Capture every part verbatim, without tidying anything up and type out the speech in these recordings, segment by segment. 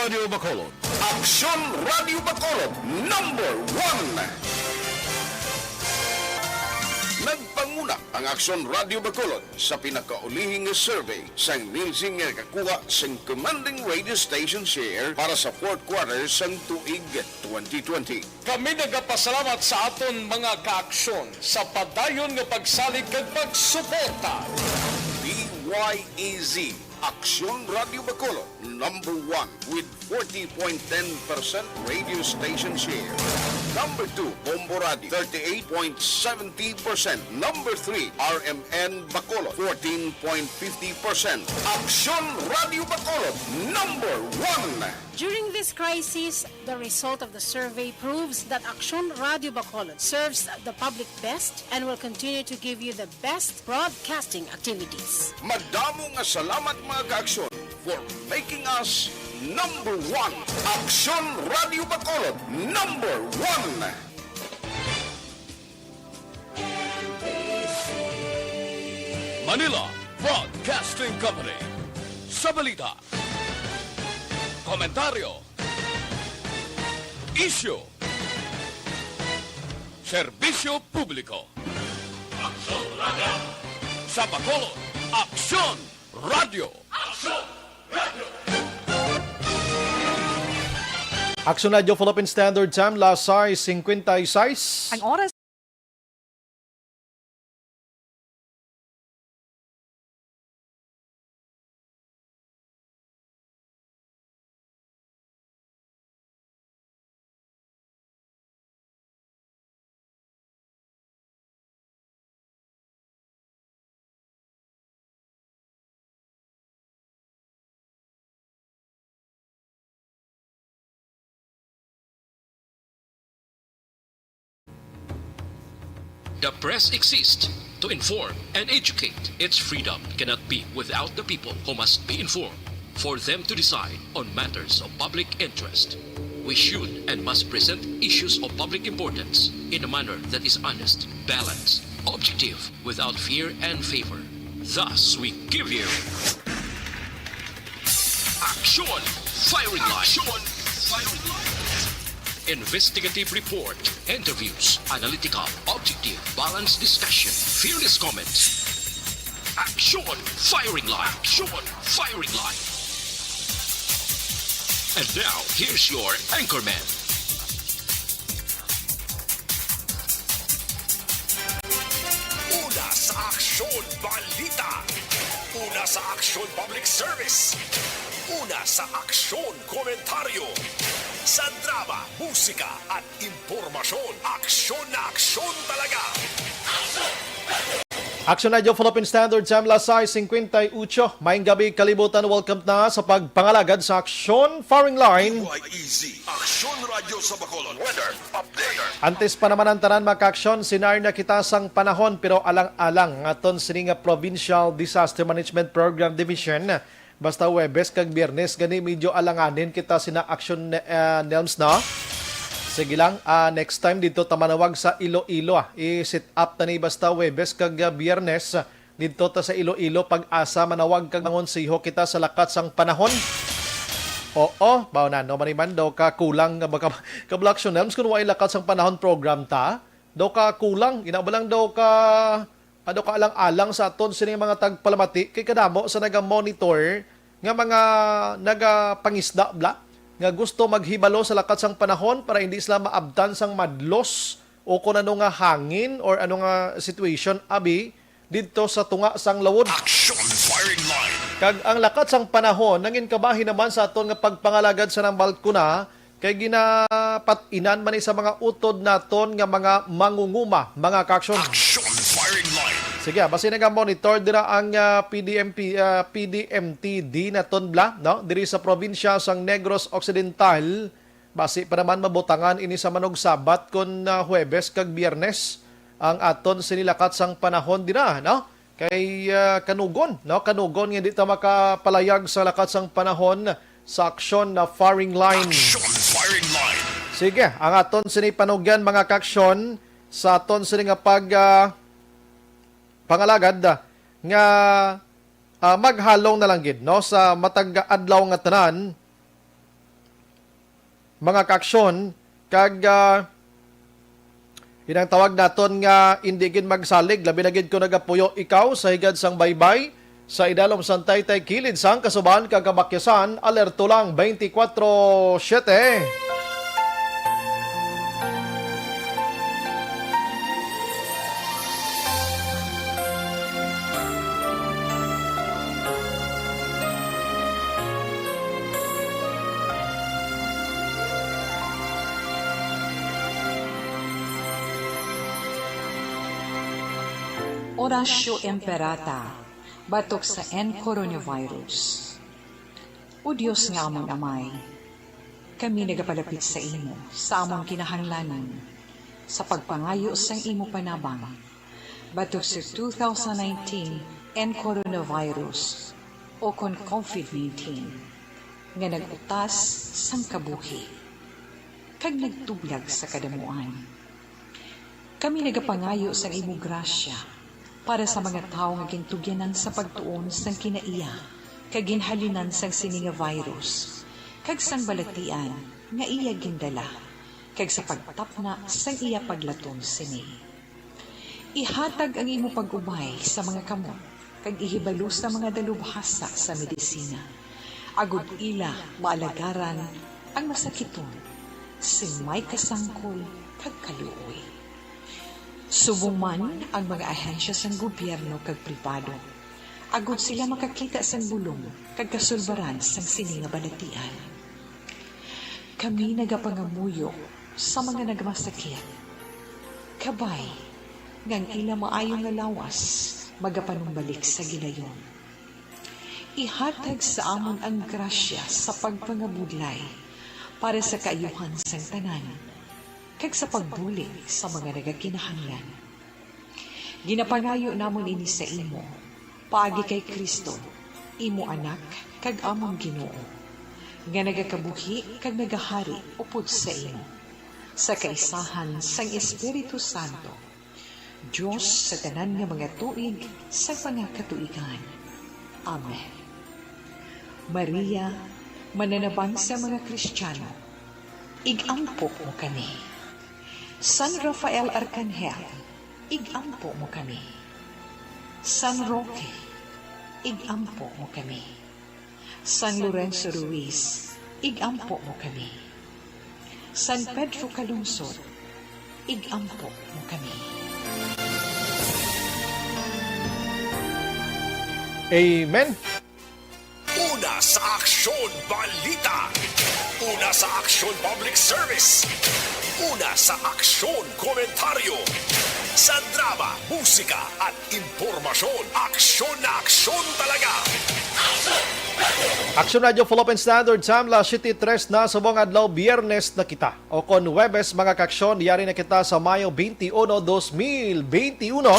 Radio Bacolod. Aksyon Radio Bacolod, number one. Nagpanguna ang Aksyon Radio Bacolod sa pinakaulihing nga survey sang Nielsen nga nakakuha sing commanding radio station share para sa fourth quarter sang tuig twenty twenty. Kami nagapasalamat sa aton mga kaaksyon sa padayon nga pagsalig kag pagsuporta. D Y E Z, Aksyon Radio Bacolod, number one with forty point ten percent radio station share. Number two, Bombo Radio, thirty-eight point seventy percent. Number three, R M N Bacolod, fourteen point fifty percent. Aksyon Radio Bacolod, number one. During this crisis, the result of the survey proves that Aksyon Radio Bacolod serves the public best and will continue to give you the best broadcasting activities. Madamo nga salamat, mga kaaksyon, for making us number one. Aksyon Radio Bacolod, number one. Manila Broadcasting Company. Sa balita, komentaryo, isyu, serbisyo publiko. Aksyon Radio. Sa Bacolod, Aksyon Radio. Aksyon Radio. Aksyon Radio Philippine Standard Time, las sais cincuenta y seis. Ang oras. The press exists to inform and educate. Its freedom cannot be without the people who must be informed for them to decide on matters of public interest. We should and must present issues of public importance in a manner that is honest, balanced, objective, without fear and favor. Thus, we give you Aksyon Firing Line. Aksyon Firing Line. Investigative report, interviews, analytical, objective, balanced discussion, fearless comments. Aksyon Firing Line. Aksyon Firing Line. And now, here's your anchorman. Una sa Aksyon Balita. Una sa Aksyon Public Service. Una sa Aksyon Komentaryo. Sa drama, musika, at impormasyon, aksyon na aksyon talaga. Aksyon Radio Philippine Standard Time, las sais cincuenta y ocho. Maayong gabi, kalibutan. Welcome na sa pagpangalagad sa Aksyon Firing Line. Y E Z, Aksyon Radio sa Bacolod. Weather update. Antes pa naman ang tanan, mga kaaksyon, sinarna kita sang panahon, pero alang-alang nga aton sini nga Provincial Disaster Management Program Division, basta Huwebes kag Biyernes gani medyo alanganin kita sina Aksyon, ah, Nelms, no? Sige lang, ah, next time dito ta manawag sa Iloilo, ah. I-set up ta ni basta Huwebes kag, ah, Biyernes, ah, dito ta sa Iloilo, pag-asa manawag kag mangonseho kita sa lakat sang panahon. Oo, baw na, no, maniman daw ka kulang nga baka, kabla, Aksyon Nelms, kung way lakat sang panahon program ta, daw ka kulang, ina ba lang daw ka Ano ka alang-alang sa aton sini mga tagpalamati kay kadamo sa naga-monitor nga mga nagapangisda bla nga gusto maghibalo sa lakat sang panahon para hindi sila maabtan sang madlos o kon ano nga hangin or ano nga situation abi didto sa tunga sang lawod. Action firing line. Kag ang lakat sang panahon nangin kabahin naman sa aton nga pagpangalagad sa nang balkona kay ginapat-inan man ni sa mga utod naton nga mga mangunguma, mga kaaksyon. Action firing line. Sige, basi naga-monitor dira ang, ah, P D M P, ah, P D M T D naton bla, no? Diri sa probinsya sang Negros Occidental, basi pa naman mabutangan ini sa manugsabat kon, ah, Huwebes kag Biyernes ang aton sini lakat sang panahon dira, no? Kay, ah, kanugon, no? Kanugon nga di ta makapalayag sa lakat sang panahon sa aksyon na firing line. Action firing line. Sige, ang aton sini panugyan, mga kaaksyon, sa aton sini nga pag, ah, pangalagad, ah, nga, ah, maghalong na lang gid, no, sa matag adlaw nga tanan. mga kaaksyon, kag, ah, inang tawag naton nga indi gid magsalig, labi na gid kung nagapuyo ikaw sa higad sang baybay, sa idalom sang taytay kilid sang kasubahan kag kamakyasan, alerto lang twenty-four seven. Oratio Imperata, batok sa N coronavirus. O Dios nga amon Amay, kami nagapalapit sa imo sa amon kinahanglanon sa pagpangayo sang imo panabang batok sa two thousand nineteen N coronavirus, o kon COVID nineteen, nga nag-utas sang kabuhi kag nagtublag sa kadamuan. Kami nagapangayo sang imo grasya para sa mga tawo nga gintugyanan sa pagtuon sang kinaiya kag ginhalinan sang sini nga virus kag sang balatian nga iya gindala, kag sa pagtapna sang iya paglaton sini. Ihatag ang imo pag-ubay sa mga kamot kag ihibalo sa mga dalubhasa sa medisina, agod ila maalagaran ang masakiton sing may kasangkol kag kaluoy. Subong man ang mga ahensya sang gobyerno kag pribado, agod sila makakita sang bulong kag kasulbaran sang sini nga balatian. Kami nagapangamuyo sa mga nagmasakit. Kabay nga ang ila maayo nga lawas magapanumbalik sa gilayon. Ihatag sa amon ang grasya sa pagpangabudlay para sa kaayuhan sang tanan, kag sa pagbulig sa mga nagakinahanglan. Ginapangayo namon ini sa imo, paagi kay Cristo, imo Anak kag amon Ginoo, nga nagakabuhi kag nagahari upod sa imo, sa kaisahan sang Espiritu Santo, Dios sa tanan nga mga tuig sa mga katuigan. Amen. Maria, mananabang sa mga Kristiyano, ig-ampo mo kami. San Rafael Arcangel, ig-ampo mo kami. San Roque, ig-ampo mo kami. San Lorenzo Ruiz, ig-ampo mo kami. San Pedro Calungsod, ig-ampo mo kami. Amen. Una sa Aksyon Balita. Una sa Aksyon Public Service. Una sa Aksyon Komentaryo. Sa drama, musika, at impormasyon. Aksyon na aksyon talaga. Aksyon Radio Philippine Standard Time, las siete tres na subong adlaw, Biyernes na kita. O kon Huwebes, mga kaaksyon, yari na kita sa Mayo twenty-one, dos mil twenty-one.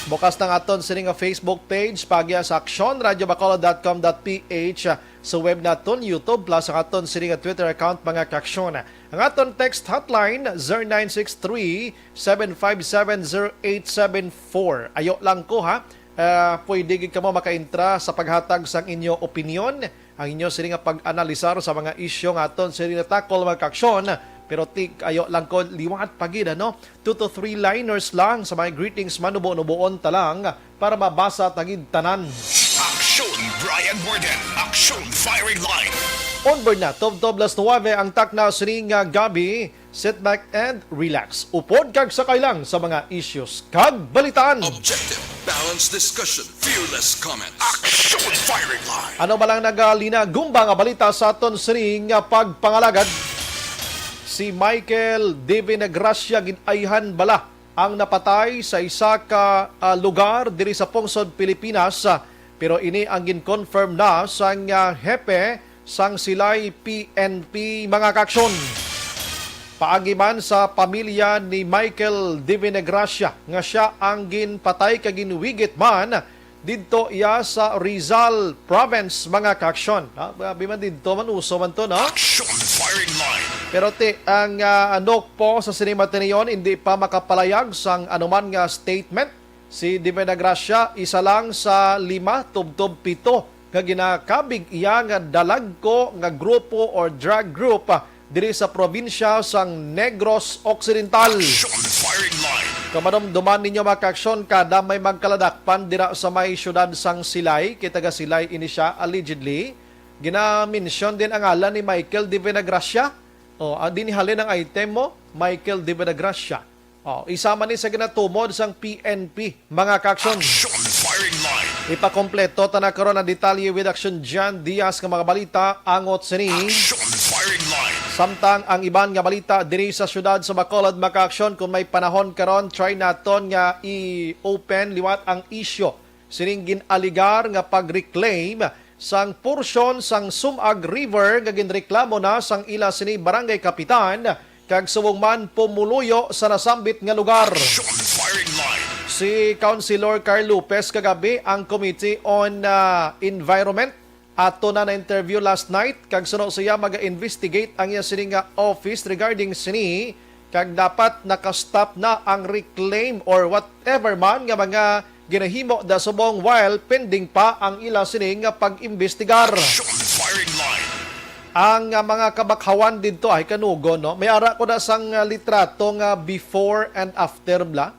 Bukas na ang aton sini nga Facebook page, paagi sa aksyon radio bacolod dot com dot P H. Sa web naton, YouTube, plus ang aton sini nga Twitter account, mga kaaksyon. Ang aton text hotline, zero nine six three, seven five seven, zero eight seven four. Ayo lang ko, ha. Ah, pwede gid kamo makaintra sa paghatag sang inyo opinyon, ang inyo sini nga pag-analisar sa mga isyu nga aton sini natakol, mga kaaksyon. Pero ti-, ayo lang ko liwat pa gid, ano? Two to three liners lang sa mga greetings, manubo-nuboon ta lang para mabasa ta gid tanan. Aksyon Brian Warden, Aksyon Firing Line. Onboard na, tubtob las nuwebe ang takna sining, ah, gabi. Sit back and relax. Upod kag sakay lang sa mga issues kag balitaan. Objective, balanced discussion, fearless comment. Aksyon Firing Line. Ano ba lang nagalina gumba nga balita sa aton sining, ah, pagpangalagad? Si Michael Divinagracia gin-ayhan bala ang napatay sa isa ka, ah, lugar diri sa pungsod Pilipinas, ah, pero ini ang gin-confirm na sang, ah, hepe sang Silay P N P, mga kaaksyon. Paagi man sa pamilya ni Michael Divinagracia nga sia ang ginpatay kag ginwigit man, didto iya sa Rizal Province, mga kaaksyon. Ha, grabe man didto man, uso man to, no? Action Firing Line. Pero ti, ang, ah, Nokpo sa Cinema Tinion hindi pa makapalayag sang anuman nga statement. Si Divinagracia, isa lang sa lima tubtob pito nga ginakabig iya nga dalagko nga grupo or drug group, ah, diri sa probinsya sang Negros Occidental. Action Firing Line. Kung madumduman ninyo, mga kaaksyon, kada may magkaladakpan dira sa may siyudad sang Silay, kay taga Silay ini siya, allegedly. Ginamensyon din ang ngalan ni Michael de Venagracia. O, ah, dinhi halin ang item mo, Michael de Venagracia. O, isa man ni sa ginatumod sang P N P, mga kaaksyon. Action Firing Line. Ipakompleto ta na karon ang detalye with Action Jan Diaz nga mga balita angot sini. Action Firing Line. Samtang ang iban nga balita diri sa siyudad sa Bacolod, mga kaaksyon, kung may panahon karon, try naton nga i-open liwat ang isyu sining gin-alegar nga pag-reclaim sang porsyon sang Sumag River nga ginreklamo na sang ila sini barangay kapitan kag subong man pumuluyo sa nasambit nga lugar. Action Firing Line. Si Councilor Carl Lopez kagabi ang Committee on, ah, Environment ato na na-interview last night, kag suno siya maga-investigate ang iya sini nga office regarding sini, kag dapat naka-stop na ang reclaim or whatever man nga mga ginahimo da subong while pending pa ang ila sini nga pag-imbestigar. Action Firing Line. Ang, ah, mga kabakhawan didto ay kanugon, no? May ara ko na sang, ah, litrato nga before and after bla.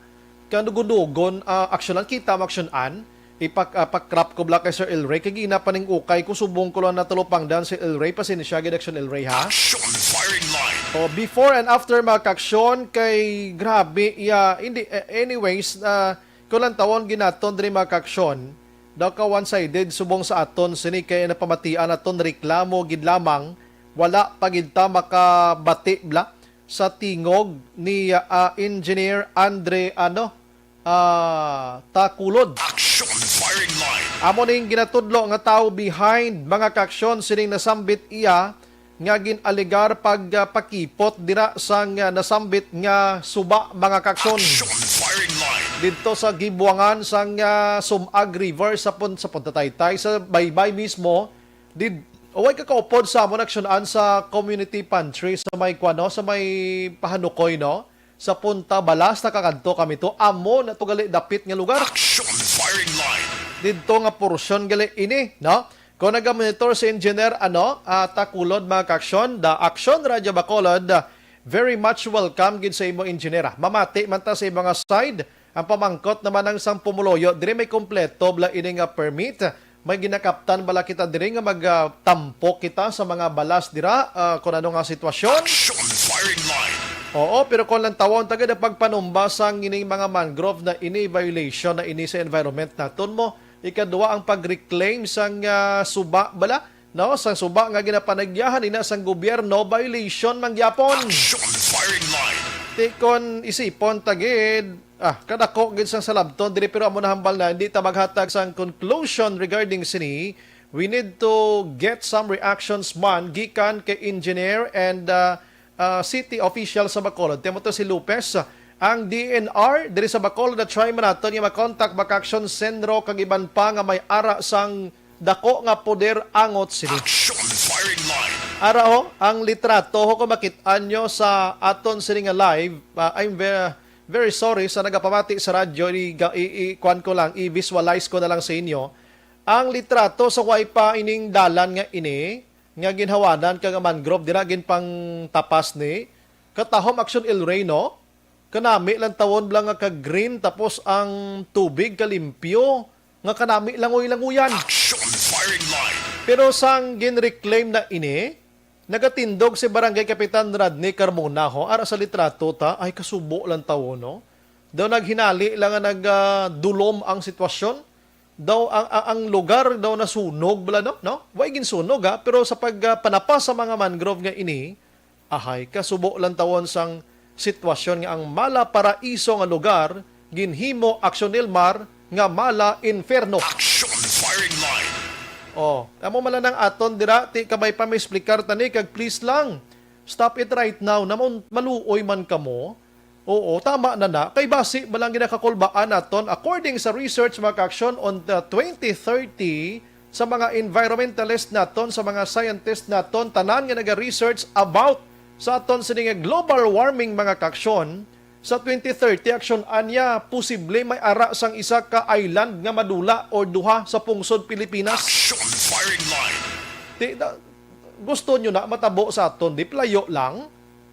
Kanugon-nugon, ah, aksyonan kita, maaksyonan. Ipak-, ah, pa-crop ko bla kay Sir El Rey. Kay gina paning ukay ko, subong ko lang natalupangdan si El Rey. Pasensya gid, Action El Rey, ha? Action Firing Line. O, before and after, mga kaaksyon, kay grabe, iya, hindi, eh, anyways, ah, kung lang tawon ginaton diri, mga kaaksyon, daw ka one-sided subong sa aton sini kay napamatian naton reklamo gid lamang, wala pa gid ta makabati bla sa tingog ni, ah, Engineer Andre, ano, ah, Takulod. Action Firing Line. Amo ning ginatudlo nga tawo behind, mga kaaksyon, sining nasambit iya nga gin-alegar pag, ah, pakipot dira sang, ah, nasambit nga suba, mga kaaksyon. Action Firing Line. Didto sa gibuangan sang, ah, Sumag River sa pun-, sa Punta Taytay, sa Baybay mismo, did, way ka kaupod sa amon aksyonan sa community pantry sa may kuan, no, sa may Pahanukoy, no? Sa Punta Balas, nakakadto kami to. Amo na to gali dapit nga lugar. Action Firing Line. Didto nga porsyon gali ini, no? Kung naga-monitor si Engineer, ano, ah, Takulod, mga kaaksyon, the Action Radio Bacolod, ah, very much welcome gid sa imo, Engineer, ah. Mamati man ta sa imo nga side. Ang pamangkot naman ang sang pumuluyo, diri may kompleto bala ini nga permit. May ginakaptan bala kita diri nga magtampo kita sa mga balas dira, ah, kung ano nga sitwasyon? Action Firing Line. Oo, pero kung lang tawon ta gid ang pagpanumba sang ining mga mangrove na ini, violation na ini sa environment naton mo. Ikadua, ang pag-reclaim sang, ah, suba bala, no? Sang suba nga ginapanagyahan ina sang gobyerno, violation man gyapon. Action Firing Line. Ti kon isipon ta gid, ah, kadako gid sang salabton diri, pero amo na hambal na, hindi ta maghatag sang conclusion regarding sini. We need to get some reactions man gikan kay engineer and, ah, ah, city official sa Bacolod. Timo to si Lopez, ang D N R diri sa Bacolod na try man naton nga makontak, Bac Action, Senro, kag iban pa nga may ara sang dako nga poder angot sini. Action Firing Line. Ara ho, ang litrato ho, kung makit-an nyo sa aton sini nga live, ah, I'm ve-, very sorry sa nagapamati sa radyo, i-, i-, i-, kuan ko lang, i-visualize ko na lang sa inyo. Ang litrato sa way pa ining dalan nga ini, nga ginhawanan ka nga mangrove, dira ginpangtapas ni, katahom Action El Rey, no? Kanami lang tawon bala nga ka-green, tapos ang tubig kalimpyo, nga kanami langoy-langoyan. Action Firing Line. Pero sang gin-reclaim na ini, nagatindog si Barangay Kapitan Rodney Carmona, ho, ara sa litrato ta, ay kasubo lang tawon, no? Daw naghinali lang nga nag, ah, dulom ang sitwasyon. Daw ang, ang, ang lugar daw nasunog bala, no? No? Way ginsunog, ha? Pero sa pag, ah, panapas sa mga mangrove nga ini, ahay, kasubo lang tawon sang sitwasyon nga ang mala paraiso nga lugar ginhimo, Action Nilmar, nga mala inferno. Action Firing Line. Oh, amo man lang aton dira, ti kabay pa mi explicar tani, kag please lang, stop it right now. Namon maluoy man kamo. Oo, tama na na. Kay basi ba lang ginakakulbaan naton, according sa research, mga kaaksyon, on the twenty thirty, sa mga environmentalist naton, sa mga scientist naton, tanan nga naga-research about sa aton sini nga global warming, mga kaaksyon, sa twenty thirty, aksyon anya, posible may ara sang isa ka island nga madula or duha sa pungsod Pilipinas. Action Firing Line. Ti-, da-, gusto nyo na matabo sa aton, di playo lang.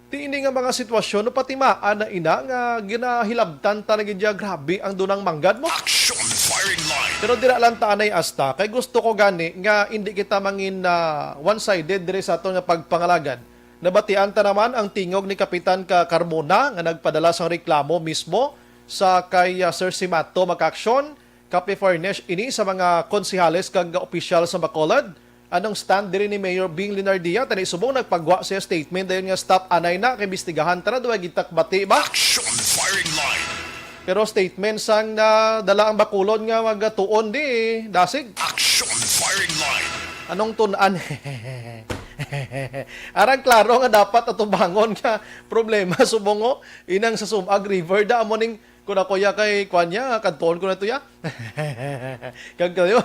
Ti ini nga mga sitwasyon, no, patimaan na ina nga ginahilabtan ta na gid ya, grabe ang dunang manggad mo. Action firing line. Pero dira lang ta anay asta, kay gusto ko gani nga hindi kita mangin ah, one-sided diri sa aton nga pagpangalagad. Nabatian ta naman ang tingog ni Kapitan ka Carmona nga nagpadala sang reklamo mismo sa kay ah, Sir Simato, mga kaaksyon. Copy furnish ini sa mga konsehales kag opisyal sa Bacolod. Anong stand diri ni Mayor Bing Leonardia? Tani subong nagpagwa siya statement dayon nga stop anay na kay imbestigahan ta na, duwa gid ta kabati ba? Action firing line. Pero statement sang nadala ang Bacolod nga magatuon di dasig. Action firing line. Anong tun-an? Arang klaro nga dapat atubangon nga problema subong, oh, inang sa Sumag River da amo ning, kun ako ya kay kwan ya, kadtuon ko na to ya. Kag kayo,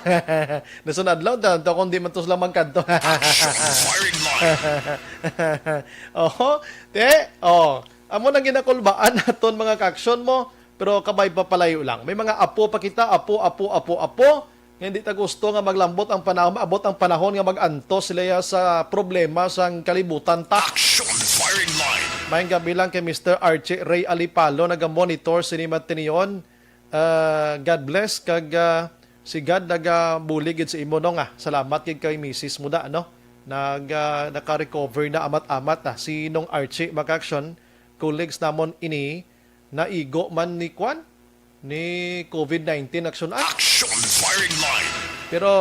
nasunod lang, tanto kung di man to sila magkadto. Firing line. Oho, te, oh. Amo nang ginakulbaan naton, mga kaaksyon mo, pero kabay pa palayo lang. May mga apo pa kita, apo, apo, apo, apo. Nga hindi ta gusto nga maglambot ang panahon, maabot ang panahon nga mag-antos sila ya sa problema sang kalibutan ta. Action firing line. Maayong gabi lang kay Mister Archie Ray Alipalo, naga-monitor sini matinion. Ah, God bless kag ah, si God nagabulig gid sa imo, no, nga. Salamat gid kay misis mo da, no? Nag ah, naka-recover na amat-amat na si Nong Archie, mga kaaksyon, colleagues namon ini, naigo man ni kwan, ni covid nineteen, aksyon, ah. Action firing line. Pero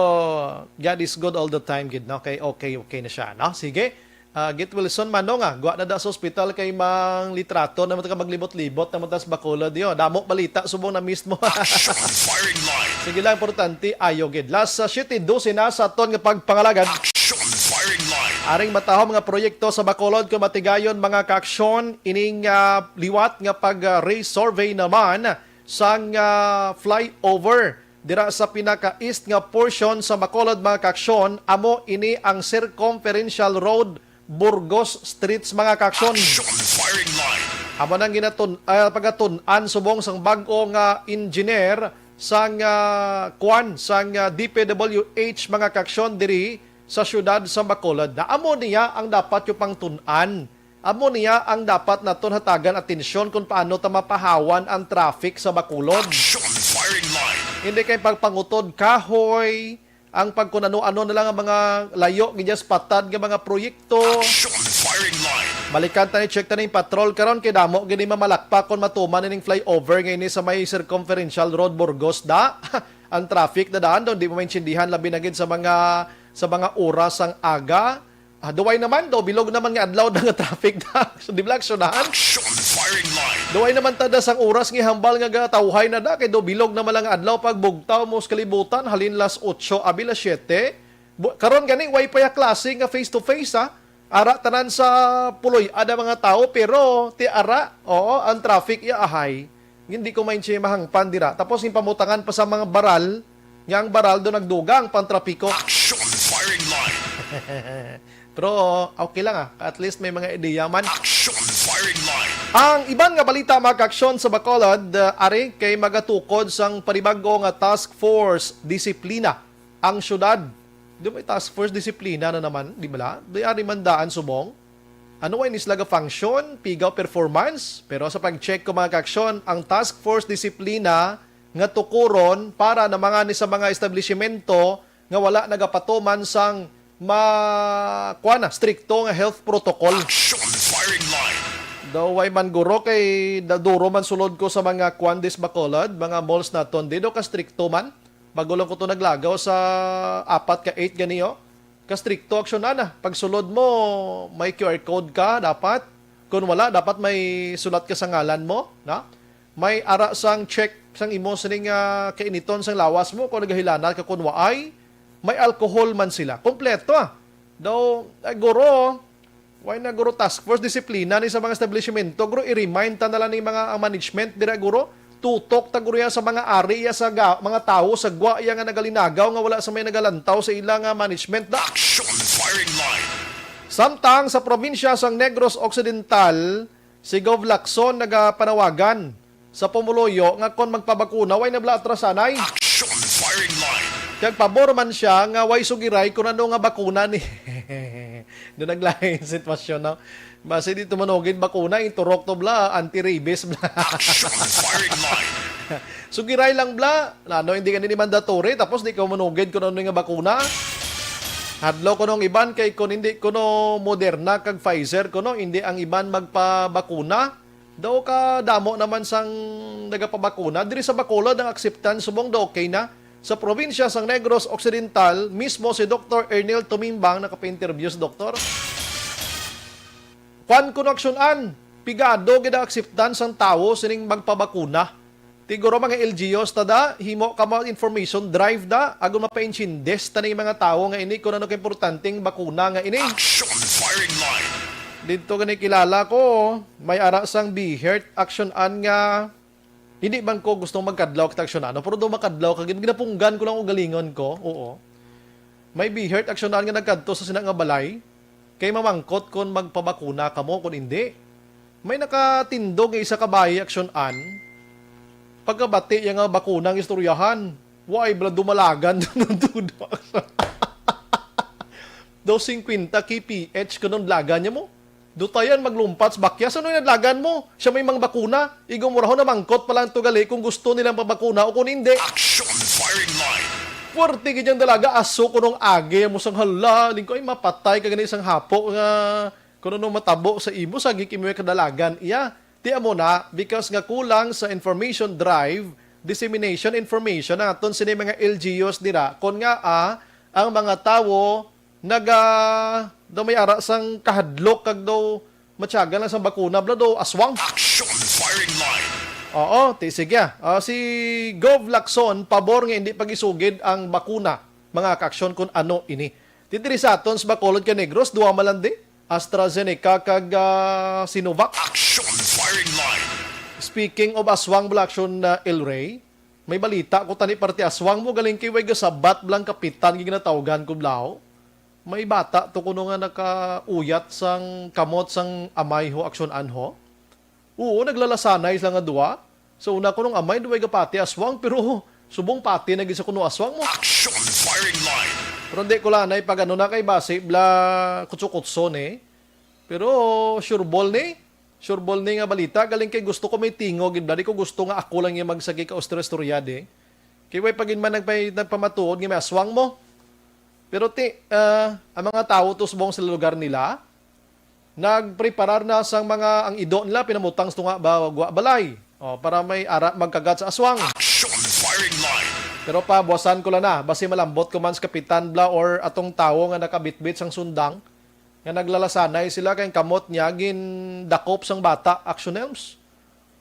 God is good all the time gid, no? Kay okay, okay na siya, no? Sige. Ah, Git Wilson, Manong, ah, gwa na da sa ospital kay Mang Litrato na man ka maglibot-libot na man tas Bacolod, yo. Damo balita subong na mismo. Action firing line. Sige lang, importante, ayo gid. Last sa siyete dose na sa aton nga pagpangalagad. Action firing line. Aring matahom nga proyekto sa Bacolod kung matigayon, mga kaaksyon, ining ah, liwat nga pag-resurvey naman sang ah, flyover dira sa pinaka-east nga portion sa Bacolod, mga kaaksyon, amo ini ang Circumferential Road, Burgos Streets, mga kaaksyon. Action firing line. Amo nang ginatun ah, pagatun-an subong sang bag-o nga engineer sang ah, kwan sang ah, D P W H, mga kaaksyon, diri sa siyudad sa Bacolod. Na amo niya ang dapat yung pangtun-an. Amo niya ang dapat naton hatagan atensyon kung paano ta mapahawan ang traffic sa Bacolod. Action firing line. Hindi kay pagpangutod kahoy, ang pagkunano-ano na lang ang mga layo gid sa patad nga mga proyekto. Action firing line. Balikan ta ni, check ta ni patrol karon kay damo gid ni mamalakpak kon matuman ining flyover nga ini sa may Circumferential Road, Burgos da. Ang traffic na daan daw di mo maintindihan, labi na gid sa mga sa mga oras sang aga. Ah, duway naman daw, bilog naman nga adlaw na nga traffic na. So, di ba lang aksyonahan? Action firing line. Duway naman tada sang oras nga hambal nga gatawhay na da, kay daw bilog naman lang nga adlaw pag bugtaw mo sa kalibutan, halin las otso, abi las siyete. Bu- karon gani, way pa ya klase nga face to face, ha? Ara tanan sa puloy, ada mga tao, pero ti ara, oo, ang traffic ya ahay. Hindi ko maintindihan mahangpan dira. Tapos, yung pamutangan pa sa mga baral, nga ang baral do nagdugang pang trapiko. Action firing line. Pero okay lang, ah. At least may mga ideya man. Action firing line. Ang iban nga balita, mga kaaksyon, sa Bacolod, uh, ari kay magatukod sang panibago nga task force disiplina ang syudad. Di may task force disiplina na naman, di ba? Di ari man daan subong. Ano way ni sila ga function, pigaw performance, pero sa pag-check ko, mga kaaksyon, ang task force disiplina nga tukuron para na mga ni sa mga establishmento nga wala nagapatuman sang ma kuan na, strikto nga health protocol. Action firing line. Daw way man guro kay da- duro man sulod ko sa mga kuan dis Bacolod, mga malls naton, di daw ka strikto man. Bago lang ko to naglagaw sa apat ka eight gani, oh. Ka strikto aksyon na na. Pag sulod mo, may Q R code ka dapat. Kung wala, dapat may sulat ka sa ngalan mo, na? May ara sang check sang imo sining ah, kainiton sang lawas mo kung nagahilanat ka, kung waay, may alcohol man sila. Kompleto, ah. Daw, ah, guro, why na guro task force disiplina ni sa mga establishmento, guro, i-remind ta na lang ni mga ang management dira, guro. Tutok ta guro yan sa mga ari ya sa ga- mga tawo sa gwa ya nga nagalinagaw nga wala sa may nagalantaw sa ila nga management da. Action firing line. Samtang sa probinsya sang Negros Occidental, si Gov Lacson nagapanawagan sa pumuluyo nga kon magpabakuna, way na bala atrasanay. Action firing line. Kag pabor man siya nga way sugiray kung ano nga bakuna ni. Doon naglain sitwasyon, no? Basi di tumanugid bakuna, inturok to bla, anti-rabies bla. Action firing line. Sugiray lang bla, ano, hindi ka ni mandatory, tapos di ka manugid kung ano nga bakuna. Hadlaw ko nung iban kay kung hindi kuno Moderna kag Pfizer kuno, hindi ang iban magpabakuna. Daw ka damo naman sang nagapabakuna. Diri sa Bacolod ang acceptance subong daw okay na. Sa probinsya sang Negros Occidental, mismo si Doktor Ernil Tumimbang nakapa-interview sa doktor. Kwan kuno aksyonan, pigado gid ang acceptance sang tawo sining magpabakuna. Tiguro mga L G Us ta da, himo ka mo information drive da, agon mapaintindes ta ning mga tawo nga ini kung ano ka importanteng bakuna nga ini. Action firing line. Dito gani kilala ko, may ara sang BHERT aksyonan nga hindi man ko gustong magkadlaw kita aksyonan, no? Pero do makadlaw ka gid, ginapunggan ko lang ugalingon ko. Oo. May BHERT aksyonan nga nagkadto sa sina nga balay kay mamangkot kon magpabakuna kamo kon indi. May nakatindog nga isa ka bayi aksyonan. Pagkabati iya nga bakuna ang istoryahan. Why bla dumalagan? Daw singkwenta K P H kuno ang dalagan niya mo. Dutayan maglumpats bakya sa ano yung nadlagan mo? Siya may mga bakuna. Igo mo raho na mangkot pa lang to gali kung gusto nilang pabakuna o kung hindi. Action firing line. Puwerte gid yang dalaga, aso kunong agi mo sang hala, lingko ay mapatay ka gani sang hapo nga kuno no matabo sa imo sa gikimo kadalagan iya. Ti amo na, because nga kulang sa information drive, dissemination information naton sini mga L G Us dira, kon nga ah, ang mga tawo naga daw may ara sang kahadlok kag daw matyagan lang sang bakuna bla daw aswang. Action firing line. Oo, ti sige. Ah, si Gov Lacson pabor nga hindi pagisugid ang bakuna, mga kaaksyon, kun ano ini. Ti diri sa aton sa Bacolod kag Negros, duha man lang di, AstraZeneca kag ah, Sinovac. Action firing line. Speaking of aswang bla aksyon na El Rey, may balita ko tani parte aswang mo galing kay way gasabat blang kapitan nga ginatawgan ko blaw. May bata to kuno nga nakauyat sang kamot sang amay ho, aksyon anho. Oo, naglalasanay sila nga duwa. Sa una kunong amay, duway gapati aswang, pero subong pati na gid sa kuno aswang mo. Action firing line. Pero hindi ko lanay pag ano na kay basi bla kutso-kutso ni. Pero sure ball ni. Sure ball ni nga balita. Galing kay gusto ko may tingo gid bla. Di ko gusto nga ako lang yung magsagi ka ustra-istorya di. Kay way pagin man nagpay, nagpamatuod nga may aswang mo. Pero ti, ah, ang mga tawo to subong sa lugar nila, nagpreparar na sang mga ang ido nila pinamutang sa tunga ba gwa balay. O, para may ara magkagat sa aswang. Action firing line. Pero pabuasan ko lang na, basi malambot ko man sa kapitan bla or atong tawo nga nakabitbit sang sundang, nga naglalasanay sila kay ang kamot niya gindakop sang bata, action elms.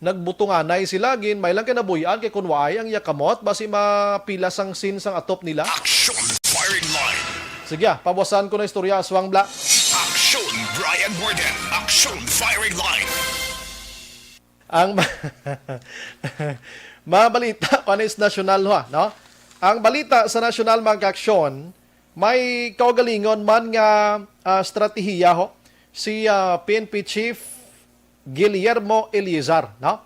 Nagbutunganay sila, gin may lang kay nabuy-an kay kun waay ang iya kamot, basi mapila sang sin sang atop nila. Action firing line. Sige, ah, pabuasan ko na istorya, aswang bla. Action, Brian Warden. Action firing line. Ang ma-, mga balita, kung ano is nasyonal, ha, no? Ang balita sa nasyonal, mga kaaksyon, may kaugalingon man nga, ah, estratehiya, ho, si, ah, P N P Chief Guillermo Eleazar, no?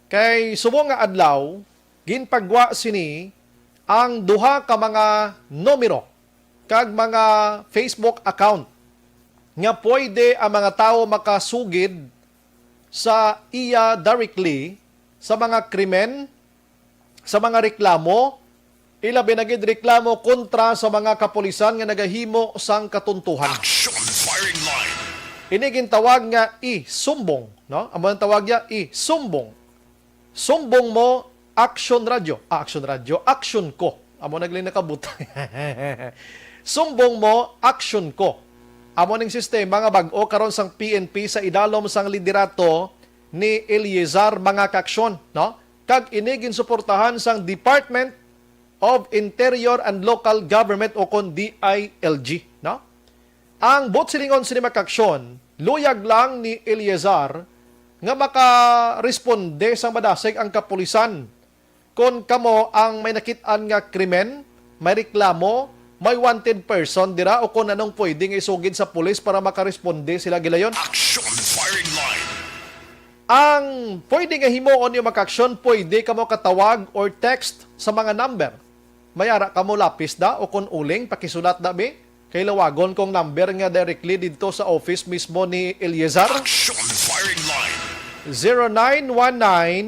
Kay subong nga adlaw, ginpagwa sini ang duha ka mga numero kag mga Facebook account nga pwede ang mga tawo makasugid sa iya directly sa mga krimen, sa mga reklamo, ilabi na gid reklamo kontra sa mga kapulisan nga nagahimo sang katuntuhan. Action firing line. Ini gintawag nga isumbong, no? Amo ang tawag niya, isumbong. Sumbong mo, Action Radio. Ah, Action Radio, Action Ko. Amo nagling nakabutang. Sumbong mo, Action Ko. Amo ning sistema nga bag-o karon sang P N P sa idalom sang liderato ni Eleazar, mga kaaksyon, no? Kag ini ginsuportahan sang Department of Interior and Local Government o kon D I L G, no? Ang buot silingon sini, mga kaaksyon, luyag lang ni Eleazar nga makaresponde sang madasig ang kapulisan. Kon kamo ang may nakit-an nga krimen, may reklamo, may wanted person dira o kon anong pwede nga isugid sa pulis para makaresponde sila gilayon. Action firing line. Ang pwede nga himuon niyo, mga kaaksyon, pwede kamo katawag or text sa mga number. May ara kamo lapis da o kon uling, pakisulat da, bi. Kay lawagon kong number nga directly didto sa office mismo ni Eliezar. Action firing line. Zero nine one nine,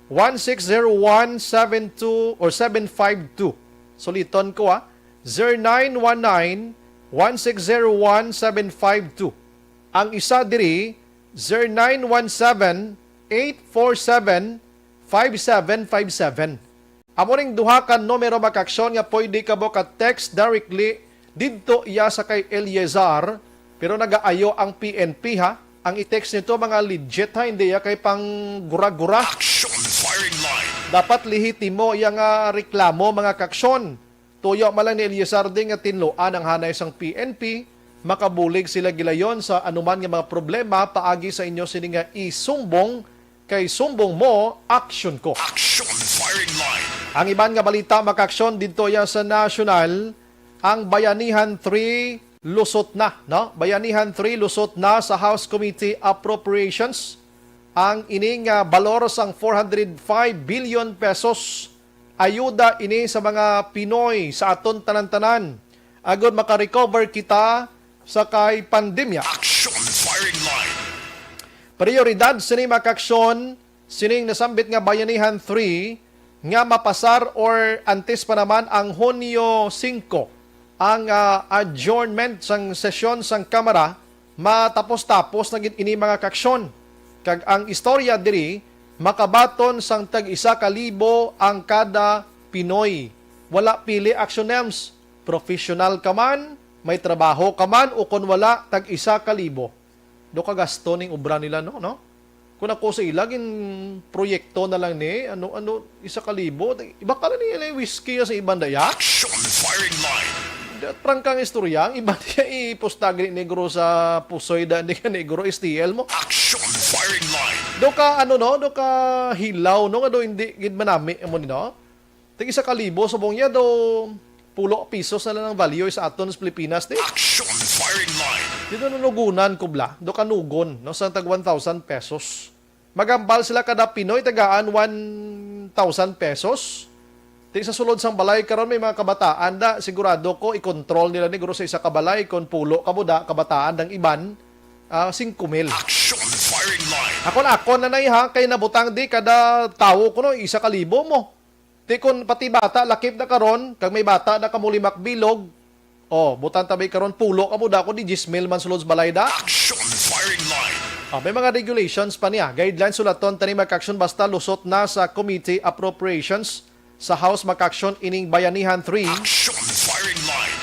one six zero one seven two or seven five two. Suliton ko, ah. Zero nine one nine, one six zero one seven five two. Ang isa diri, zero nine one seven, eight four seven, five seven five seven. Amo ning duha ka numero, mga kaaksyon, nga pwede ka mo ka-text directly didto iya sa kay Eliezar, pero nagaayo ang P N P, ha. Ang i-text nito mga legit, ha, hindi iya kay pang gura-gura. Action firing line. Dapat lehitimo iya nga reklamo, mga kaaksyon. Tuyo man lang ni Eliezar di nga tinluan ang hanay sang P N P, makabulig sila gilayon sa anuman nga mga problema paagi sa inyo sini nga isumbong, kay sumbong mo, aksyon ko. Action firing line. Ang iban nga balita, mga kaaksyon, didto iya sa national, ang Bayanihan three lusot na, no? Bayanihan three lusot na sa House Committee Appropriations. Ang ining, ah, balor sang four hundred five billion pesos, ayuda ini sa mga Pinoy, sa aton tanan-tanan, agod makarecover kita sa kay pandemya. Action firing line. Prioridad sini, mga kaaksyon, sining nasambit nga Bayanihan three nga mapasar or antes pa naman ang Hunyo singko ang, ah, adjournment sang sesyon sang Kamara, matapos-tapos na gid ini, mga kaaksyon. Kag ang istorya diri, makabaton sang tag-isa ka libo ang kada Pinoy. Wala pili, Action Nems. Professional ka man, may trabaho ka man, o kon wala, tag-isa ka libo. Do ka gasto ning obra nila, no, no? Kung ako sa ila, gin proyekto na lang ni, ano, ano, isa ka libo. Iba ka lang ni, ni whisky sa iban daya. Action firing line. Da, prangkang istorya, ang iba niya ipusta gani negro sa pusoy da ni negro S T L mo. Action firing line. Do ka, ano, no, do ka hilaw, no, nga do hindi gid manami mo ni, no? Tig isa ka libo, subong niya do pulo pisos na lang ang value sa aton sa Pilipinas, di? Action firing line. Dito nanugunan ko bla, do kanugon, no, sa tag one thousand pesos. Magambal sila kada Pinoy, tagaan one thousand pesos. Di sa sulod sang balay karon may mga kabataan da, sigurado ko i-control nila ni guro sa isa ka balay kung pulo ka buda, kabataan dang iban, ah, singko mil. Action firing line. Ako na, ako na na, ha, kay nabutang di kada tawo kuno isa ka libo mo. Ti kon pati bata lakip na karon, kag may bata na kamo limak bilog, oh, butang tabay karon, pulo ka mo dako, di diyes mil man sulod sa balay da. Action firing line. Ah, may mga regulations pa niya. Guidelines sulaton tani, mga kaaksyon, basta lusot na sa committee appropriations sa House, mga kaaksyon, ining Bayanihan three. Action firing line.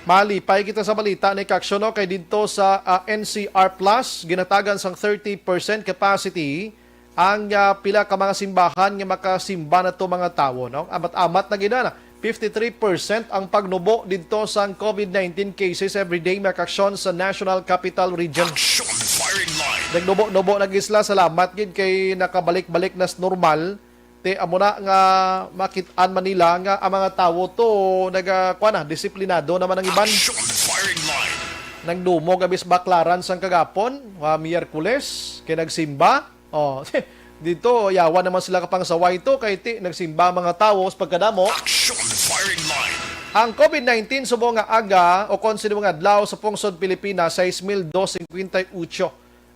Malipay kita sa balita ni kaaksyon, no, kay didto sa, ah, N C R Plus, ginatagan sang thirty percent capacity ang, ah, pila ka mga simbahan nga makasimba na to mga tawo, no? Amat-amat na gid na, fifty-three percent ang pagnubo didto sang COVID nineteen cases every day, mga kaaksyon, sa National Capital Region. Action firing line. Nagnubo-nubo na gid sila. Salamat gid kay nakabalik-balik na sa normal. Ti amo na nga makit-an man nila nga ang mga tawo to naga-, kuwan na, disiplinado naman ang iban. Action firing line. Nagdumog abis baklaran sang kagapon, ah, Miyerkules, kay nagsimba. Oh, dito, yawa naman sila kapangsaway to, kay ti, nagsimba ang mga tawo sa pagkadamo. Action firing line. Ang COVID nineteen subong nga aga o kon subong nga adlaw sa pungsod Pilipinas, sais mil dos cincuenta y ocho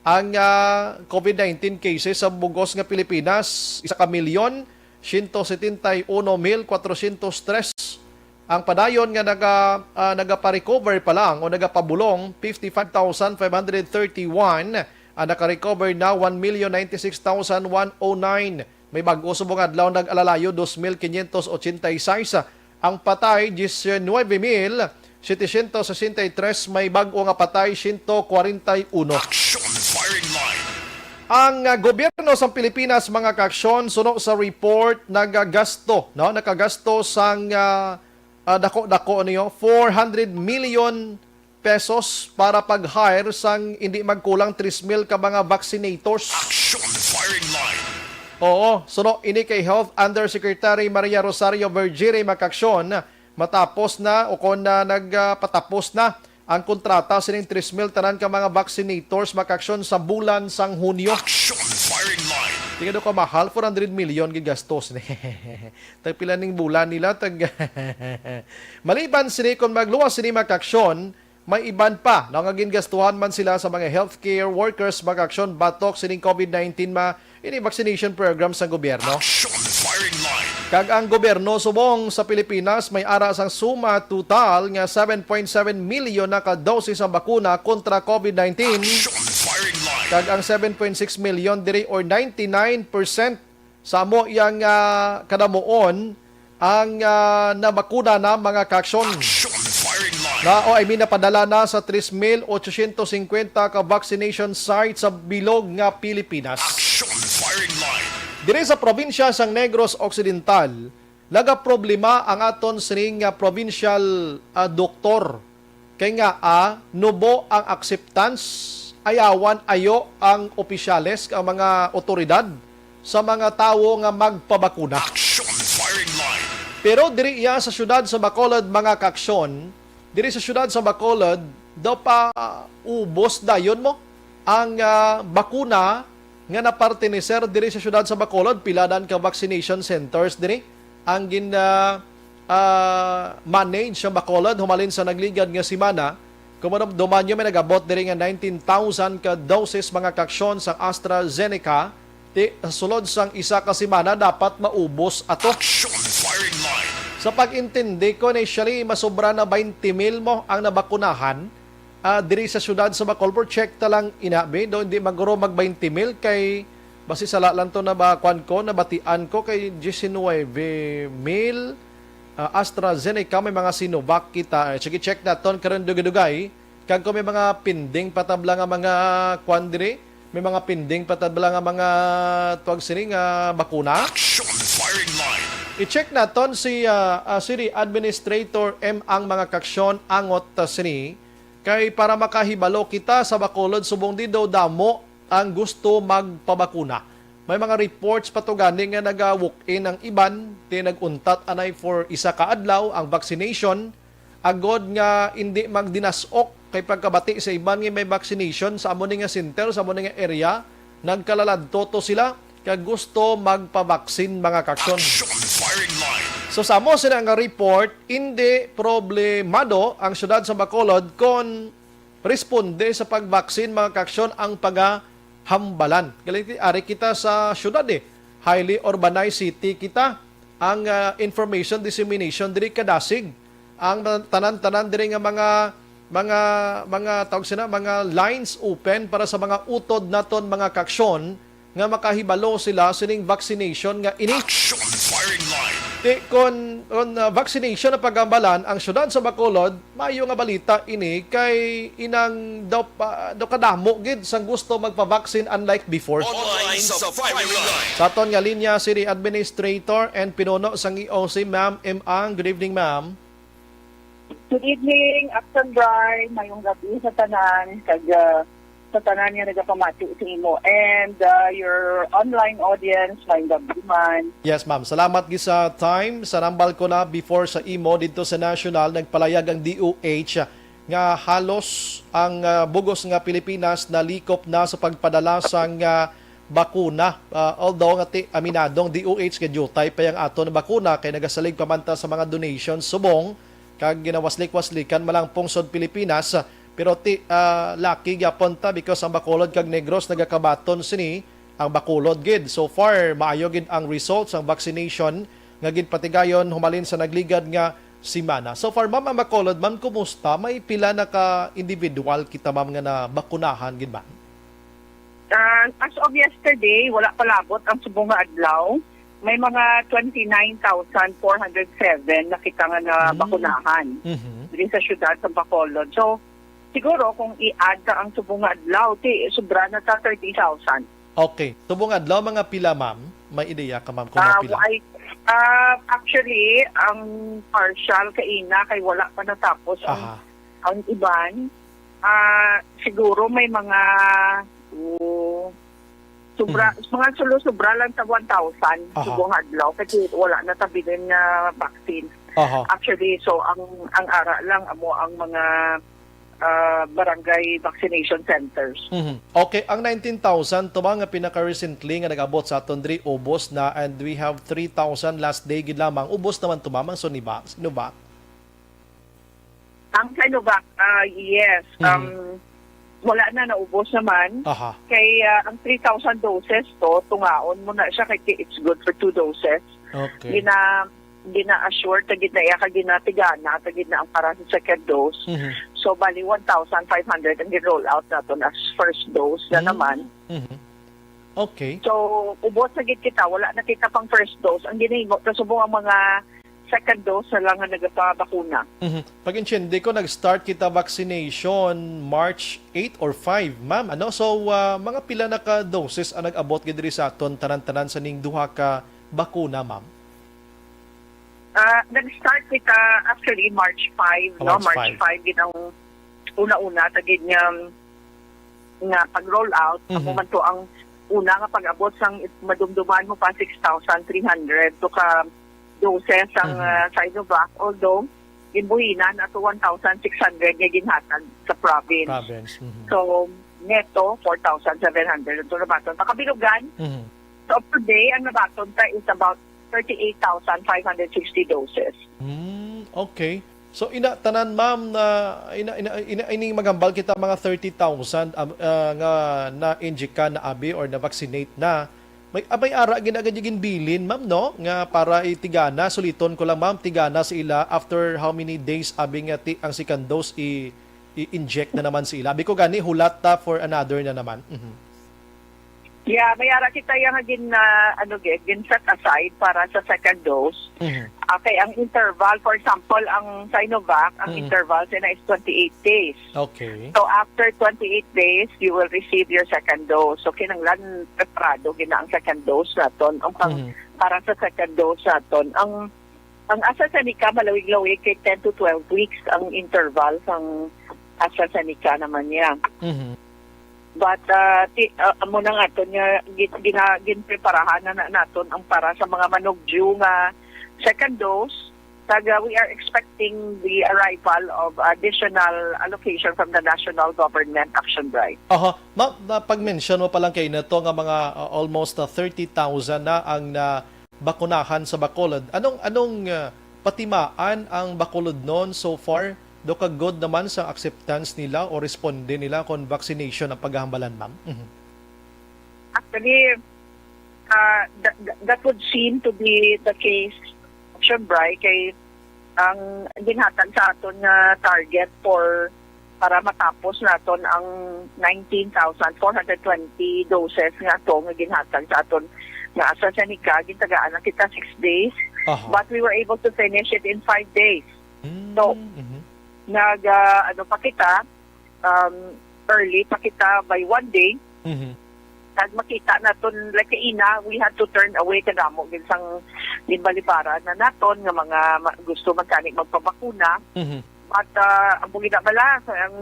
ang, ah, COVID nineteen cases sa bugos nga Pilipinas, isa ka milyon, siyento setenta y uno mil kwatrosyentos tres. Ang padayon nga naga-, ah, nagaparecover pa lang o nagapabulong, fifty-five thousand five hundred thirty-one. Ang nakarecover na, one million ninety-six thousand one oh nine. May bag-o subong adlaw nag-alalayo, dos mil quinientos ochenta y seis. Ang patay, diecinueve mil setecientos sesenta y tres. May bag-o nga patay, siyento kwarenta y uno. Action firing line. Ang, ah, gobyerno sa Pilipinas, mga kaaksyon, suno sa report, nagagasto, no? Nakagasto sang, ah, ah, dako-dako niyo, four hundred million pesos para pag-hire sang hindi magkulang tres mil ka mga vaccinators. Action firing line. Oo, suno ini kay Health Undersecretary Maria Rosario Vergire, mga kaaksyon, matapos na o kon na nagpatapos na ang kontrata sining tres mil tanan ka mga vaccinators, mga kaaksyon, sa bulan sang Hunyo. Action firing line. Tingnan ko, mahal, four hundred million gigastos ni. Tagpila ning bulan nila, tag Maliban sini, kung magluwas sini, mga kaaksyon, may iban pa, no, nga gingastuhan man sila sa mga healthcare workers, mga kaaksyon, batok sining COVID nineteen, ma ini vaccination program sa gobyerno. Action Firing Line. Kag ang gobyerno subong sa Pilipinas may ara sang suma total nga seven point seven milyon na ka dosis ang bakuna kontra COVID nineteen. Action Firing Line. Kag ang seven point six milyon diri, or ninety-nine percent sa amo iyang, ah, kadamuon ang, ah, nabakuna na, mga kaaksyon. Action Firing Line. Na, o, I mean, napadala na sa tres mil otsosyentos singkwenta ka vaccination sites sa bilog nga Pilipinas. Action Firing Line. Diri sa probinsya sang Negros Occidental, nagaproblema ang aton sining nga provincial, ah, doktor. Kay nga, ah, nubo ang acceptance, ayawan ayo ang opisyales, ang mga otoridad sa mga tawo nga magpabakuna. Action Firing Line. Pero diri iya sa siyudad sa Bacolod, mga kaaksyon, diri sa siyudad sa Bacolod, daw pa ubos dayon mo ang, ah, bakuna nga napartineser diri sa siyudad sa Bacolod. Pila dan ka vaccination centers diri ang gin, ah, ah, manage sa Bacolod humalin sa nagligad nga semana. Kung madumduman nyo, may nagabot diri nga nineteen thousand ka doses, mga kaaksyon, sa AstraZeneca. Ti, sulod sang isa ka semana, dapat maubos ato. Action Firing Line. Sa pag-intindi ko, initially, masobra na twenty mil mo ang nabakunahan, ah, diri sa siyudad sa Bacolod. Check ta lang ina, be. Do, hindi maguro mag twenty mil kay basi sala lang to na ba, kwan ko, nabatian ko kay diecinuebe mil, ah, AstraZeneca, may mga Sinovac kita. Eh, sige, check naton karon dugay-dugay. Kag kung may mga pending pa tabla nga mga kwan diri, may mga pending pa tabla nga mga tuwag sini nga bakuna. Action Firing Line. I-check naton si, ah, ah, City Administrator M ang, mga kaaksyon, angot, ah, sini. Kay para makahibalo kita sa Bacolod, subong di daw damo ang gusto magpabakuna. May mga reports pa to gani nga naga-walk-in ang iban, ti nag-untat anay for isa ka adlaw ang vaccination, agod nga indi magdinas-ok kay pagkabati sa iban nga may vaccination sa amo ni nga center, sa amo ni nga area, nagkalaladto to sila kag gusto magpabaksin, mga kaaksyon. Action Firing Line. So, sa amo sina nga report, indi problemado ang siyudad sa Bacolod kon responde sa pag-vaccine, mga kaaksyon, ang pagahambalan. Galing ti, ari kita sa syudad, eh. Highly urbanized city kita. Ang, ah, information dissemination diri kadasig. Ang tanan-tanan diri nga mga, mga, mga, tawag sina, mga lines open para sa mga utod naton, mga kaaksyon, nga makahibalo sila sining vaccination nga ini. Action Firing Line. Ti, kon, kon, ah, vaccination ang pag-ambalan, ang siyudad sa Bacolod, maayo nga balita ini kay inang daw pa, daw kadamo gid sang gusto magpa-vaccine, unlike before. Online sa Firing Line. Sa aton nga linya, City Administrator and Pinuno sang E O C, Ma'am M Ang. Good evening, ma'am. Good evening, Action Brian. Mayong gabi sa tanan, kag, ah, sa tanan nga nagapamati sa imo, and, ah, your online audience, mayong gabi man. Yes, ma'am. Salamat gid sa time. Sa nambal ko na before sa imo dito sa National, nagpalayag ang D O H nga halos ang, ah, bugos nga Pilipinas nalikop na sa pagpadala sang, ah, bakuna. Ah, although nga ti, aminadong D O H nga diutay pa yang aton bakuna kay nagasalig pa man ta sa mga donations subong kag ginawaslik-waslikan man lang pungsod Pilipinas. Pero ti, ah, lucky gyapon ta because ang Bacolod kag Negros nagakabaton sini, ang Bacolod gid. So far, maayo gid ang results sang vaccination nga ginpatigayon humalin sa nagligad nga semana. So far, ma'am, ang Bacolod, ma'am, kumusta? May pila na ka individual kita, ma'am, nga nabakunahan gid, ma'am? Ah, as of yesterday, wala pa labot ang subong nga adlaw. May mga twenty-nine thousand four hundred seven na kita nga nabakunahan Mhm. diri sa siyudad sa Bacolod. So, siguro kung i-add na ang subong nga adlaw, ti, sobra na ta thirty thousand. Okay. Subong adlaw, mga pila, ma'am? May ideya ka, ma'am, kung Ah, mga pila? Why? Ah, actually, ang partial kaina kay wala pa natapos ang, Aha. ang iban. Ah, siguro may mga, oh, sobra, Mhm. mga sulo-sobra lang sa one thousand Aha. subong adlaw kasi wala na tabilin nga vaccine. Aha. Actually, so ang, ang ara lang amo ang mga ah, barangay vaccination centers. Mhm. Okay, ang nineteen thousand to ba nga pinaka-recently nga nag-abot sa aton diri, ubos na, and we have three thousand last day gid lamang. Ubos naman to, ma'am, ang Sinovac? Sinovac? Ang Sinovac, ah, yes, Mhm. um, wala na, naubos naman. Aha. Kay ah, ang three thousand doses to, tungaon mo na siya kay it's good for two doses. Okay. Gina, gina-assure, tagid na iya ka ginatigana, tagid na ang para sa second dose. Mhm. So, bali one thousand five hundred ang gin-roll out naton as first dose na Mm. naman. Mhm. Okay. So, ubos na gid kita, wala na kita pang first dose. Ang ginahimo, kasubong ang mga second dose na lang nga nagapabakuna. Mhm. Pag-intindi ko, nag-start kita vaccination March eight or five, ma'am. Ano? So, ah, mga pila na ka doses ang nag-abot gid diri sa aton tanan-tanan sa ning duha ka bakuna, ma'am? Ah, nag-start kita actually March five, no? March March five. five, yun ang una-una, tagid nga, nga pag-roll out. Mhm. Amo man to ang una nga pag-abot sang madumduman mo pa six thousand three hundred to ka doses ang Mhm. ah, Sinovac. Although, ginbuhinan ato one thousand six hundred nga ginhatag sa province. Province. Mhm. So, neto, four thousand seven hundred ang nabaton. Pakabilugan, Mhm. so today, ang nabaton ta is about thirty-eight thousand five hundred sixty doses. Hmm, okay. So ina tanan, ma'am, na ina ina, ina ining maghambal kita mga thirty thousand, um, ah, nga na-injectan na abi or na-vaccinate na. May ah, may ara gid na gid ginbilin, ma'am, no? Nga para itigana, suliton ko lang, ma'am, tigana sa ila after how many days abi nga ti ang second dose i i-inject na naman sa ila. Abi ko gani hulat ta for another na naman. Mhm. Yeah, may ara kita yang gin ah, ano gid, gin set aside para sa second dose. Mhm. Okay, ang interval, for example, ang Sinovac, ang Mhm. interval sina is twenty-eight days. Okay. So after twenty-eight days, you will receive your second dose. So kinahanglan preparado gid na ang second dose naton. Ang pang, Mhm. para sa second dose naton, ang ang AstraZeneca malawig-lawig kay ten to twelve weeks ang interval sang AstraZeneca naman niya. Mhm. But uh, ti, uh, amo na nga aton nga gin, gina, ginpreparahan na, na naton ang para sa mga manugdyo nga second dose. Kag uh, we are expecting the arrival of additional allocation from the national government, Action Bright. Aha, ma, ma pag-mention mo pa lang kay nato nga mga uh, almost uh, thirty thousand na ang na bakunahan sa Bacolod. Anong anong uh, patimaan ang Bacolodnon so far? Do ka good naman sa acceptance nila o responde nila kon vaccination ang paghahambalan, ma'am? Mhm. Actually, uh, that, that would seem to be the case, Action Bright, kay ang ginhatag sa aton nga target for para matapos naton ang nineteen thousand four hundred twenty doses nga ato nga ginhatag sa aton nga AstraZeneca, gintagaan na kita six days. Aha. But we were able to finish it in five days. Mm, So, mhm. Nag, ah, ano pa kita, um, early pa kita by one day. Mhm. Kag makita naton, like kaina, we had to turn away kadamo gid sang ginbalibaran na naton nga mga ma- gusto man kani magpabakuna. Mhm. But uh, ang bugida bala, ang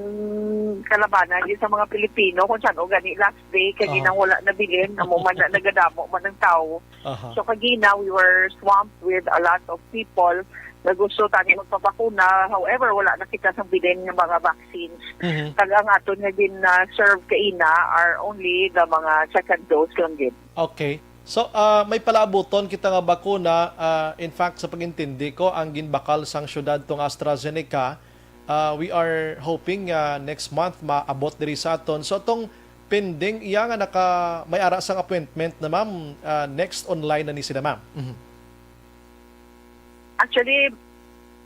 kalabanan gid sa mga Pilipino kung saan o gani last day kay Aha. ginang wala nabilin, amo man na nagadamo man ang tawo. Aha. So kagina, we were swamped with a lot of people na gusto tani magpabakuna. However, wala na kita sa bilin nga mga vaccines. Mhm. Kag ang aton nga gin-serve kaina are only the mga second dose lang gid. Okay. So, ah, may palaabuton kita nga bakuna. Ah, in fact, sa pag-intindi ko, ang ginbakal sang syudad tong AstraZeneca, ah, we are hoping nga next month maabot diri sa aton. So, atong pending iya nga naka may ara sang appointment na, ma'am, ah, next online na ni sila, ma'am. Mhm. Actually,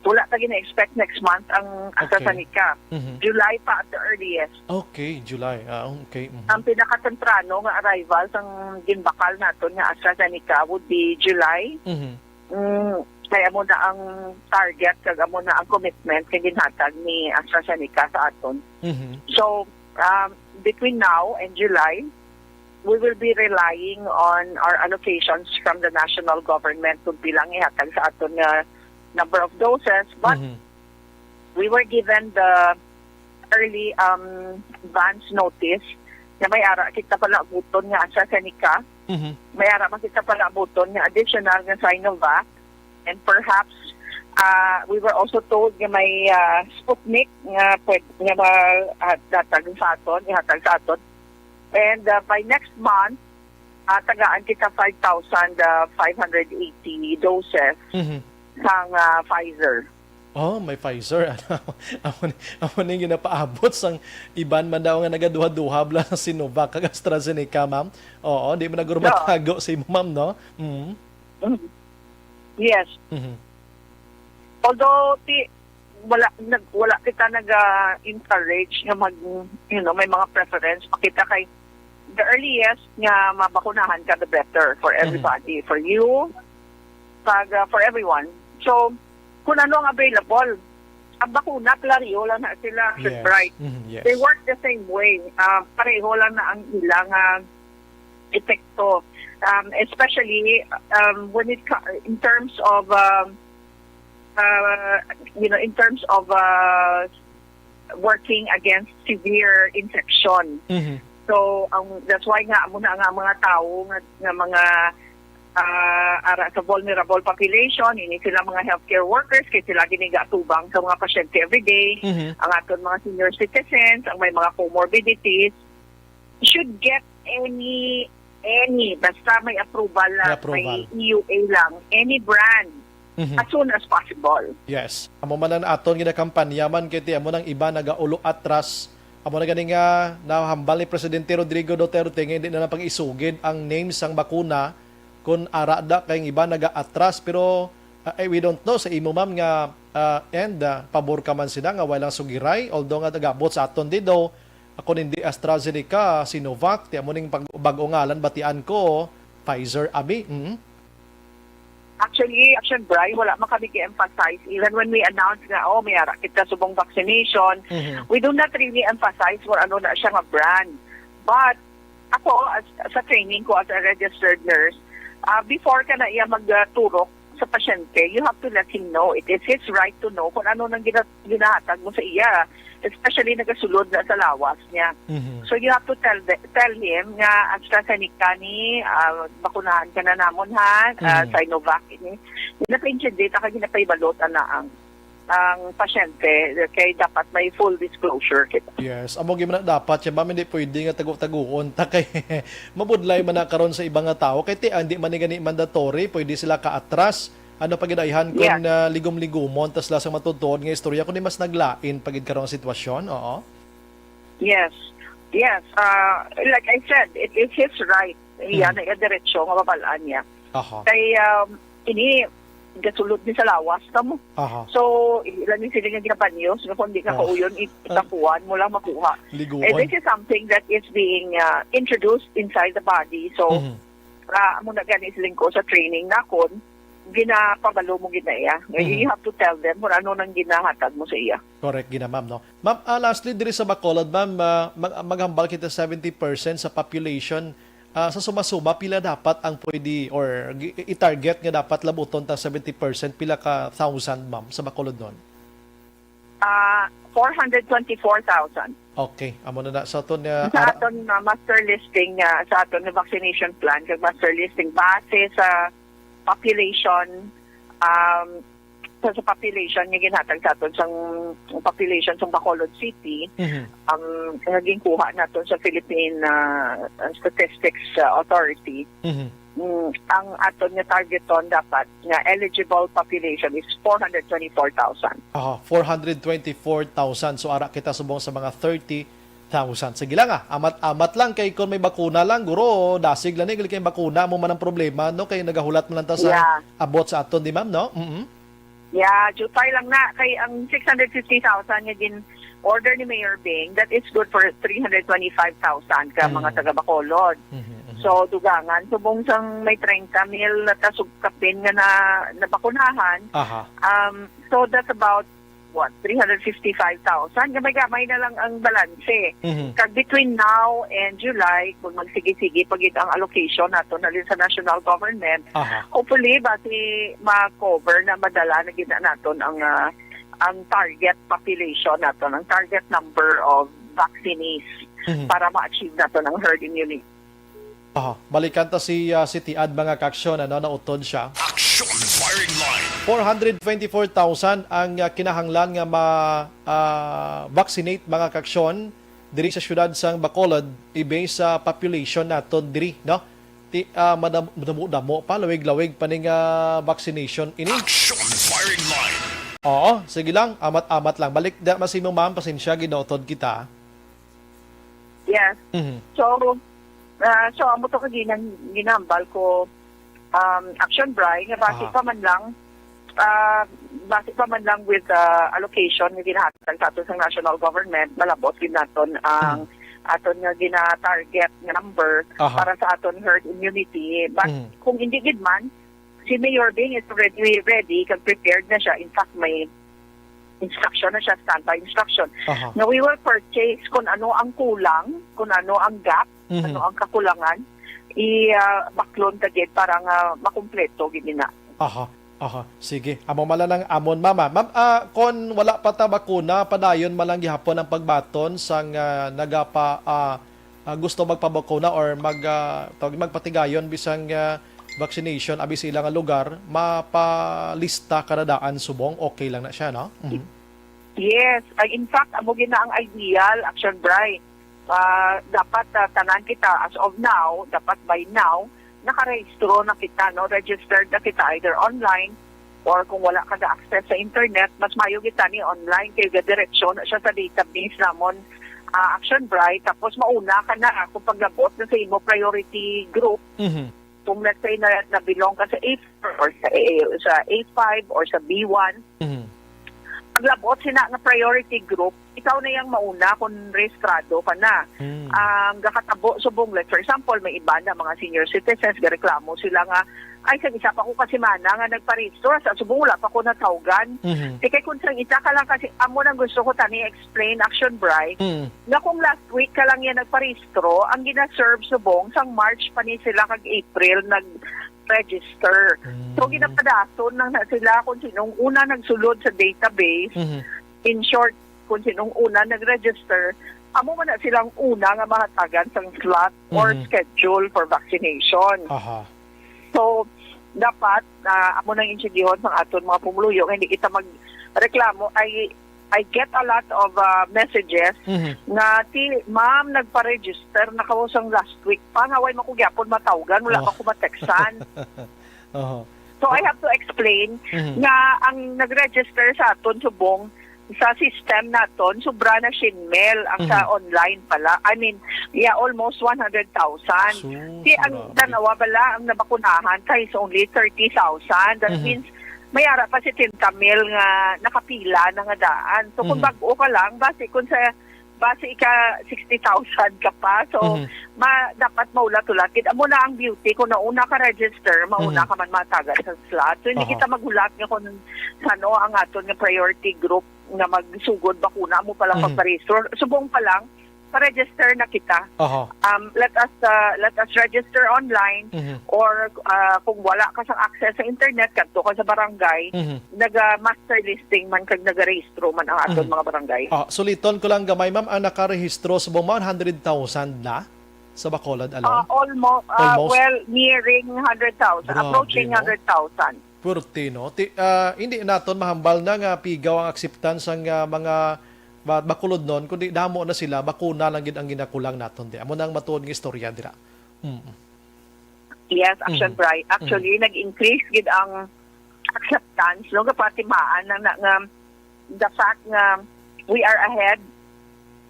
wala ta gina-expect next month ang Okay. AstraZeneca. Mhm. July pa at the earliest. Okay, July. Ah, okay. Mhm. Ang pinakatemprano nga arrival sang ginbakal naton nga AstraZeneca would be July. Mhm. Mm, kay amo na ang target kag amo na ang commitment nga ginhatag ni AstraZeneca sa aton. Mhm. So, um, between now and July, we will be relying on our allocations from the national government kung pila ang ihatag sa aton nga number of doses. But Mhm. we were given the early um, advance notice na may ara kita palaabuton nga AstraZeneca, Mhm. may ara man kita palaabuton nga additional nga Sinovac, and perhaps Ah, we were also told nga may, ah, Sputnik nga pwede nga ma-, ah, hatag sa aton, ihatag sa aton. And, ah, by next month, ah, tagaan kita five thousand five hundred eighty doses Mhm. sang, ah, Pfizer. Oh, may Pfizer. Ano? Amo ni, amo ni ginapaabot sang iban man daw nga nagaduha-duha bala sa Sinovac kag AstraZeneca, ma'am. Oo, di man naguro Oo. matago sa imo, ma'am, no? Mm. Mm. Yes. Mhm. Although, ti-, wala, nag-, wala kita nag-, ah, encourage nga mag, you know, may mga preference pa kita kay the earliest nga mabakunahan ka, the better for Mhm. everybody, for you, pag, ah, for everyone. So, kung ano ang available, ang bakuna, pareho lang na sila, Yes. Bright. Mhm, yes. They work the same way. Ah, pareho lang na ang ilang, ah, epekto. Um, especially, um, when it co-, in terms of, um, uh, you know, in terms of, uh, working against severe infection. Mhm. So, ang, that's why nga, amo na nga mga tao nga, nga mga, ah, ara sa vulnerable population, ini sila mga healthcare workers, kay sila gini gaatubang sa mga pasyente everyday, Mhm. ang aton mga senior citizens, ang may mga comorbidities, should get any, any, basta may approval May lang, approval. may E U A lang, any brand, Mhm. as soon as possible. Yes. Amo man ang aton ginakampanya man, kay ti amo nang iba nagaulo atras. Amo na gani nga nahambal ni Presidente Rodrigo Duterte nga hindi na lang pag-isugid ang name sang bakuna kung ara da kay ang iba nagaatras. Pero, ah, eh, we don't know sa imo, ma'am, nga, ah, and, ah, pabor ka man sila nga walang sugiray, although nga nagabot sa aton dito, ako hindi AstraZeneca, Sinovac, ti amo ning pag-, bag-o ngalan, batian ko, Pfizer, abi. Mm. Actually, Action Bry, wala man kami gi-emphasize. Even when we announce nga, "Oh, may ara kita subong vaccination," Mhm. we do not really emphasize kung ano na siya nga brand. But ako, as, sa training ko as a registered nurse, ah, before ka na iya magturok sa pasyente, you have to let him know. It is his right to know kung ano nang gina-, ginahatag mo sa iya, especially nagasulod na sa lawas niya. Mhm. So you have to tell the, tell him nga AstraZeneca ni, ah, bakunahan ka na namon, ha, ah, Mhm. Sinovac ini. Ginapaintindi ta kag ginapahibalo ta na ang, ang pasyente, kay dapat may full disclosure kita. Yes, amo gyud man na dapat siya, ma'am, hindi pwede nga tago-taguon ta kay mabudlay man na karon sa iba nga tawo. Kay ti, ah, hindi man ni gani mandatory, pwede sila kaatras. Ano pa gid ayhan kung, Yes. ah, ligom-ligomon ta sila sa matutuod nga istorya, kundi mas naglain pa gid karon ang sitwasyon? Oo. Yes. Yes. Ah, like I said, it is his right. Iya Mhm. na iya diretsyo nga mabal-an niya. Aha. Kay, um, ini gasulod ni sa lawas na mo. Aha. So, ila ni sila nga ginabanyos, nga kung di ka Oh. kauyon, i-, itapuan mo lang makuha. Liguon. And this is something that is being, uh, introduced inside the body. So, Mhm. ah, amo na gani siling ko sa training nakon, ginapabalo mo gid na iya. Nga Mhm. you have to tell them kung ano nang ginahatag mo sa iya. Correct gid na, ma'am, no? Ma'am, ah, lastly, diri sa Bacolod, ma'am, ah, mag-, maghambal kita seventy percent sa population. Ah, sa suma-suma, pila dapat ang pwede or gi-, i-target nga dapat labuton ta seventy percent? Pila ka thousand, ma'am, sa Bacolod nun? Ah, four hundred twenty-four thousand. Okay, amo na na. Sa aton, ah, Sa ara- aton, ah, master listing, ah, sa aton nga vaccination plan, kag master listing base sa population, um, sa, sa population nga ginhatag sa aton sang population sang Bacolod City, Mhm. ang nga ginkuha naton sa Philippine, ah, Statistics, ah, Authority, Mhm. mm, ang aton nga targeton dapat nga eligible population is four hundred twenty-four thousand. Aha, four hundred twenty-four thousand. So, ara kita subong sa mga thirty thousand. Sige lang, ah. Amat-amat lang kay kung may bakuna lang, guro, dasig lang ni, kay bakuna mo man ang problema, no? Kay nagahulat man lang ta sa Yeah. abot sa aton, di, ma'am, no? Mm-mm. Yeah, jutay lang na. Kay ang six hundred fifty thousand nga gin-order ni Mayor Bing, that is good for three hundred twenty-five thousand ka Mm. mga taga Bacolod. Mhm, mhm. So, dugangan, subong sang may treinta mil na tasog kapin nga na, nabakunahan. Aha. Um, so, that's about, what, three hundred fifty-five thousand? Gamay-gamay na lang ang balanse. Mhm. Kag between now and July, kung magsige-sige pa gid ang allocation naton halin sa national government, Aha. hopefully, basi ma-cover na, madala na gid na naton ang, ah, ang target population naton, ang target number of vaccinees Mhm. para ma-achieve naton ang herd immunity. Aha. Balikan ta si, ah, si Tiad, mga kaaksyon, ano, nautod siya. Action Firing Line. Four hundred twenty-four thousand ang, ah, kinahanglan nga ma, ah, vaccinate, mga kaaksyon, diri sa siyudad sang Bacolod, i-base sa population naton diri, no? Ti, ah, madam-, madamo-damo pa, lawig-lawig pa ning, ah, vaccination ini. Action firing line. Oo, sige lang, amat-amat lang. Balik da mas imo, ma'am, pasensya, ginautod kita. Yes. Mhm. So, ah, so amo to ka ginang-, ginambal ko, um, Action Bri, nga basi Aha. pa man lang, ah, basi pa man lang with, ah, allocation nga ginahatag sa aton sa national government, malabot gid naton ang Mhm. aton nga gina-target nga number Aha. para sa aton herd immunity. But Mhm. kung hindi gid man, si Mayor Bing is already ready kag prepared na siya. In fact, may instruction na siya, standby instruction. Aha. Nga we will purchase kung ano ang kulang, kung ano ang gap, Mhm. ano ang kakulangan, i, ah, baklon ta gid para nga makumpleto gid na. Aha. Aha. Sige. Amo man lang ang amon, mama. Ma'am, ah, kon wala pa ta bakuna, padayon man lang gihapon ang pagbaton sang, ah, nagapa, ah, ah, gusto magpabakuna or mag, ah, tawag, magpatigayon bisan nga vaccination abi sa ila nga lugar, mapalista karadaan subong, okay lang na siya, no? Mhm. Yes. Ay, in fact, amo gid na ang ideal, Action Bri. Ah, dapat, ah, tanan kita, as of now, dapat by now, nakarehistro na kita, no? Registered na kita either online or kung wala ka ga-access sa internet, mas mayo kita ni online kay gadiretso na siya sa database namon, ah, Action Bri. Tapos mauna ka na kung paglabot na sa imo priority group. Mhm. Kung let's say na, na belong ka sa A four or sa A, sa A five or sa B one, Mhm. paglabot sina nga priority group, ikaw na yang mauna kung rehistrado ka na. Mm. Ang gakatabo subong, like, for example, may iba na mga senior citizens, gareklamo sila nga, "Ay, sa isa pa ko ka semana nga nagparehistro, sa subong wala pa ko natawgan." Mhm. Di kay kung sa isa ka lang kasi, amo nang gusto ko tani explain, Action Bri, Mm. nga kung last week ka lang yan nagparehistro, ang gina-serve subong sang March pa ni sila kag April nag-register. So, Mm. ginapadason lang na sila kung sinong una nagsulod sa database. Mhm. In short, kung sinong una nag-register, amo man na silang una nga mahatagan sang slot or Mhm. schedule for vaccination. Aha. So, dapat, ah, amo nang intsindihon sang aton mga pumuluyo nga hindi kita magreklamo. I, I get a lot of, ah, messages Mhm. nga, "Ti, ma'am, nagpa-register na ko sang last week pa, nga way man ko gyapon matawgan, wala Oh. pa ko matextan." Oho. So, I have to explain Mhm. nga ang nag-register sa aton subong sa system naton, sobra na singmil ang sa Mhm. online pala. I mean, yeah, almost one hundred thousand. Sus, Di ang grabe. Tanawa bala ang nabakunahan kay is only thirty thousand. That Mhm. means, may ara pa setenta mil nga nakapila na nga daan. So, kung Mhm. bag-o ka lang, basi kung sa, basi ka sixty thousand ka pa. So, Mhm. ma-, dapat maulat-ulat. Gid, amo na ang beauty. Kung nauna ka register, mauna Mhm. ka man matagan sa slot. So, hindi Aha. kita maghulat nga kung ano ang aton nga priority group nga magsugod bakuna, amo pala Mhm. pagparehistro. Subong pa lang, pa-register na kita. Aha. Um, let us, uh, let us register online Mhm. or, uh, kung wala ka sa access sa internet, kadto ka sa barangay, Mhm. naga-master listing man kag nagarehistro man ang aton Mhm. mga barangay. Ah, suliton ko lang gamay, ma'am, ang nakarehistro subong one hundred thousand na sa Bacolod alone? Ah, almo-, ah, Almost? Well, nearing hundred thousand, Grabe, approaching no? Hundred thousand. Pwerte, no? Ti-, ah, hindi naton mahambal na nga pigaw ang acceptance sang, ah, mga ba-, Bacolodnon, kundi damo na sila, bakuna lang gid ang ginakulang naton di. Amo na ang matuod nga istorya dira. Mm. Yes, Action Mhm. Bri. Actually, Mhm. nag-increase gid ang acceptance, no? Kapatimaan na, na nga the fact nga we are ahead,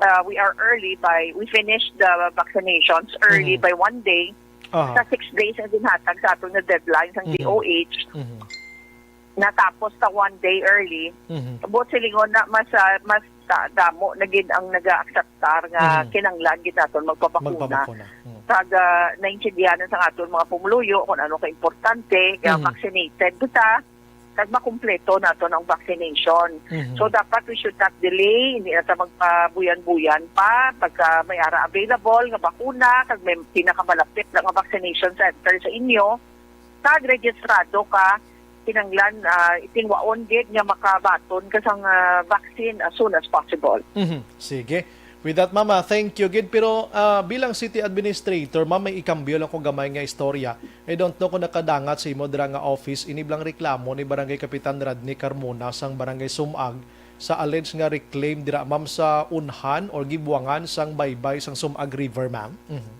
uh, we are early by, we finished the vaccinations early Mhm. by one day. Aha. Sa six days ang ginhatag sa aton nga deadline sang Mhm. D O H, Mhm. natapos sa one day early. Mhm. Buot silingon na mas, ah, mas ta-, damo na gid ang naga-akseptar nga Mhm. kinahanglan gid naton magpabakuna. Magpabakuna. Mhm. Kag, ah, naintindihan na sa aton mga pumuluyo kung ano ka importante, nga Mhm. vaccinated kita, kag makumpleto naton ang vaccination. Mhm. So, dapat we should not delay, hindi na ta magpabuyan-buyan pa. Pagka may ara available nga bakuna, kag may pinakamalapit na nga vaccination center sa inyo, kag registrado ka, kinahanglan, ah, tingwaon gid nga makabaton ka sang, ah, vaccine as soon as possible. Mhm. Sige. With that, Mama, thank you gid. Pero, ah, bilang city administrator, Ma'am, may ikambyo lang ko gamay nga istorya. I don't know kung nakadangat sa imo dira nga office ini bang reklamo ni Barangay Kapitan Rodney Carmona sang Barangay Sumag sa alleged nga reclaim dira, Ma'am, sa unhan or gibuangan sang baybay sang Sumag River, Ma'am. Mhm.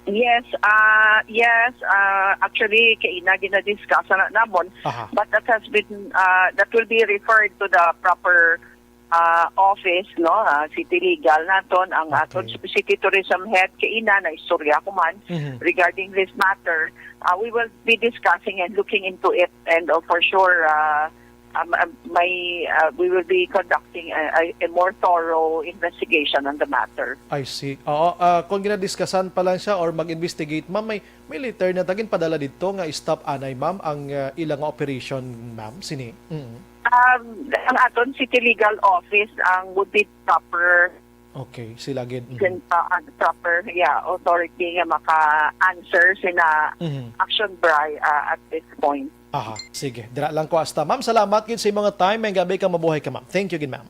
Yes, uh, yes, uh, actually, kaina gina-discuss na namon, Aha. but that has been, uh, that will be referred to the proper uh, office, no, uh, city legal naton, ang Okay. aton city tourism head, kaina na istorya ko man Mhm. regarding this matter. Uh, we will be discussing and looking into it, and uh, for sure, uh, um, uh, may, uh, we will be conducting a, a, a more thorough investigation on the matter. I see. Oo, ah, kung ginadiscuss-an pa lang siya or mag-investigate, ma'am, may, may letter na tagin padala dito nga stop anay, ma'am, ang ah, ila nga operation, ma'am, sini. Mm. Um, ang aton city legal office ang would be proper Okay, sila gid. Mhm. sin, uh, ang proper, yeah, authority nga maka-answer sina Mhm. Action Bri uh, at this point. Aha, sige. Dira lang ko hasta. Ma'am, salamat gid sa imong time. May gabi ka, mabuhay ka, ma'am. Thank you gid, ma'am.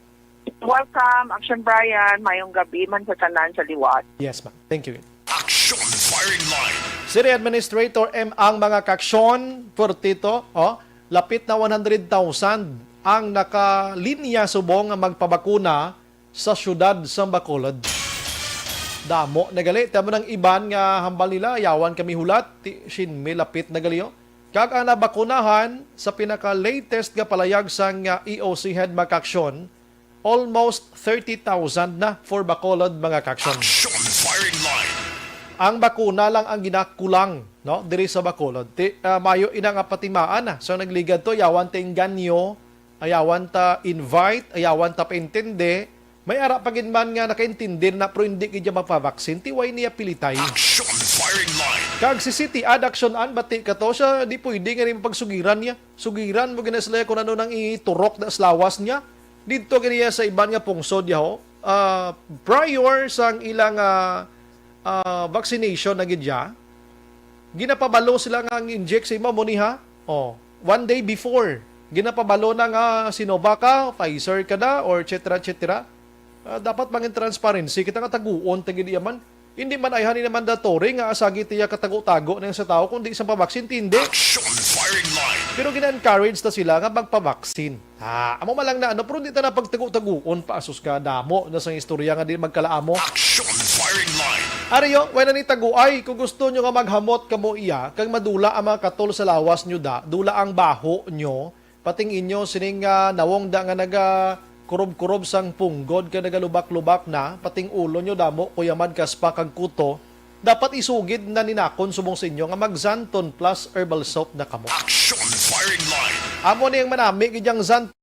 Welcome, Action Brian. Mayong gabi man sa tanan sa liwat. Yes, ma'am. Thank you gid. Action Firing Line. City Administrator M ang mga kaaksyon, Fortito, oh, lapit na one hundred thousand ang nakalinya subong nga magpabakuna sa siyudad sa Bacolod. Damo na gali, tamo nang iban nga hambal nila, yawan kami hulat, ti, sinmi lapit na gali, oh. Kag ang nabakunahan sa pinaka-latest nga palayag sang ah, E O C head mga kaaksyon, almost thirty thousand na for Bacolod mga kaaksyon. Action Firing Line. Ang bakuna lang ang ginakulang, no, diri sa Bacolod. Ti, ah, mayo ina nga patimaan na. So nagligad to, yawan ta inganyo, ayawan ta invite, ayawan ta paintindi. May ara pa gid man nga nakaintindi na pero hindi gid niya magpabaksin, ti way niya pilitay. Action Firing Line. Kag si City Ad Action An, bati ka to siya, di pwede nga rin pagsugiran niya. Sugiran mo gina sila kung ano nang iturok na sa lawas niya. Dito gid niya sa iban nga pungsod yaho. Ah, prior sang ilang ah, ah, vaccination na gid ya, ginapabalo sila nga ang inject sa imo mo ni ha. Oh, one day before, ginapabalo na nga Sinovac ka, Pfizer ka na, or et cetera, et cetera. Ah, dapat mangin transparency kita nga taguon ta gid iya man. Hindi man ayhan ni na mandatory nga asagi tiya katago-tago na sa tao kundi sa pabaksin tindi. Action Firing Line. Pero gina-encourage ta sila nga magpabaksin. Ah, amo man lang na ano, pero hindi ta na pagtago-taguon pa, asus ka, damo na sang istorya nga di magkalaamo. Action Firing Line. Ariyo, wala ni taguay. Kung gusto nyo nga maghamot kamo iya, kag madula ang mga katol sa lawas nyo da, dula ang baho nyo, pating inyo sining ah, nawong da nga naga kurob-kurob sang punggod kag nagalubak-lubak na, pating ulo nyo damo, kuyamad, kaspa kag kuto, dapat isugid na ni nakon subong sa inyo nga mag Xanthone Plus Herbal Soap na kamo. Action Firing Line. Amo ni ang manami gid yang Xanthone.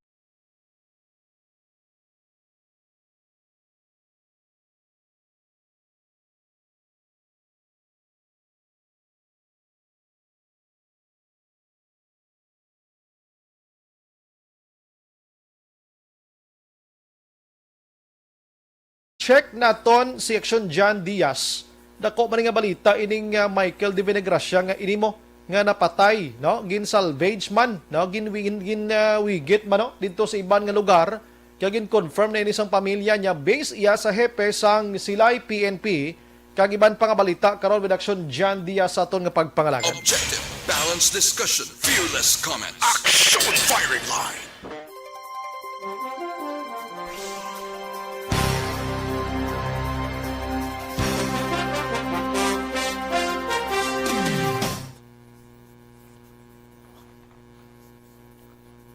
Check naton si Action John Diaz. Dako man nga balita ining ah, Michael de Vinegracia nga ini mo nga napatay, no? Gin-salvage man, no? Gin, gin, gin, ah, wigit man, no? Dito sa iban nga lugar, kaya gin-confirm na ini sang pamilya niya. Base iya sa hepe sang Silay P N P, kag iban pa nga balita karon with Action John Diaz sa aton nga pagpangalagan. Objective, balanced discussion, fearless comments. Action Firing Line.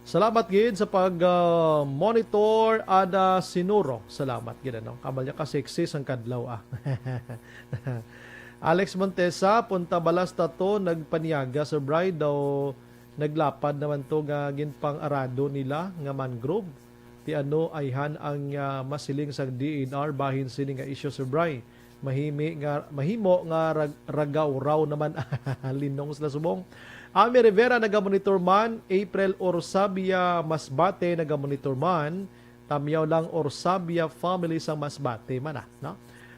Salamat gid sa pag ah, monitor, Ada Sinuro. Salamat gid, ano. Kamal niya ka sexy sang kadlaw ah. Alex Montesa, punta balas ta to, nagpaniaga sa bride daw, naglapad naman to nga ginpang-arado nila nga mangrove. Ti ano ayhan ang ah, masiling sang D N R bahin sini nga isyu, Sir Bry? Mahimi nga mahimo nga rag, ragaw raw naman. Linong sila subong. Ami Rivera nagamonitor man, April Orsabia Masbate nagamonitor man, Tamyaw lang Orsabia family sa Masbate man ah, no?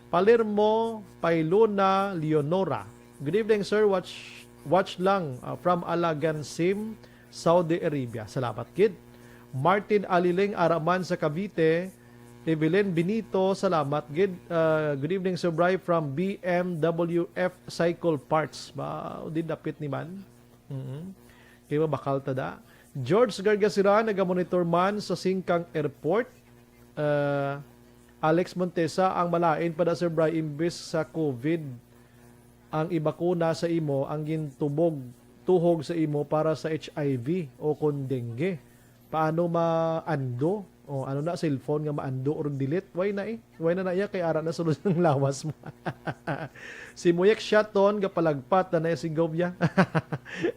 Palermo Pailona Leonora. Good evening, sir. Watch watch lang ah, from Alagan Sim, Saudi Arabia. Salamat gid. Martin Aliling Araman sa Cavite, Evelyn Benito, salamat gid. Uh, good evening, Sir Bry, from B M W F Cycle Parts. Ba, di dapit ni man. Mm-hmm. Kay mabakal ta da. George Gargasiran, nagamonitor man sa Singkang Airport. Uh, Alex Montesa, ang malain pa da, Sir Bry, imbis sa COVID, ang ibakuna sa imo, ang gintubog, tuhog sa imo para sa H I V o kon dengue. Paano maando? O, ano na, cellphone nga maando or delete? Why na eh? Why na na iya? Kay ara na sulod ang lawas mo. Si Muyek Shaton, gapalagpat na na iya si Gov ya.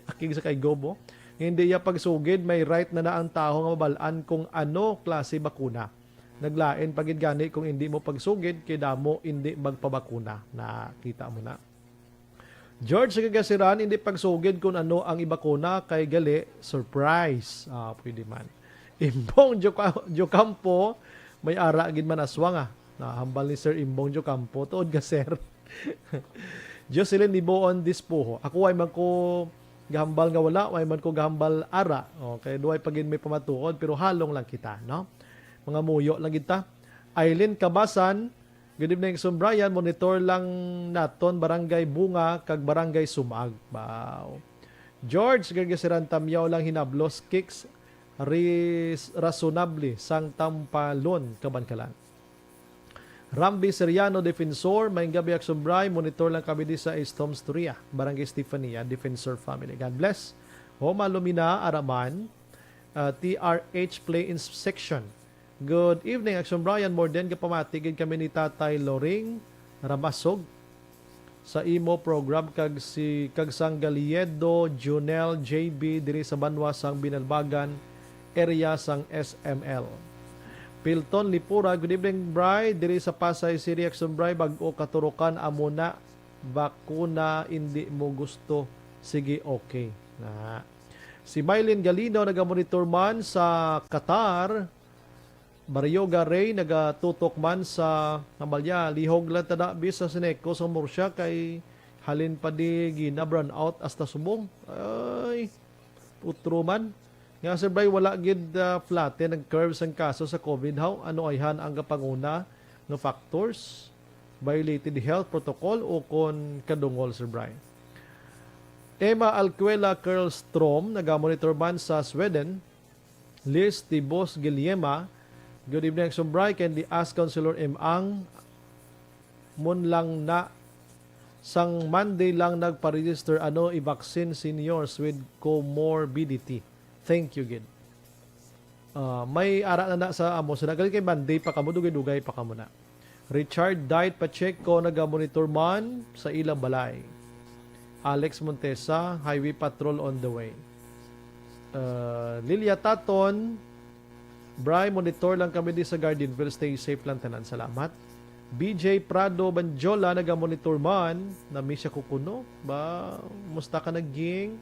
Aking sa kay Gov, oh. Hindi iya pagsugid, may right na na ang tawo nga mabalaan kung ano klase bakuna. Naglain pa gid gani kung hindi mo pagsugid, kay damo hindi magpabakuna. Nakita mo na. George Gagasiran, hindi pagsugid kung ano ang ibakuna kay gali, surprise. Ah, pwede man. Imbong Joca-, Jocampo, may ara gid man aswang, ah. Nahambal ni Sir Imbong Jocampo. Tuod nga, sir. Jocelyn Diboon Dispuho. Ako, way man ko gahambal nga wala, way man ko gahambal ara. Okay, duway pa gid may pamatuod, pero halong lang kita, no? Mga muyo lang kita. Aileen Kabasan, good evening, Sir Brian. Monitor lang naton Barangay Bunga kag Barangay Sumag. Wow. George Gargasiran, tamyaw lang hinablos, kicks ris-, rasonable sang Tampalon, Kabankalan. Rambi Seriano, Defensor, maayong gabi, Aksyon Bry. Monitor lang kami di sa Estom Storia, Barangay Stefania, Defensor family. God bless. Homa Lumina, Araman, uh, T R H Play Inspection. Good evening, Aksyon Brian. More than kapamati gid kami ni Tatay Loring Ramasog sa imo program kag si, kag sang Galiedo, Junel, J B diri sa banwa sang Binalbagan area sang S M L. Pilton Lipura, good evening, Bry. Diri sa Pasay City, Aksyon Bry, bag-o katurukan amo na, bakuna, indi mo gusto. Sige, okay. Na. Si Mylene Galino nagamonitor man sa Qatar. Baryoga Ray nagatutok man sa Amalya. Lihog lang tada bis sa Sineco sa Murcia kay halin pa di gina brownout hasta subong. Ay, putro man. Nga, Sir Bry, wala gid, ah, flatten ang curve sang kaso sa COVID, haw? Ano ayhan ang kapanguna nga factors? Violated health protocol o kon kadungol, Sir Bry? Emma Alcuela Curlstrom, nagamonitor man sa Sweden. Liz Tibos Guillema, good evening, Aksyon Bry. Kindly ask Councilor M Ang, mun lang na sang Monday lang nagpa-register, ano, i-vaccine seniors with comorbidity. Thank you gid. Ah, may ara na na sa amo. So, nagali kay Monday pa kamo, dugay-dugay pa kamo na. Richard Diet Pacheco, nagamonitor man sa ilang balay. Alex Montesa, highway patrol on the way. Uh, Lilia Taton, Bry, monitor lang kami di sa Gardenville. Stay safe lang tanan. Salamat. B J Prado Banjola, nagamonitor man. Nami siya kukuno. Ba, musta ka na, ging?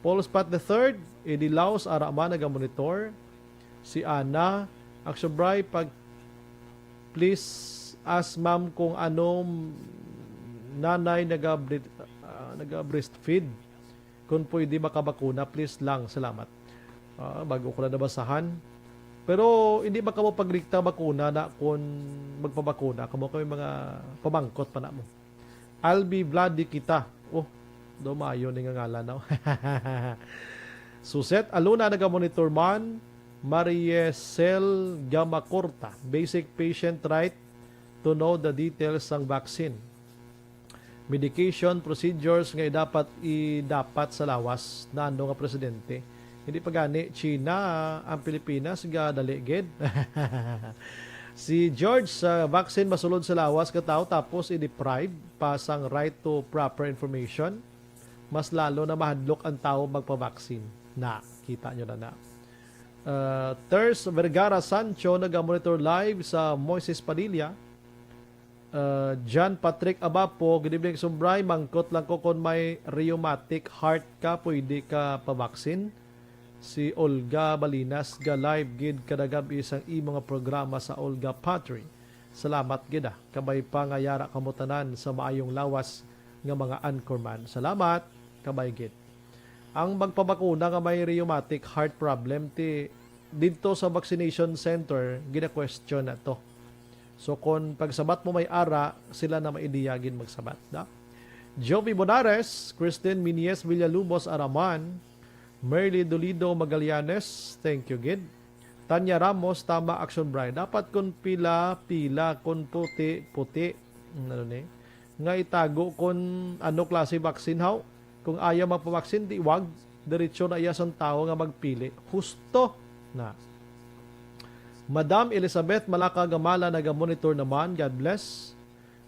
Paul Spot the third, Eddie Laos, ara man, nagamonitor. Si Ana, Aksyon Bry, pag, please ask ma'am kung ano nanay naga-bre-, ah, naga-breastfeed. Kung pwede makabakuna, please lang. Salamat. Ah, bago ko lang nabasahan. Pero hindi ba kamo paglikta bakuna na kung magpabakuna? Kamo kami mga pamangkot pa na mo. Albi Vladi kita. Oh, do maayo ni nga ngalan, no? Suset Aluna, naga-monitor man. Mariesel Gamacorta, basic patient right to know the details sang vaccine. Medication procedures nga dapat i-, dapat sa lawas na ano nga presidente. Hindi pa gani China ang Pilipinas, ga dali gid. Si George, sa vaccine masulod sa lawas ka tawo tapos i-deprive pa sang right to proper information, mas lalo na mahadlok ang tawo magpa-vaccine. Na, kita nyo na na. Uh, Ters Vergara Sancho naga-monitor live sa Moises Padilla. Uh, John Patrick Abapo, good evening, Sir Bry. Mangkot lang ko kung may rheumatic heart ka, pwede ka pa-vaccine. Si Olga Balinas, ga live gid kada gab-i sang imo nga programa sa Olga Pottery. Salamat gid, ah. Kabay pa nga yara kamo tanan sa maayong lawas nga mga anchorman. Salamat. Kabay gid. Ang magpabakuna nga may rheumatic heart problem, ti didto sa vaccination center, gina-question na to. So, kung pagsabat mo may ara, sila na may ideya gid magsabat, da? Jovi Bonares, Kristen Minies Villalubos Araman, Merly Dolido Magallanes, thank you gid. Tanya Ramos, tama, Action Bride. Dapat kun pila, pila, kun puti, puti. Ano ni? Nga itago kun ano klase vaccine, haw? Kung ayaw magpabaksin, di wag. Diretso na iya sang tawo nga magpili. Husto na. Madam Elizabeth Malaka Gamala, naga-monitor naman. God bless.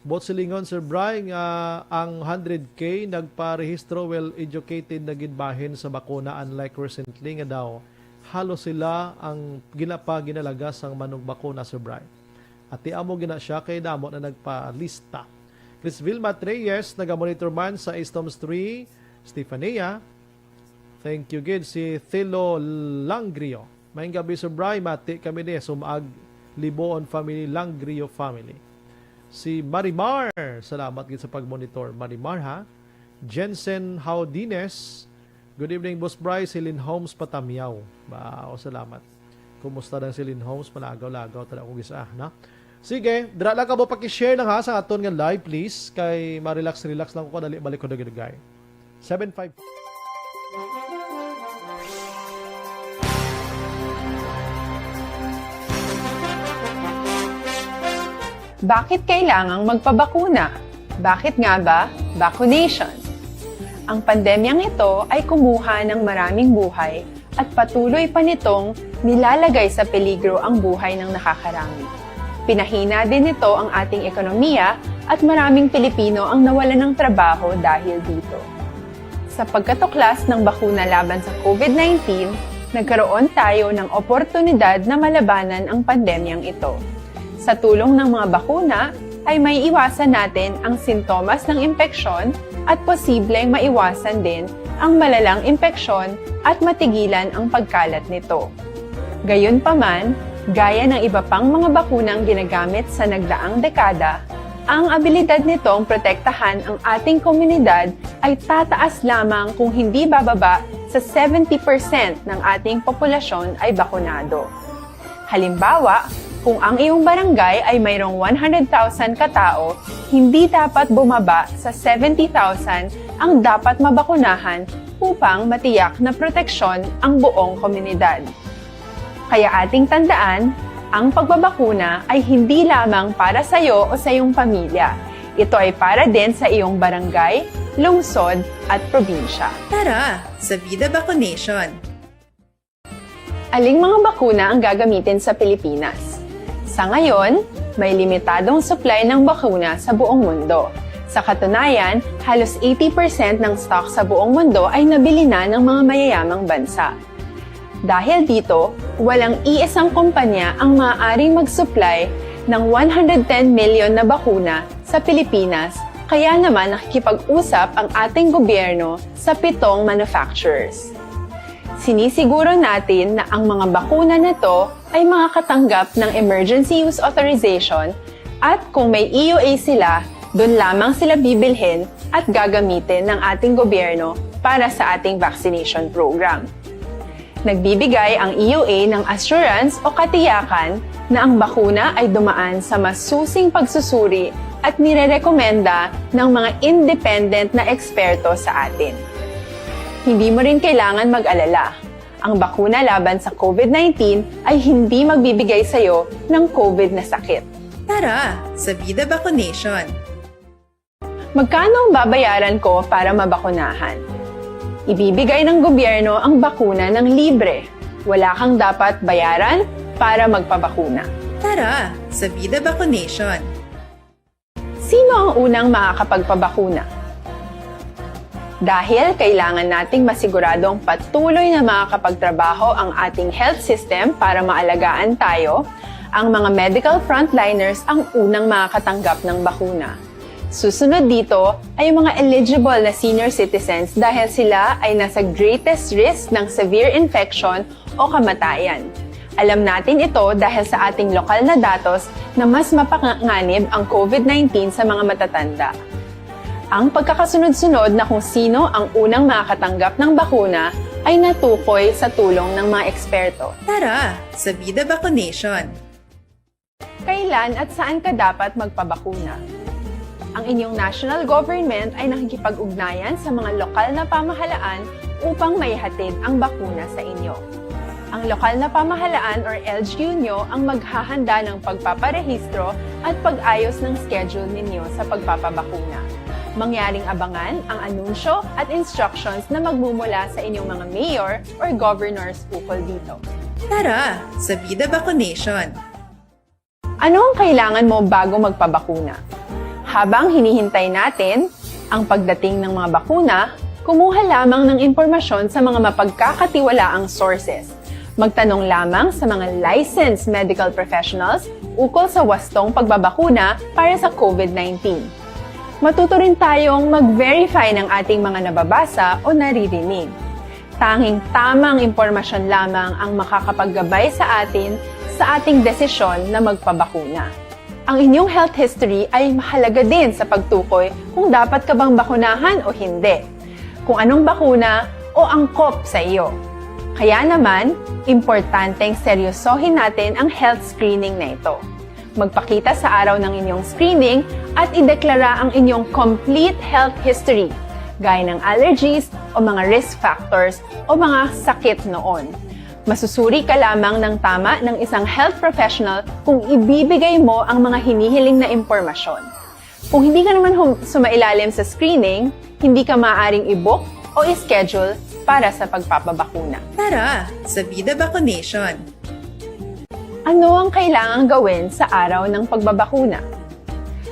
Buot silingon, Sir Bry, nga ang hundred K nagparehistro, well educated na gid bahin sa bakuna, unlike recently nga daw halos sila ang ginapa ginalaga sang manugbakuna, Sir Bry. At ti amo gina siya kay damo na nagpalista. Chris Vilma Reyes, naga-monitor man sa East Tombs three, Stefania. Thank you gid. Si Thilo Langrio. Maayong gabi, Sir Bry. Mati kami ni Sumag Liboon Family, Langrio Family. Si Marimar, salamat gid sa pag-monitor. Marimar, ha? Jensen Haudines, good evening, Boss Bry. Si Lynn Holmes Patamyaw. Wow, salamat. Kumusta daw si Lynn Holmes? Malagaw-lagaw tala ko gisa, na? Sige, dira lang kamo, paki-share lang ha sa aton nga live, please. Kay ma-relax-relax lang ko, dali balik ko dagay. Seven five. Bakit kailangang magpabakuna? Bakit nga ba vaccination? Ang pandemyang ito ay kumuha ng maraming buhay at patuloy pa nitong nilalagay sa peligro ang buhay ng nakakarami. Pinahina din nito ang ating ekonomiya at maraming Pilipino ang nawalan ng trabaho dahil dito. Sa pagkatuklas ng bakuna laban sa COVID nineteen, nagkaroon tayo ng oportunidad na malabanan ang pandemyang ito. Sa tulong ng mga bakuna, ay maiiwasan natin ang sintomas ng impeksyon at posibleng maiwasan din ang malalang impeksyon at matigilan ang pagkalat nito. Gayunpaman, gaya ng iba pang mga bakunang ginagamit sa nagdaang dekada, ang abilidad nitong protektahan ang ating komunidad ay tataas lamang kung hindi bababa sa seventy percent ng ating populasyon ay bakunado. Halimbawa, kung ang iyong barangay ay mayroong one hundred thousand katao, hindi dapat bumaba sa seventy thousand ang dapat mabakunahan upang matiyak na proteksyon ang buong komunidad. Kaya ating tandaan, ang pagbabakuna ay hindi lamang para sa iyo o sa iyong pamilya. Ito ay para din sa iyong barangay, lungsod, at probinsya. Tara, sa Vida Vaccination! Aling mga bakuna ang gagamitin sa Pilipinas? Sa ngayon, may limitadong supply ng bakuna sa buong mundo. Sa katunayan, halos eighty percent ng stock sa buong mundo ay nabili na ng mga mayayamang bansa. Dahil dito, walang iisang kumpanya ang maaaring mag-supply ng one hundred ten million na bakuna sa Pilipinas, kaya naman nakikipag-usap ang ating gobyerno sa pitong manufacturers. Sinisiguro natin na ang mga bakuna na to ay makakatanggap ng emergency use authorization at kung may E U A sila, doon lamang sila bibilhin at gagamitin ng ating gobyerno para sa ating vaccination program. Nagbibigay ang E U A ng assurance o katiyakan na ang bakuna ay dumaan sa masusing pagsusuri at nirerekomenda ng mga independent na eksperto sa atin. Hindi mo rin kailangan mag-alala. Ang bakuna laban sa COVID nineteen ay hindi magbibigay sa iyo ng COVID na sakit. Tara, sa Vida Vaccination! Magkano ang babayaran ko para mabakunahan? Ibibigay ng gobyerno ang bakuna ng libre. Wala kang dapat bayaran para magpabakuna. Tara, sa Vida Vaccination! Sino ang unang makakapagpabakuna? Dahil kailangan nating masiguradong patuloy na makakapagtrabaho ang ating health system para maalagaan tayo, ang mga medical frontliners ang unang makakatanggap ng bakuna. Susunod dito ay ang mga eligible na senior citizens dahil sila ay nasa greatest risk ng severe infection o kamatayan. Alam natin ito dahil sa ating lokal na datos na mas mapanganib ang COVID nineteen sa mga matatanda. Ang pagkakasunod-sunod na kung sino ang unang makakatanggap ng bakuna ay natukoy sa tulong ng mga eksperto. Tara, sa Vida Vaccination! Kailan at saan ka dapat magpabakuna? Ang inyong national government ay nakikipag-ugnayan sa mga lokal na pamahalaan upang maihatid ang bakuna sa inyo. Ang lokal na pamahalaan or L G U nyo ang maghahanda ng pagpaparehistro at pag-ayos ng schedule ninyo sa pagpapabakuna. Mangyaring abangan ang anunsyo at instructions na magmumula sa inyong mga mayor or governors ukol dito. Tara sa Vida Vaccination! Ano ang kailangan mo bago magpabakuna? Habang hinihintay natin ang pagdating ng mga bakuna, kumuha lamang ng impormasyon sa mga mapagkakatiwalaang sources. Magtanong lamang sa mga licensed medical professionals ukol sa wastong pagbabakuna para sa COVID nineteen. Matuto rin tayong mag-verify ng ating mga nababasa o naririnig. Tanging tamang impormasyon lamang ang makakapaggabay sa atin sa ating desisyon na magpabakuna. Ang inyong health history ay mahalaga din sa pagtukoy kung dapat ka bang bakunahan o hindi, kung anong bakuna o angkop sa iyo. Kaya naman, importanteng seryosohin natin ang health screening na ito. Magpakita sa araw ng inyong screening at ideklara ang inyong complete health history, gaya ng allergies o mga risk factors o mga sakit noon. Masusuri ka lamang ng tama ng isang health professional kung ibibigay mo ang mga hinihiling na impormasyon. Kung hindi ka naman hum- sumailalim sa screening, hindi ka maaaring i-book o i-schedule para sa pagpapabakuna. Tara sa Vida Vaccination! Ano ang kailangang gawin sa araw ng pagbabakuna?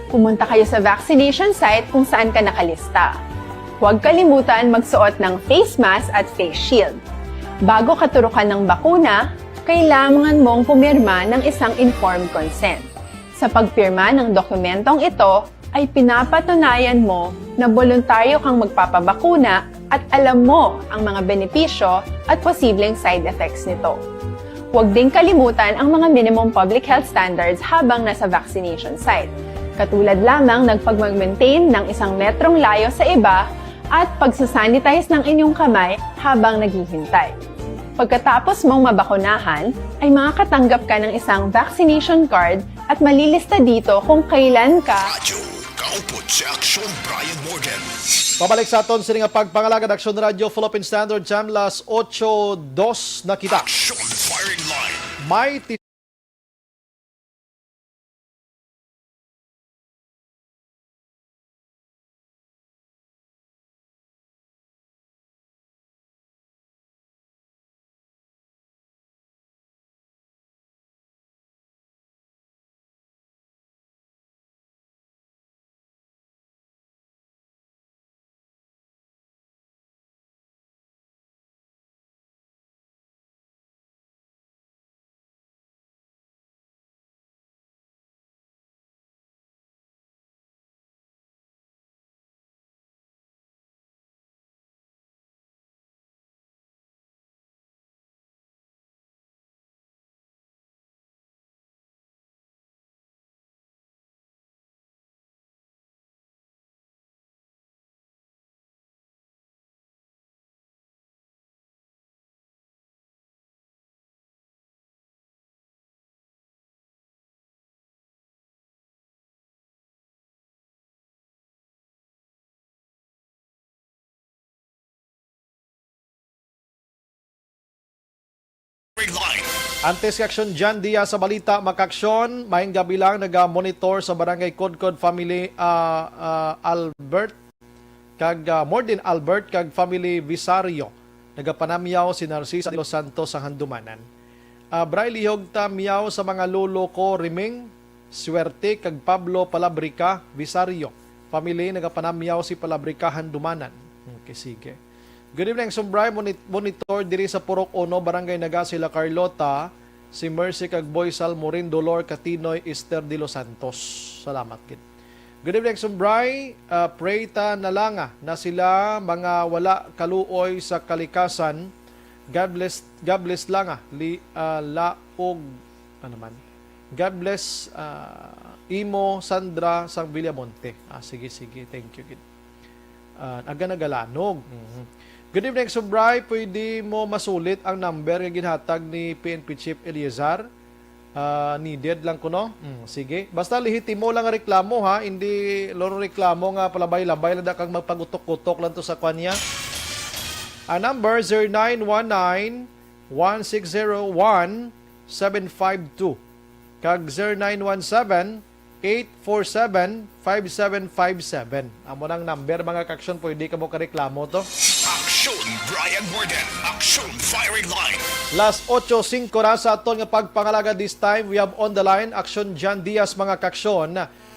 Pumunta kayo sa vaccination site kung saan ka nakalista. Huwag kalimutan magsuot ng face mask at face shield. Bago katurukan ng bakuna, kailangan mong pumirma ng isang informed consent. Sa pagpirma ng dokumentong ito ay pinapatunayan mo na boluntaryo kang magpapabakuna at alam mo ang mga benepisyo at posibleng side effects nito. Huwag ding kalimutan ang mga minimum public health standards habang nasa vaccination site, katulad lamang ng pagmag-maintain ng isang metrong layo sa iba at pagsasanitize ng inyong kamay habang naghihintay. Pagkatapos mong mabakunahan, ay makakatanggap ka ng isang vaccination card at malilista dito kung kailan ka Radyo Kaupod sa Aksyon, Brian Morgan. Pabalik sa aton sini nga pagpangalagad, Aksyon Radio, Philippine Standard Time, las ocho dos na kita. Aksyon Firing Line. May ti- Antes kay Aksyon Jan Diaz sa balita, makaaksyon, maayong gabi lang, naga-monitor sa Barangay Codcod family, ah, ah, Albert, kag, ah, Mordin Albert, kag family Visario. Nagapanamyaw si Narcisa de los Santos sa Handumanan. Ah, Bray, lihog ta miyaw sa mga lolo ko, Riming Suerte, kag Pablo Palabrica Visario. Family, nagapanamyaw si Palabrica Handumanan. Okay, sige. Good evening, Sumbray. Moni-, monitor diri sa Purok Uno, Barangay Naga, sila Carlota, si Mercy kag Boy Salmorin, Dolor, Katinoy, Esther de los Santos. Salamat gid. Good evening, Sumbray. Ah, pray ta na lang, ah, na sila mga wala kaluoy sa kalikasan. God bless, God bless lang, ah, li-, ah, laog, ano man. God bless, ah, imo, Sandra, sang Villamonte. Ah, sige, sige. Thank you, gid. Ah, aga nagalanog. Mhm. Good evening, Sumbray. Pwede mo masulit ang number nga ginhatag ni P N P Chief Eleazar? Ah, needed lang kuno. Mm, sige. Basta lehitimo lang nga reklamo, ha, hindi loro reklamo nga palabay-labay lang da kag magpagutok-gutok lang to sa kwan niya. Ang number, zero nine one nine, one six zero, one seven five two kag zero nine one seven, eight four seven, five seven five seven. Amo nang number, mga kaksyon, pwede kamo kareklamo to. Action Brian Warden, Action Firing Line. Las ocho singko na sa aton nga pagpangalaga this time. We have on the line Action John Diaz, mga kaksyon.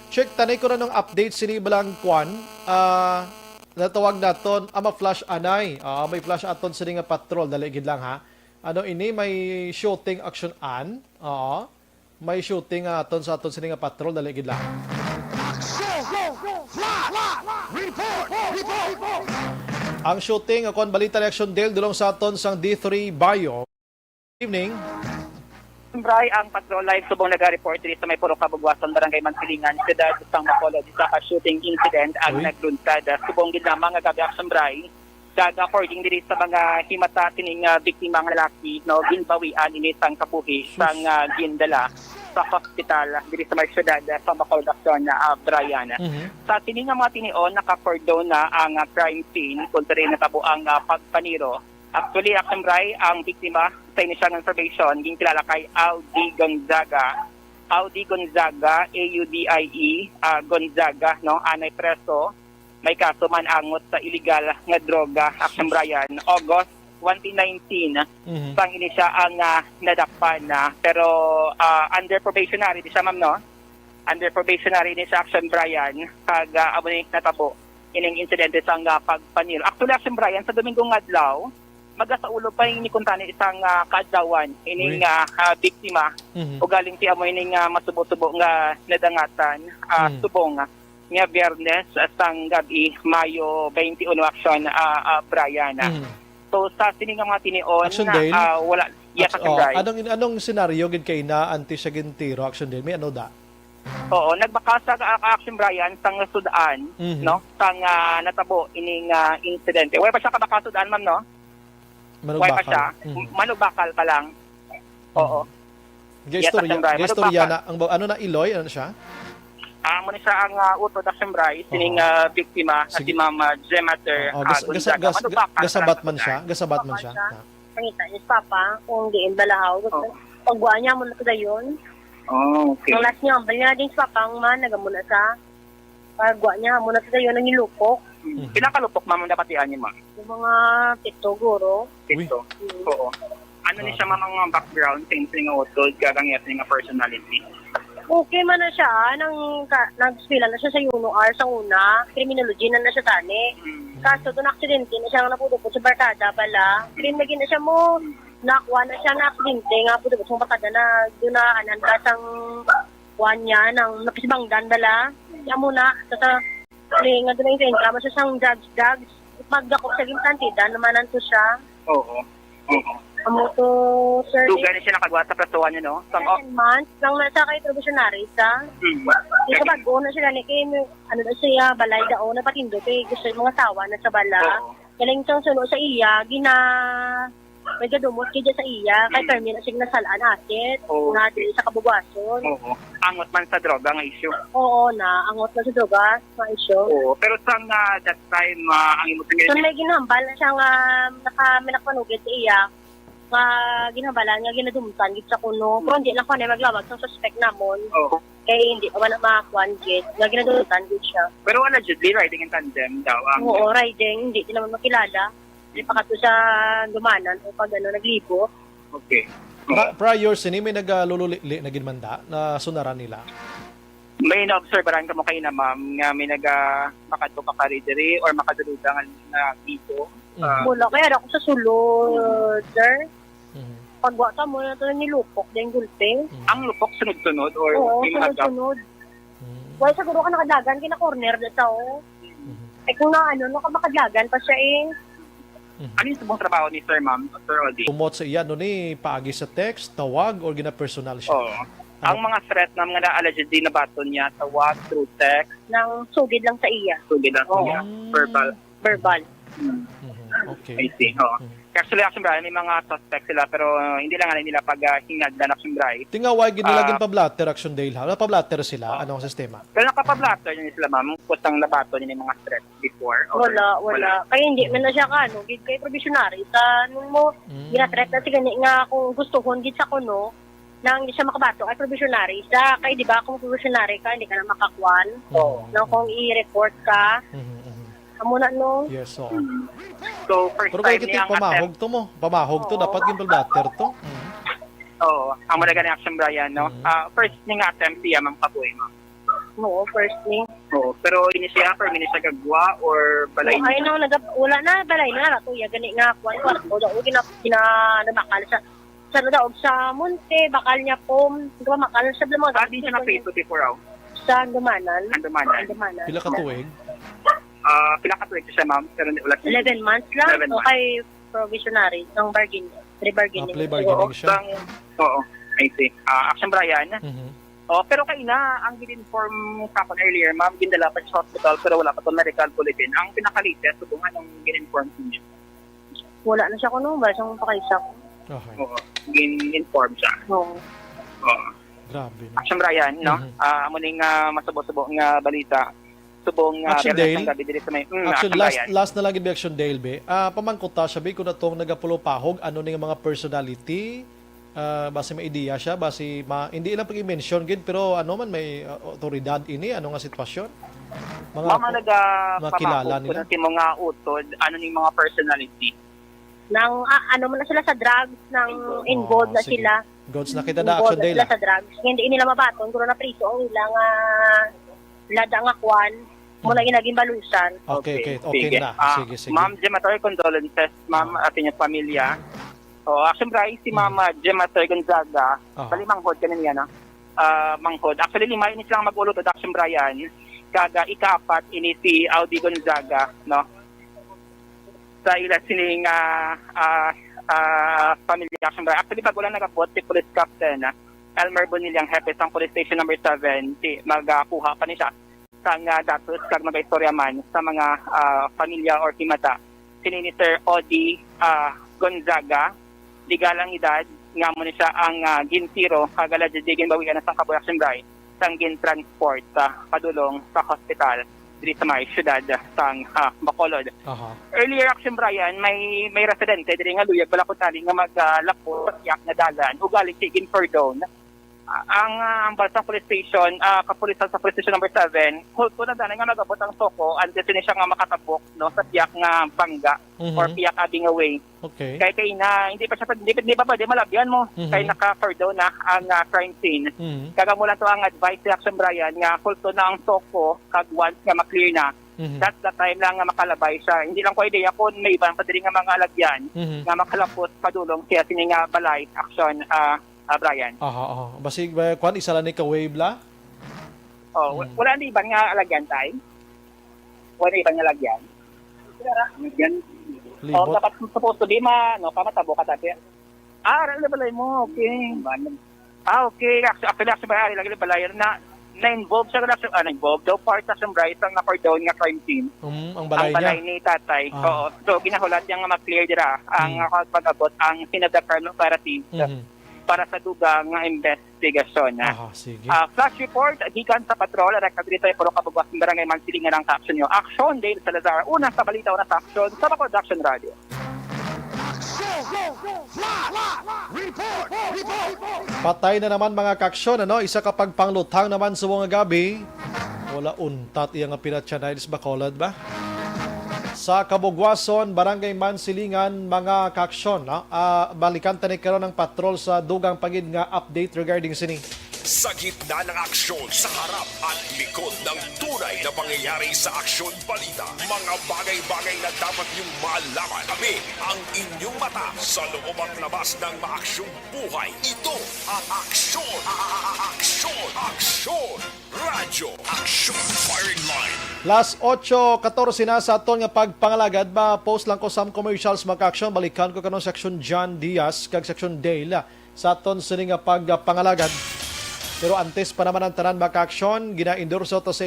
Check tanay ko na nung update sini balang kwan. Ah, natawag naton, ah, ma-flash anay. Ah, may flash aton sini nga patrol. Dali gid lang, ha. Ano ini, may shooting action an? Oo. May shooting, ah, aton sa aton sini nga patrol. Dali gid lang. Action! Flash! Report! Report! Ang shooting, ah, kon balita ni Action Dale, dulong sa aton sang D three Bio. Evening. Bray, ang Patrol Live subong naga-report diri sa may Purok Kabugwason, Barangay Mansilingan, siyudad sang Bacolod, isa ka shooting incident ang Uy. naglunsad, ah, subong gid lamang nga gab-i, Action Bray. Kag according diri sa mga himata, sining, ah, biktima nga lalaki, no, ginbawian ini sang kabuhi sang, ah, gindala sa hospital diri sa may siyudad, ah, sa Bacolod, Action, ah, Brian. Mhm. Sa sini nga mga tinion, nakakordon na ang, ah, crime scene kung sa diin natabo ang, ah, pagpaniro. Actually, Action Bray, ang biktima sa initial nga information, ginkilala kay Audi Gonzaga. Audi Gonzaga, A U D I E, ah, Gonzaga, no, anay preso. May kaso man angot sa iligal nga droga, Action Brian, August twenty nineteen, Mhm. sang ini siya ang, ah, nadakpan na. Pero, ah, under probationary di siya, ma'am, no? Under probationary ni siya, Action Brian, kag, ah, amo ni natabo ining insidente sang, ah, pagpaniro. Actually, Action Brian, sa Domingo nga adlaw, magasaulo pa ini kuntani sang, ah, kaadlawan ining, Uy. ah, ah, biktima. Mhm. Ugaling ti amo ining, ah, masubo-subo nga nadangatan, ah, Mm. subong nga Biyernes, ah, sang gab-i, Mayo twenty-one, Action, ah, ah, Brian, ah. Mm. So, sa sini nga mga tinion, Action Dale? ah, wala, yes, Action, Action oh, Brian. Anong, anong senaryo gid kay na antes siya gintiro, Action Dale? May ano da? Oo, nagbakal sa, ah, Action Brian sang sud-an, Mhm. no? Sang, ah, natabo ining, ah, insidente. Wala pa siya kabakal sud-an, ma'am, no? Wala pa Manugbakal. siya. Mhm. Manugbakal pa lang. Oo. Mhm. Yes, Gaistorya, Action Brian. gaistorya Manugbakal. na. Ang ba-, ano na, Iloy? Ano siya? Ah, muna siya ang, ah, utod, Action Brian. Sining, Oo. ah, biktima, Sige. si Ma'am, ah, Jemater, Oo, ah, gas-, gas-, Gonzaga. gas-, gas-, Manugbakal gasabat pa lang man siya. Gasabat man siya. Siya. Ah. Pangita niya si Papa kung diin balahaw. Oo. Pagwa niya muna sa dayon. Oh, okay. Ang last niya, ang bali niya din si Papa, ang man, nagamuna sa pagwa niya muna sa dayon, nangilupok. Mhm. Pila ka lupok, ma'am, ang napatian niyo, ma'am? Yung mga pito, guro. Pito. Uy. Mm. Oo. Ano ni siya, ma'am, ang mga background sa inyo nga utod, kag ang iya nga personality? Okay man na siya, ah, nang ka-, nag-eskwela na siya sa UNOR sa una, criminology na na siya tani. Mm. Kaso, doon aksidente na siya nga napudupot sa barkada, bala. Krim lagi na siya mo, nakuha na siya na aksidente nga pudupot sa barkada na, doon na, anan ka sang, kuha niya, nang napisbangdan, bala. Kaya muna, sa, sa, nga doon na yung sa intra, masasang drugs, drugs. Magdakop sa gintantidan, naman to siya. Oo. Oo. Amo to, sir. Dugay na siya nakagwa sa prasuhan niya, no? Sang, oh. Ten months lang na siya kay probationary sa. Mm. Di sa bago na sila ni kay, ano na siya, balay daw, napatindo kay gusto yung mga asawa na sa bala. Oo. Galing siyang suno sa iya, gina-, may gadumot kay sa iya, kay Mm. permi na siya nasalaan asit, Oo. nga di sa kabugwason. Oo. Angot man sa droga nga issue. Oo na, angot na sa droga nga issue. Oo. Pero sa nga that time, ah, ang imo So, may ginhambal na siya nga naka-, may nakapanugid sa iya, nga ginhambalan nga ginadumtan gid sa kuno. Hmm. Pero hindi lang ko na maglawag sa suspect namon. Oo. Kay hindi pa man makakuan gid, nga ginadumtan gid siya. Pero allegedly, riding in tandem daw ang Oo, riding, hindi din naman makilala. Hindi pa kato sa dumanan o pag ano, naglibo. Okay. Pra-, prior sini, may nagalululi na gid man da, na sunaran nila? May na-obserbaran kamo kaina, ma'am, nga may naga-, makadto ka kari diri or makaduluda nga, nga dito? Mm. Ah. Wala, kaya ako sa sulod, Mm. sir. Mm. Pagwa ka mo na to, nilupok din gulpi. Mm. Ang lupok sunod-sunod or Oo, may mga gap? Sunod-sunod. Mm. Wala siguro ka nakadagan, kina-corner na siya, oh. Mm. Eh, kung na, ano, nakamakadlagan pa siya, eh. Mhm. Ano yung subong trabaho ni Sir, Ma'am, Sir Odi? Kumot sa iya, no, ni paagi sa text, tawag, or gina-personal siya? Oo. Ano? Ang mga threat, ma'am, nga na-, allegedly nabaton niya, tawag, through text. Nang sugid lang sa iya. Sugid lang sa iya. Oo. Mm. Verbal. Verbal. Mm. Mhm. Okay. I see, oo. Mhm. Actually, Action Brian, may mga suspect sila, pero uh, hindi lang nila pag uh, hinagdan, Action Brian. Tingawa, gid nila Ah. ginpa-blotter, Action Dale, ha? Napablotter sila? Ah. Ano ang sistema? Pero nakapablotter din sila, ma'am. Kusang nabato din yung mga threats before. Or Wala, wala. Kaya hindi man na siya ka, ano, gid kay probationary. Sa, ano mo, Mm. gina-threat na siya gani nga kung gustuhon gid sa kuno, nang hindi siya makabato, ay probationary siya. Kay, di ba, kung probationary ka, hindi ka na makakuan. Oo. Nang kung i-report ka, Mhm, mhm. Amo na, no? Yes, oo. So, first Pero kay time kita niya ang pamahog attempt. To mo. Pamahog to, Oo. Dapat ginpa-blotter to. Mhm. Oo, ang malaga ni Action Brian, no? Mhm. Ah, first ni nga attempt siya, ma'am, kabuhi, ma'am. Oo, first ni. Oo, pero ini siya, pero ini siya gagwa or balay Oo, niya? Ay, no, nagab-, wala na, balay na, na to, ya, gani nga, kuwan, kuwan, o, o, gina-, gina-, nabakal sa, sa, ano daw, sa Monte, bakal niya po, di ba, makal sa mga Sabi siya na Facebook before, oh. Sa Andumanan. Andumanan. Andumanan. Pila ka tuig? Ah, pila ka tuig siya, ma'am? Pero wala siya. Eleven months lang. Eleven months. Okay, probationary. Ang bargain. Pre-bargaining. Ah, plea bargaining Oo, siya. Bang, oo. I see. Ah, Action Brian. Mhm. Oh, pero kay na, ang gin-inform sa akin earlier, ma'am, gindala pa sa hospital, pero wala pa to medical bulletin. Ang pinaka-latest, subong anong gin-inform sa inyo? Wala na siya kuno, ba? Siyang pakaisa ko. Okay. Oo, gin-inform siya. Oo. Oo. Grabe, no? Action Brian, no? Mhm. Ah, amo ning, ah, masubo-subo nga balita. Subong, ah, Action Biyernes Dale? Ng gabi diri sa may, mm, Action, Action last, Brian. Last na lang gid, Action Dale, be. Ah, pamangkot ta siya, be, kung atong nagapulupahog, ano ning mga personality? Ah, basi may idea siya, basi ma-, hindi lang pag-i-mention gid, pero ano man, may, ah, otoridad ini, ano nga sitwasyon? Mga Mama, ku-, mga kilala nagapamangkot ko nila? Na si mga utod, ano ning mga personality? Nang, ah, ano man na sila sa drugs, nang Involved. Involved Oh, na sige. Sila. Goods na kita da, Involved Action na Dale, sila ah. Sa drugs. Hindi nila mabaton, pero napriso ang ilang, ah, lada nga kwan. Muna Hmm. Yung naging balusan. Okay, okay, okay Sige. Na. Ah, Sige, sige. Ma'am Gemma Torre, condolences, ma'am, Ah. At inyong pamilya. Oh, Action Brian, si Hmm. Mama Gemma Torre Gonzaga, Ah. Bali manghod ka na niya, no? Ah, manghod. Actually, lima ini silang mag-ulo to, Action Brian. Kaga ikaapat ini si Audi Gonzaga, no? Sa ila sining, ah, ah, ah, pamilya, Action Brian. Actually, bago lang nagabot si Police Captain, ah, Elmer Bonillang, hepe sang Police Station Number Seven, si, magakuha pa ni siya sang, ah, datos kag magaistorya man sa mga, ah, pamilya or himata sini ni Sir Odi, ah, Gonzaga. Legal ang edad, nga amo ni siya ang, ah, gintiro kag allegedly ginbawian na sang kabuhi, Action Brian, sang gintransport, ah, padulong sa hospital diri sa may siyudad sang, ah, Bacolod. Aha. Earlier, Action Brian, may, may residente diri nga luyag bala kuntani nga maglapos sa tiyak nga dalan, ugaling si gin-cordon. Ah, ang, ah, ang Balsang Police Station, ah, kapulisan sa Police Station Number Seven, kulto na danay nga magabot ang SOCO antes ini siya nga makatabok, no, sa tiyak nga bangga Mhm. or tiyak abi nga way. Okay. Kay, kay na, hindi pa siya, hindi, hindi pa pwede malabyan mo. Mhm. Kay naka-cordon na ang, ah, crime scene. Mhm. Kag amo lang to ang advice ni Action Brian nga kulto na ang SOCO kag once nga ma-clear na, Mhm. that's the time lang nga makalabay siya. Hindi lang ko idea kung may iban pa diri nga mga alagyan Mhm. nga makalapos padulong siya sini nga balay, Action, ah, ah, Brian. Aha, aha. Basig, eh, kwan, isa lang ni ka-wave la? Oh, wa-, Hmm. Wala ni iban nga alagyan, tay? Wala ni iban nga alagyan? Alagyan? Oh, libot? Dapat supposed to be ma-, no, ka matabo ka, tapi. Ah, ara na balay mo. Okay. Ah, okay. Actu-, actually, actually, may ari lagi na balay na, na-involve siya, na, ah, na-involve daw, part sa Action Brian, ang na-cordon nga crime scene. Mm, ang balay Ang balay niya? Ni tatay. Ah. Oo. So, ginahulat niya nga ma-clear dira ang, Mm. ah, pag-abot ang scene of the crime operative Mhm. para sa dugang nga investigasyon, ah. Aha, sige. Ah, flash report gikan sa patrol, rekta diri sa Ipuro Kabugas, Barangay Mansilingan ang sa aksyon niyo. Action, Dale Salazar. Una sa balita, una sa aksyon, sa Bacolod Action Radio. Patay na naman, mga kaaksyon, ano? Isa ka pagpangluthang naman subong nga gabi. Wala untat iya nga pinatyanay sa Bacolod ba? Sa Kabugwason, Barangay Mansilingan, mga kaaksyon, no? Ah, balikan ta ni karon ang patrol sa dugang pa gid nga update regarding sini. Sa gitna ng aksyon, sa harap at likod ng tunay na pangyayari sa Aksyon Balita, mga bagay-bagay na dapat niyong malaman. Kami ang inyong mata sa loob at labas ng maaksyong buhay. Ito ang Aksyon, a-, a-, a-, Aksyon, Aksyon, Radyo Aksyon Firing Line. Las otso katorse na sa aton nga pagpangalagad. Ma-post lang ko some commercials, mga kaaksyon. Balikan ko karon sa Aksyon John Diaz kag sa Aksyon Dale sa aton sini nga pagpangalagad. Pero antes pa naman ang tanan, mga kaaksyon, gina-endorso to sa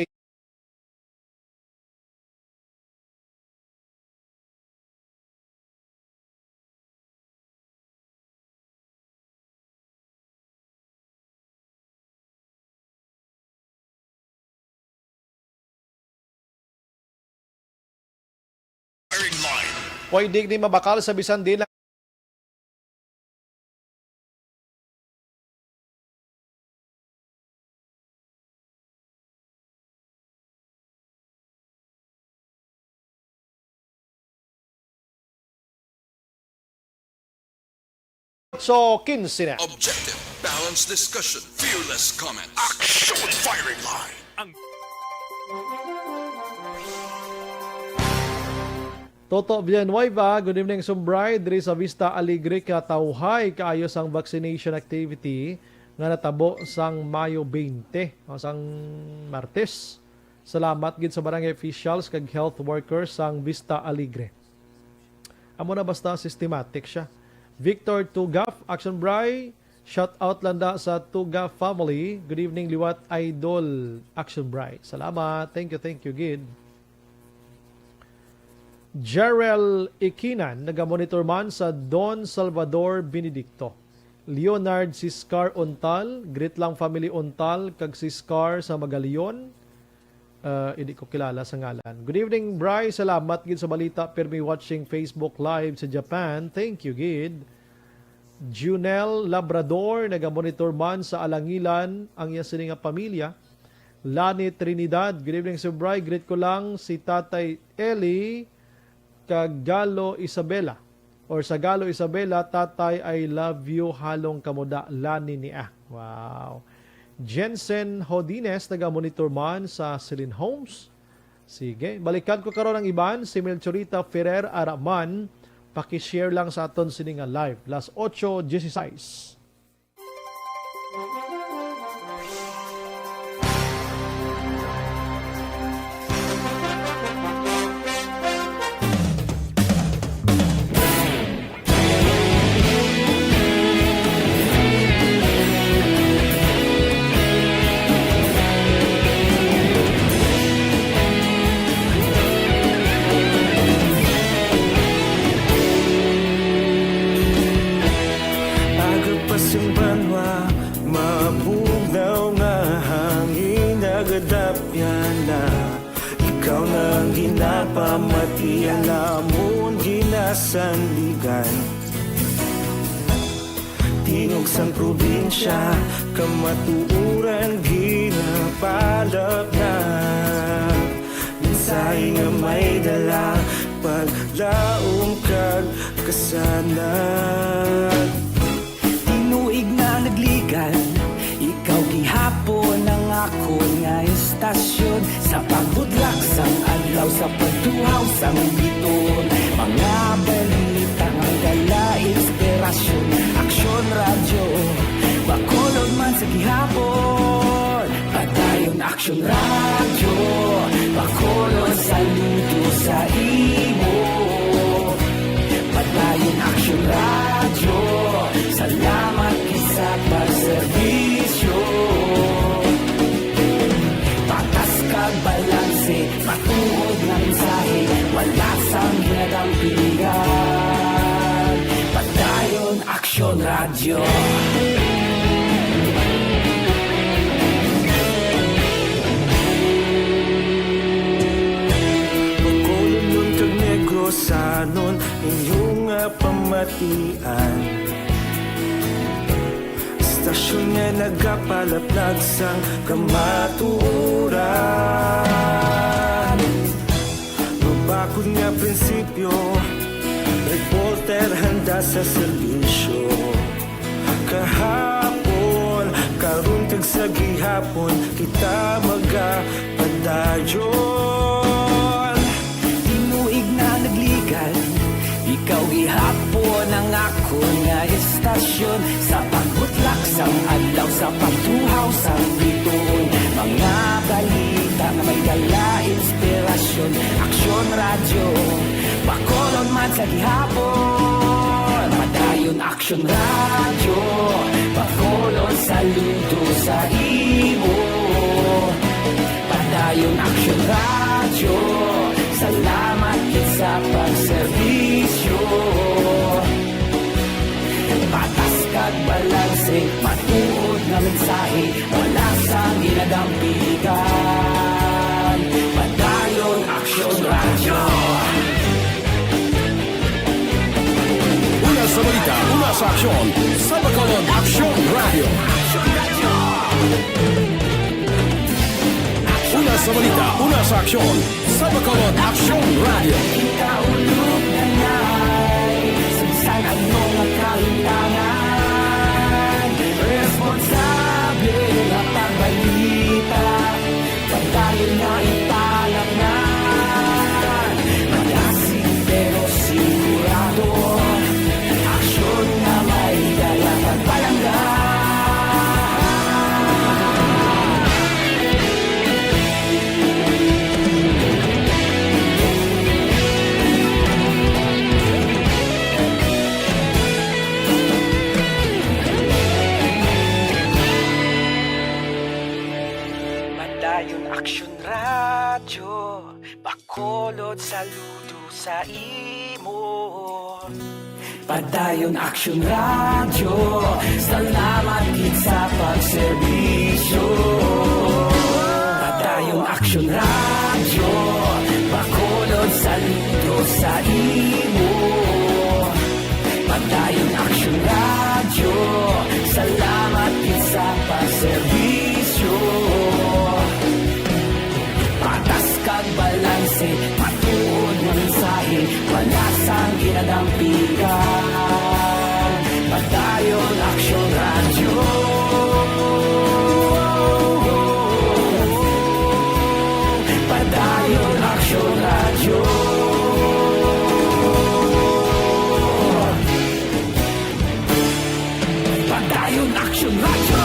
Pwede ni mabakal sa bisan di lang. So, quince na. Objective, balanced discussion, fearless comments. Action Firing Line. Ang Toto Villanueva, good evening, Sumbray. Diri sa Vista Alegre, katawhay kaayo sang vaccination activity nga natabo sang Mayo twenty, o sang Martes. Salamat gid sa barangay officials kag health workers sang Vista Alegre. Amo na, basta systematic siya. Victor Tugaf, Action Bray, shout out lang da sa Tugaf family. Good evening, liwat idol, Action Bray. Salamat. Thank you, thank you gid. Jerel Ikinan, nagamonitor man sa Don Salvador Benedicto. Leonard Siscar Untal, greet lang family Untal kag Siscar sa Magalion. Ah, hindi ko kilala sa ngalan. Good evening, Bry. Salamat gid sa balita. Permi watching Facebook Live sa Japan. Thank you gid. Junel Labrador, nagamonitor man sa Alangilan ang iya sini nga pamilya. Lani Trinidad, good evening, Sir Bry. Greet ko lang si Tatay Eli kag Galo Isabela. Or sa Galo Isabela, Tatay, I love you, halong kamuda, Lani ni ah. Wow. Jensen Hodines, naga-monitor man sa Celine Homes. Sige, balikan ko karon ang iban, si Melchorita Ferrer Araman, paki-share lang sa aton sini nga live. Las ocho dieciséis. Aga pa sing banwa, mabugnaw nga hangin, nagadapyan na. Ikaw na ang ginapamatian, amon ginasandigan. Tingog sang probinsya, kamatuoran ginapalapnag. Mensahe nga may dala, paglaom kag kasanag. Tinuig na nagligan, ikaw gihapon ang akon nga istasyon. Sa pagbudlak sang adlaw, sa pagtuhaw sang bituon, mga balita nga dala inspirasyon. Aksyon Radyo, Bacolod man sa gihapon. Padayon Aksyon Radyo, Bacolod, saludo sa imo. Padayon Aksyon Radyo, salamat gid sa pagserbisyo. Patas kag balanse, matuod nga mensahe, wala sang ginadampigan. Padayon Aksyon Radyo. Bacolodnon kag Negrosanon, inyo nga pamatian. Istasyon nga nagapalaplag sang kamatuoran. Mabakod nga prinsipyo, reporter handa sa serbisyo. Kahapon, karon kag sa gihapon, kita magapadayon. Tinuig na nagligan, ikaw gihapon ang akon nga istasyon. Sa pagbutlak sang adlaw, sa pagtuhaw sang bituon, mga balita nga may dala inspirasyon. Aksyon Radyo, Bacolod man sa gihapon. Padayon Aksyon Radyo, Bacolod, saludo sa imo. Padayon Aksyon Radyo, salamat gid sa pagserbisyo. Patas kag balanse, matuod nga mensahe, wala sang ginadampigan. Padayon Aksyon Radyo. Aksyon sa Bacolod Aksyon Radio. Una sa balita, una sa aksyon sa Bacolod Aksyon Radio. Kita ulog na ngay, sa bisan ano nga kahimtangan, responsable nga pagbalita. Padayon nga ipalatnan, malasig pero sigurado, aksyon nga may dala pagpalangga. Padayon Aksyon Radyo, Bacolod, saludo sa imo. Padayon Aksyon Radyo, salamat gid sa pagserbisyo. Padayon Aksyon Radyo, Bacolod, saludo sa imo. Padayon Aksyon Radyo, salamat gid sa pagserbisyo. Patas kag balanse, matuod nga mensahe, wala sang ginadampigan. Padayon Aksyon Radyo. Padayon Aksyon Radyo. Padayon Aksyon Radyo.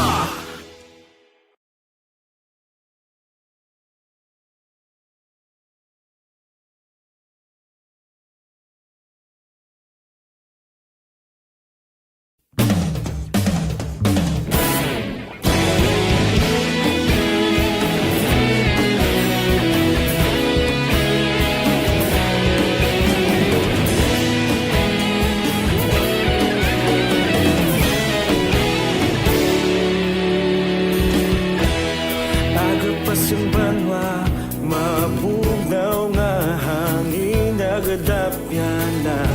Aga pa sang banwa, mabugnaw nga hangin, nagadapyan na.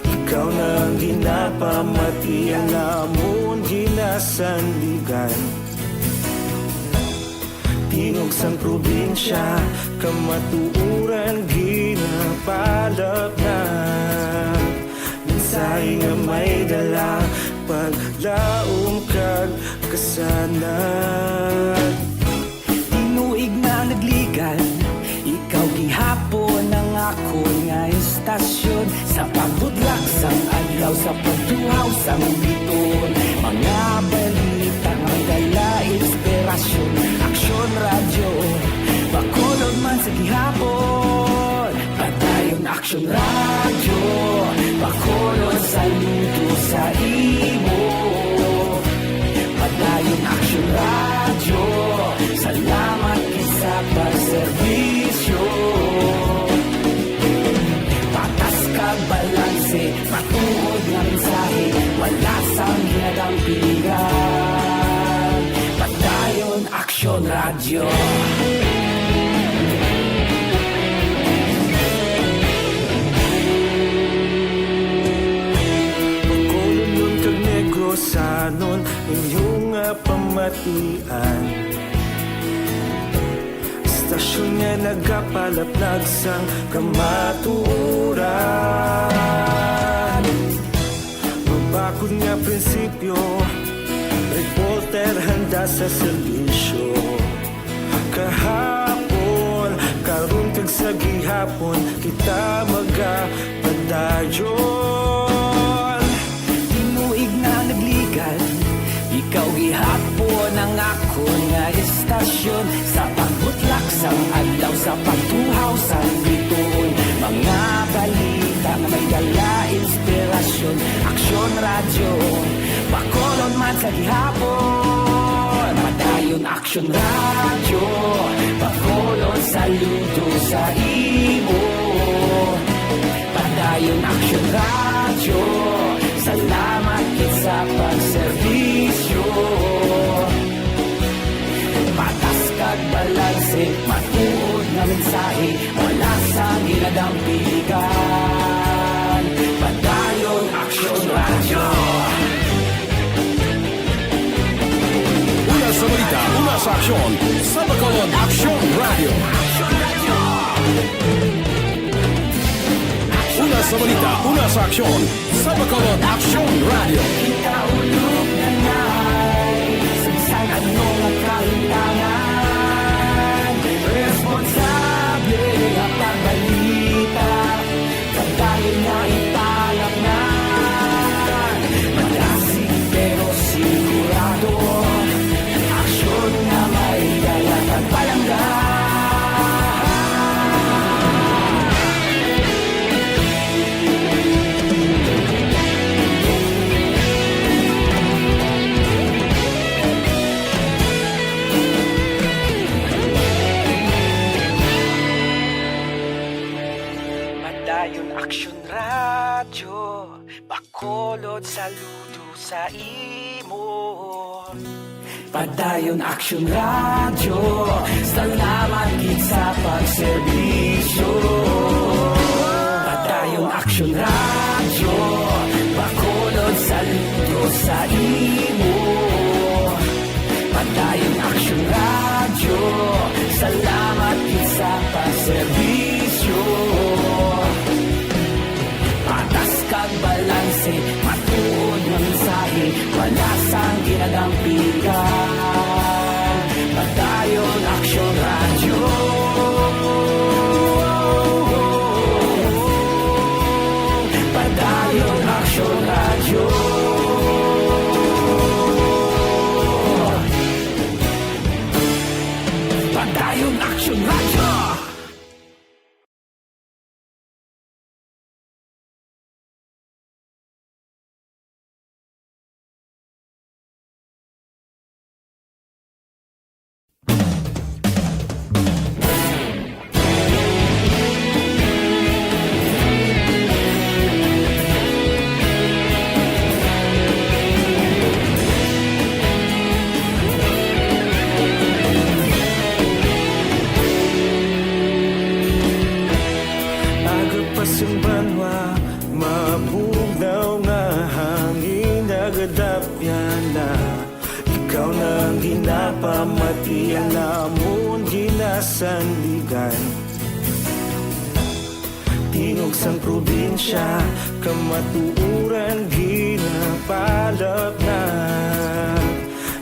Ikaw na ang ginapamati, ang amon ginasandigan. Tingog sang probinsya, kamatuoran ginapalapnag. Mensahe nga may dala, paglaom kag kasanag. Tinuig na nagligan, ikaw gihapon ang akon nga istasyon. Sa pagbutlak sang adlaw, sa pagtuhaw sang bituon, mga balita nga may dala inspirasyon. Aksyon Radyo, Bacolod man sa gihapon. Padayon Aksyon Radyo, Bacolod, saludo sa imo. Padayon Aksyon Radyo, salamat gid sa pagserbisyo. Patas kag balanse, matuod nga mensahe, wala sang ginadampigan. Padayon Aksyon Radyo. Bacolodnon kag Negrosanon, inyo nga pamatian. Istasyon nga nagapalaplag sang kamatuoran. Mabakod nga prinsipyo, reporter handa sa serbisyo. Kahapon, karon kag sa gihapon, kita magapadayon. Tinuig na nagligan, ikaw gihapon ang akon nga istasyon. Sa pagbutlak sang adlaw, sa pagtuhaw sang bituon, mga balita nga may dala inspirasyon. Aksyon Radyo, Bacolod man sa gihapon. Padayon Aksyon Radyo, Bacolod, saludo sa imo. Padayon Aksyon Radyo, salamat gid sa pagserbisyo. Patas kag balanse, matuod nga mensahe, wala sang ginadampigan. Padayon Aksyon Radyo. Sa aksyon, sa Bacolod Aksyon Radio. Una sa balita, una sa aksyon, sa Bacolod Aksyon Radio. Kita ulog na ngay, sa bisan ano nga kahitangan, responsable nga pagbalita. Padayon nga ipalaknag, malasig pero sigurado, ang aksyon nga may dala kag palangga. Padayon Aksyon Radyo, Bacolod, saludo sa imo. Padayon Aksyon Radyo, salamat gid sa pagserbisyo. Padayon Aksyon Radyo, Bacolod, saludo sa imo. Padayon Aksyon Radyo, salamat gid sa pagserbisyo. Patas kag balanse, matuod nga mensahe, wala sang ginadampigan. Padayon Aksyon Radyo. Padayon Aksyon Radyo. Padayon Aksyon Radyo. Aga pa sang banwa, mabugnaw nga hangin nagadapyan na. Ikaw na ang ginapamati, ang namon ginasandigan. Tingog sang probinsya, kamatuoran ginapalapnag.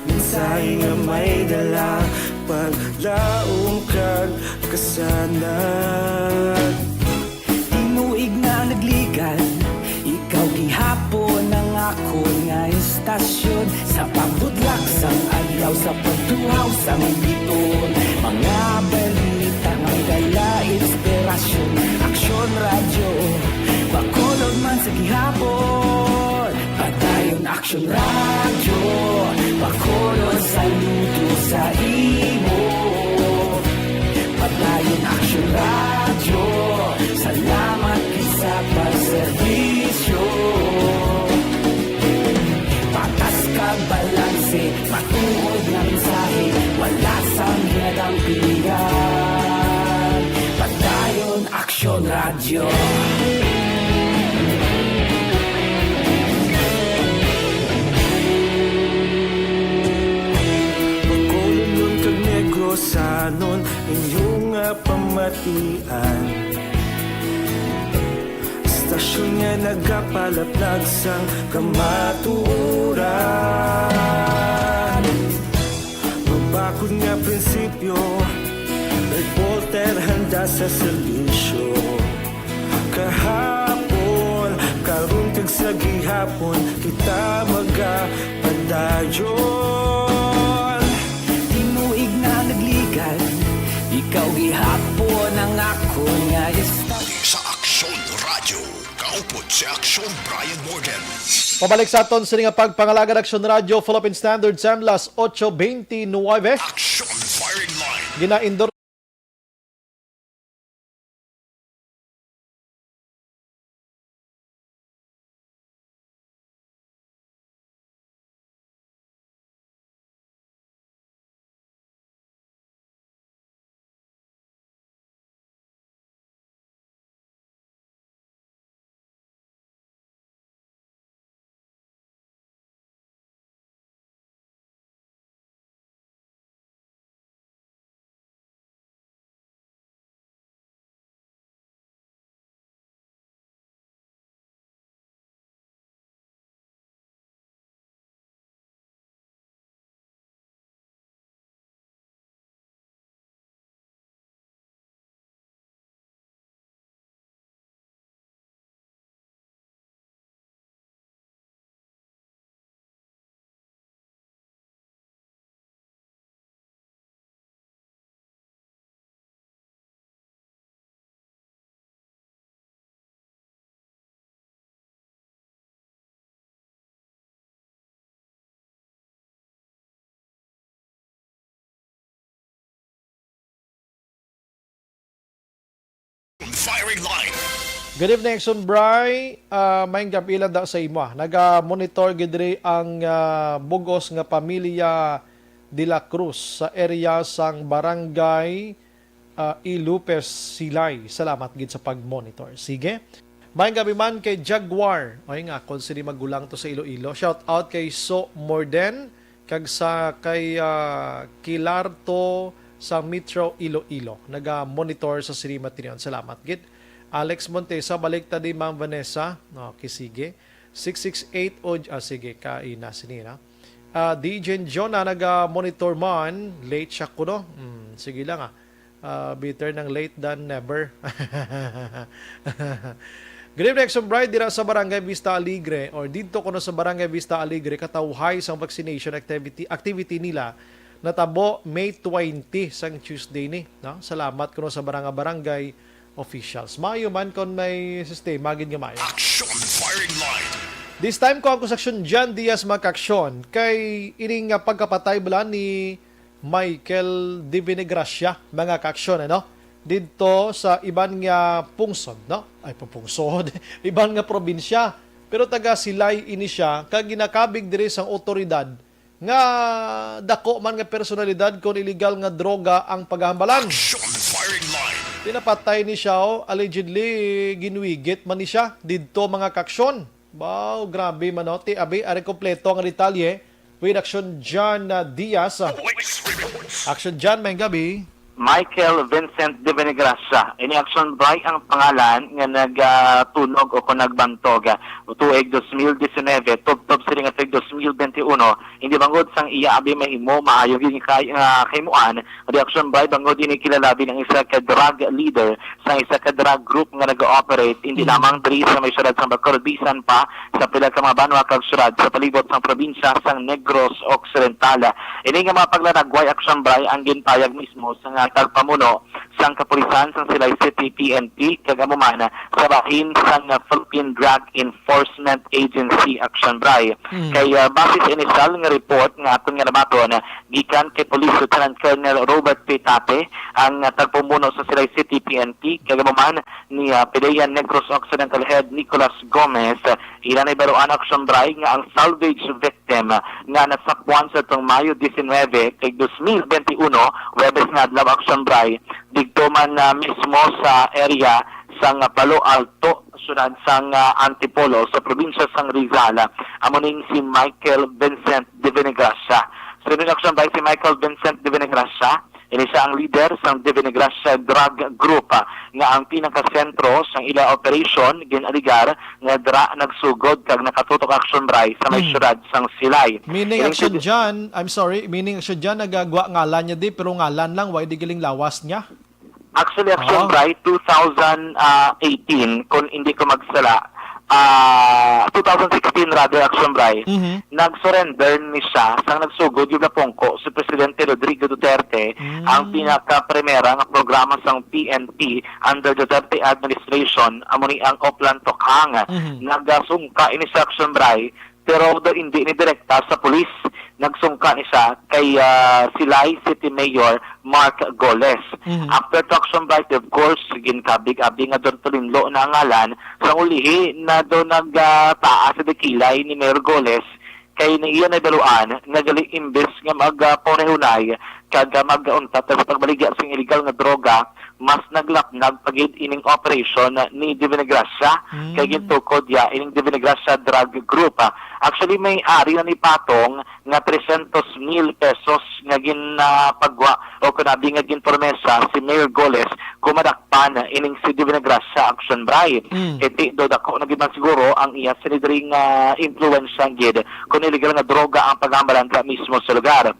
Mensahe nga may dala, paglaom kag kasanag. Tinuig na nagligad, ikaw gihapon ang akon nga istasyon. Sa pagbudlak sang adlaw, sa pagtuhaw sang biton, mga balita nga may dala inspirasyon. Aksyon Radyo, Bacolod man sa gihapon. Padayon Aksyon Radyo, Bacolod, saludo sa imo. Padayon Aksyon Radyo, salamat gid sa pagserbisyo. Patas kag balanse, matuod nga mensahe, wala sang ginadampigan. Padayon Aksyon Radyo. Bacolodnon kag Negrosanon, inyo nga pamatian. Istasyon nga nagapalaplag sang kamatuoran. Mabakod nga prinsipyo, reporter handa sa serbisyo. Kahapon, karon kag sa gihapon, kita magapadayon. Tinuig na nagligad, ikaw gihapon ang akon nga istasyon. Sa Aksyon Radyo, kaupod si Aksyon Brian Morden. Pabalik sa aton sini nga pagpangalagad, Aksyon Radyo, Philippine Standard Time, las ocho veintinueve. Aksyon Firing Line. Ginaindor Firing line. Good evening, Action Bri. Ah, maayong gabi lang da sa imo, ah. Naga-monitor gid diri ang, ah, bugos nga pamilya De La Cruz sa area sang Barangay, ah, Ilupes, Silay. Salamat gid sa pag-monitor. Sige. Maayong gabi man kay Jaguar. Oy, nga, kung sini magulang to sa Iloilo. Shout out kay So Morden, kag sa kay, ah, Kilarto sa Metro Iloilo. Naga-monitor sa Sirima Tinion. Salamat gid. Alex Montesa, balik ta di, Ma'am Vanessa. Okay, sige. Six six eight o, ah, sige, kaina sini na. Ah, D J Jonah, naga-monitor man. Late siya kuno. Hmm, sige lang, ah. Ah, better nang late than never. Good evening, Action Bri. Dira sa Barangay Vista Alegre, or didto kuno sa Barangay Vista Alegre, katawhay sang vaccination activity, activity nila natabo May twenty, sang Tuesday ni, no? Salamat kuno sa barang-, barangay officials. Maayo man kon may sistema gid nga maayo. Action Firing Line. This time, kuhaan ko si Action John Diaz, mga ka-aksyon, kay ining, ah, pagkapatay bala ni Michael Divinagracia, mga ka-aksyon, ano? Didto sa iban nga pungsod, no? Ay, pungsod. Iban nga probinsya. Pero taga Silay ini siya, kag ginakabig diri sang awtoridad nga dako man nga personalidad kon illegal nga droga ang paghambalan. Action Firing Line. Pinapatay ni siya, oh, allegedly, ginwigit man ni siya didto, mga ka-aksyon. Wow, grabe man, no? Ti, abi, ari kompleto nga detalye with Action John, uh, Diaz. Police reports. Action John, maayong gabi. Michael Vincent de Benegracia. Ini, Action Bri, ang pangalan nga nagatunog o kung nagbantog, ah, tuig dos mil disinebe, tubtob sini nga tuig dos mil benti uno. Hindi bangod sang iya abi mahimo, maayo gyud kay, ah, kahimuan. Di, Action Bri, bangod ini kilala bilang isa ka drug leader sang isa ka drug group nga nag-ooperate hindi Hmm. lamang diri sa may syudad sang Bacolod, bisan pa sa pila ka mga banwa kag syudad sa palibot sang probinsya sang Negros Occidental. Ini nga mga paglaragway, Action Bri, ang gintayag mismo sang tagpamuno sang kapulisan sang Silay City P N P, kag amo man sa bahin sang Philippine Drug Enforcement Agency, Action Bri. Hmm. Kay, ah, base sa inisyal nga report nga aton nga nabaton, gikan kay Police Lieutenant Colonel Robert Pitate, ang, ah, tagpamuno sa Silay City P N P, kag amo man ni, ah, PDEA Negros Occidental Head Nicolas Gomez. Ila na ibaruan, Action Bri, nga ang salvage victim nga nasakwan sa tong Mayo disinebe kay dos mil benti uno, Huwebes nga adlaw, Action Bri, didto man, ah, mismo sa area sang Palo Alto, syudad sang, ah, Antipolo, sa probinsya sang Rizal. Amo ning si Michael Vincent de Benegracia. Sa Action Bri, si Michael Vincent de Benegracia, ini siya ang leader sang Divinagracia Drug Group, ah, nga ang pinakasentro sang ila operation gin-aligar nga dira nagsugod kag nakatutok, Action Bri, sa may Hmm. syudad sang Silay. Meaning, Ining Action sig- John, I'm sorry, meaning, Action John, nagagwa ngalan niya di, pero ngalan lang, why di galing lawas niya? Actually, Action Ah. Bri, two thousand eighteen, kung hindi ko magsala, ah, two thousand sixteen rather, Action Bri, Mhm. nag-surrender ni siya sang nagsugod yung napungko si Presidente Rodrigo Duterte, Mm. ang pinaka-primera nga programa sang P N P under Duterte administration, amo ni ang Oplan Tokhang. Mhm. Nagasungka ini sa, Action Bri, pero daw hindi ni direkta sa pulis. Nagsungka ni siya kay, ah, Silay City Mayor Mark Goles. Mhm. After to, Action Bri, of course, ginkabig-abi nga daw tulinlo na ang ngalan. Sa ulihi na daw nagtaas sa dakilay ni Mayor Goles, kay na iya nabaluan nga gali imbes nga mag, ah, paunay-hunay kag, ah, mag-untat sa pagbaligya sing illegal nga droga, mas naglapnag pa gid ining operation ni Divinagracia, Mm. kay gintukod ya ining Divinagracia Drug Group. Ah, actually, may ari na ni patong nga trescientos mil pesos nga ginapagwa o kunabi nga ginpromesa si Mayor Goles kung madakpan ining si Divinagracia, Action Bri. Mm. Kay ti do dako na gid man siguro ang iya sinidring, ah, impluwensya gid kung illegal nga droga ang paghambalan dira mismo sa lugar.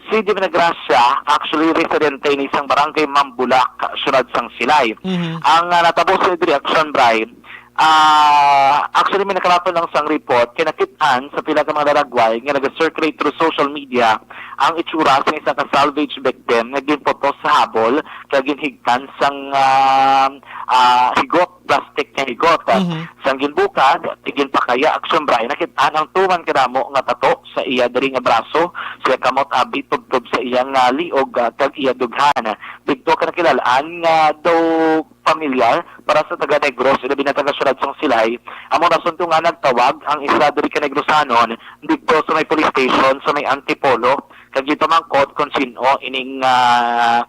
Si Divinagracia, actually, residente ni sang barangay Mambulak, syudad sang Silay. Mhm. Ang, ah, natabo sa diri, Action Bri, ah, actually, may nakalato lang sang report kay nakit-an sa pila ka mga laragway nga nag-circulate through social media ang itsura sa isa ka salvage victim nga ginputos sa habol kag ginhigtan sang, ah, ah, higot plastic nga higot. Mhm. Sang ginbukad, ginpakaya, Action Bri, nakit-an ang tuman kadamo nga tato sa iya diri nga braso, sa iya kamot, abi, tubtob sa iya nga liog, ah, kag iya dughan. Didto ka nakilal-an nga daw pamilyar para sa taga Negros, ilabi na taga siyudad sang Silay. Amo rason to nga nagtawag ang isa diri ka Negrosanon didto sa may police station sa may Antipolo, kag ginpamangkot kon sin-o ining, ah,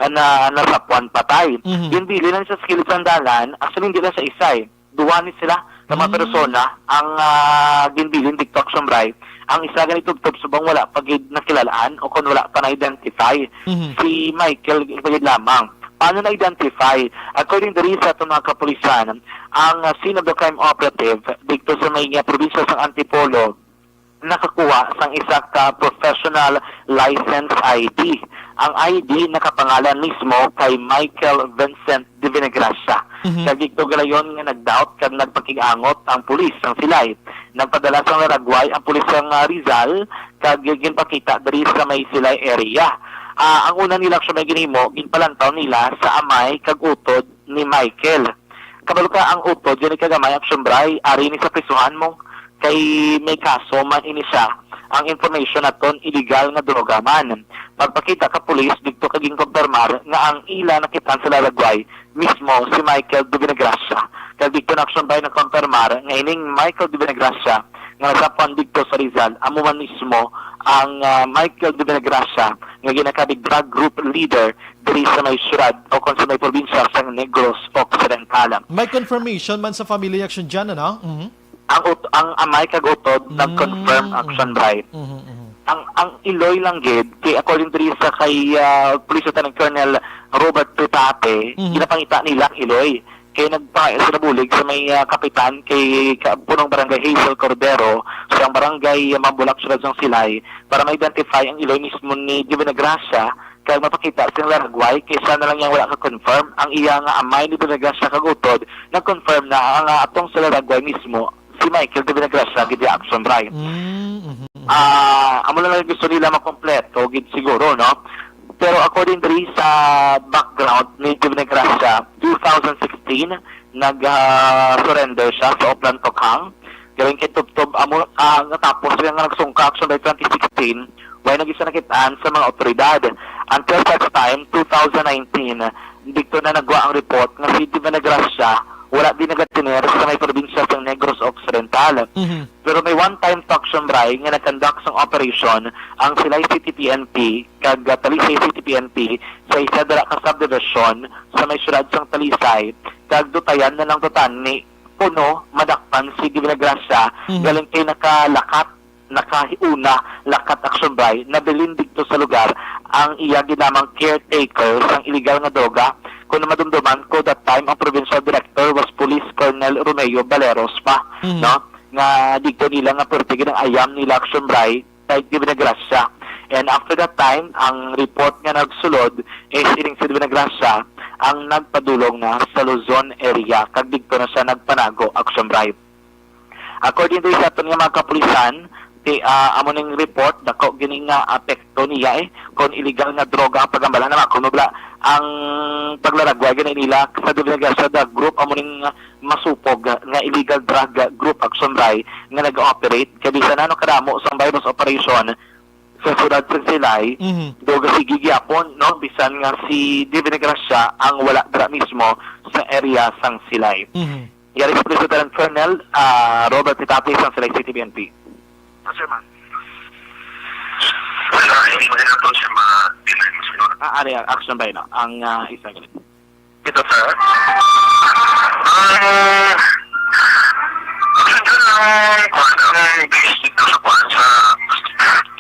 na nasapwan patay. Mhm. Ginbilin lang sa kilid sang dalan, actually, hindi lang sa isa, eh. Duwa ni sila nga mga Mhm. persona ang, ah, ginbilin didto, Action Bri. Ang isa gani tubtob subong wala pa gid nakilal-an o kon wala pa na-identify Mhm. si Michael pa gid lamang. Paano na-identify? According diri sa aton mga kapulisan, ang, ah, scene of the crime operative didto sa may, ah, probinsya sang Antipolo nakakuha sang isa ka professional license I D. Ang I D nakapangalan mismo kay Michael Vincent de Vinegracia. Mhm. Kag didto galayon nga nag-doubt kag nagpakig-angot ang pulis sang Silay. Nagpadala sang laragway ang pulis sang, ah, Rizal kag ginpakita diri sa may Silay area. Ah, ang una nila, Action Bri, ginhimo, ginpalantaw nila sa amay kag utod ni Michael. Kabalo ka, ang utod gani kag amay, Action Bri, ari ni sa prisuhan mo kay may kaso man ini siya. Ang information naton, illegal nga droga man. Pagpakita ka pulis didto kag ginkonfirmar nga ang ila nakit-an sa laragway mismo si Michael de Vinegracia. Kag didto na, Action Bri, nakonfirmar nga ining Michael de Vinegracia nga nasapwan didto sa Rizal, amo man mismo ang, ah, Michael de Vinegracia nga ginakabig drug group leader diri sa may siyudad o kon sa may probinsya sang Negros Occidental. May confirmation man sa family, Action Jan, ano? Mhm. Ang ut-, ang amay kag utod Mm. nag-confirm, Action Bri. Mhm, mhm. Ang, ang iloy lang gid, kay according diri sa kay, ah, Police Lieutenant Colonel Robert Petate, Mhm. ginapangita nila ang iloy. Kay nagpa-, sila bulig sa may, ah, kapitan kay ka-, punong barangay Hazel Cordero, sa barangay Mambulak, siyudad sang Silay, para ma-identify ang iloy mismo ni Divina Gracia, kag mapakita sing laragway, kay siya na lang yang wala ka-confirm. Ang iya nga amay ni Divina Gracia kag utod, nag-confirm na ang, ah, atong sa laragway mismo, si Michael Divina Gracia, gid ya, Action Bri. Mm, mhm, mhm. Ah, amo lang ang gusto nila makompleto, gid siguro, no? Pero according diri sa background ni Divina Gracia, two thousand sixteen, nag, ah, surrender siya sa Oplan Tokhang. Galing kay tubtob amo, ah, natapos siya nga nagsungka, Action Bri, twenty sixteen, way na gid siya nakit-an sa mga otoridad. Until such time, two thousand nineteen, didto na nagwa ang report nga si Divina Gracia wala din nagatener sa may probinsya sa Negros Occidental. Mhm. Pero may one time to, Action Bri, nga nag-conduct sang operation ang Silay City P N P kag, ah, Talisay City P N P sa isa dira ka subdivision sa may siyudad sang Talisay, kag dutayan na lang tutan ni kuno madakpan si Divina Gracia, Mhm. galing kay nakalakat, nakahiuna, lakat, Action Bri, nabilin didto sa lugar ang iya gid lamang caretaker sang illegal nga droga. Kung madumduman ko, that time ang provincial director was Police Colonel Romeo Baleros pa, Mhm. no? Nga didto nila nga perti gid ang ayam nila, Action Bri, kay Divina Gracia. And after that time, ang report nga nagsulod is ining si Divina Gracia ang nagpadulong na sa Luzon area, kag didto na siya nagpanago, Action Bri. According to sa aton nga mga kapulisan, ti, ah, amo ning report, dako gini nga apekto niya, eh, kung illegal nga droga ang pagambala na, kung mabla ang paglaragway gani nila sa Divina Gracia drug group, amo ning masupog nga illegal drug group, Action Bri, nga nag-ooperate. Kay bisan ano kadamo sang buy-bust operation sa siyudad sa Silay, Mhm. do sige gyapon, no? Bisan nga si Divina Gracia ang wala dira mismo sa area sang Silay. Mhm. Yari si Police Lieutenant Colonel, ah, Robert Petate sang Silay City P N P. Ah, sir, ma'am. Sir, ah, hindi mo nila to siya ma-deny mo, sir. Ah, ano yan? Action Bri, no? Ang, ah, isa gali. Ito, sir. Ah, sir, ang, kuwan, ang base dito sa, kuwan, sa,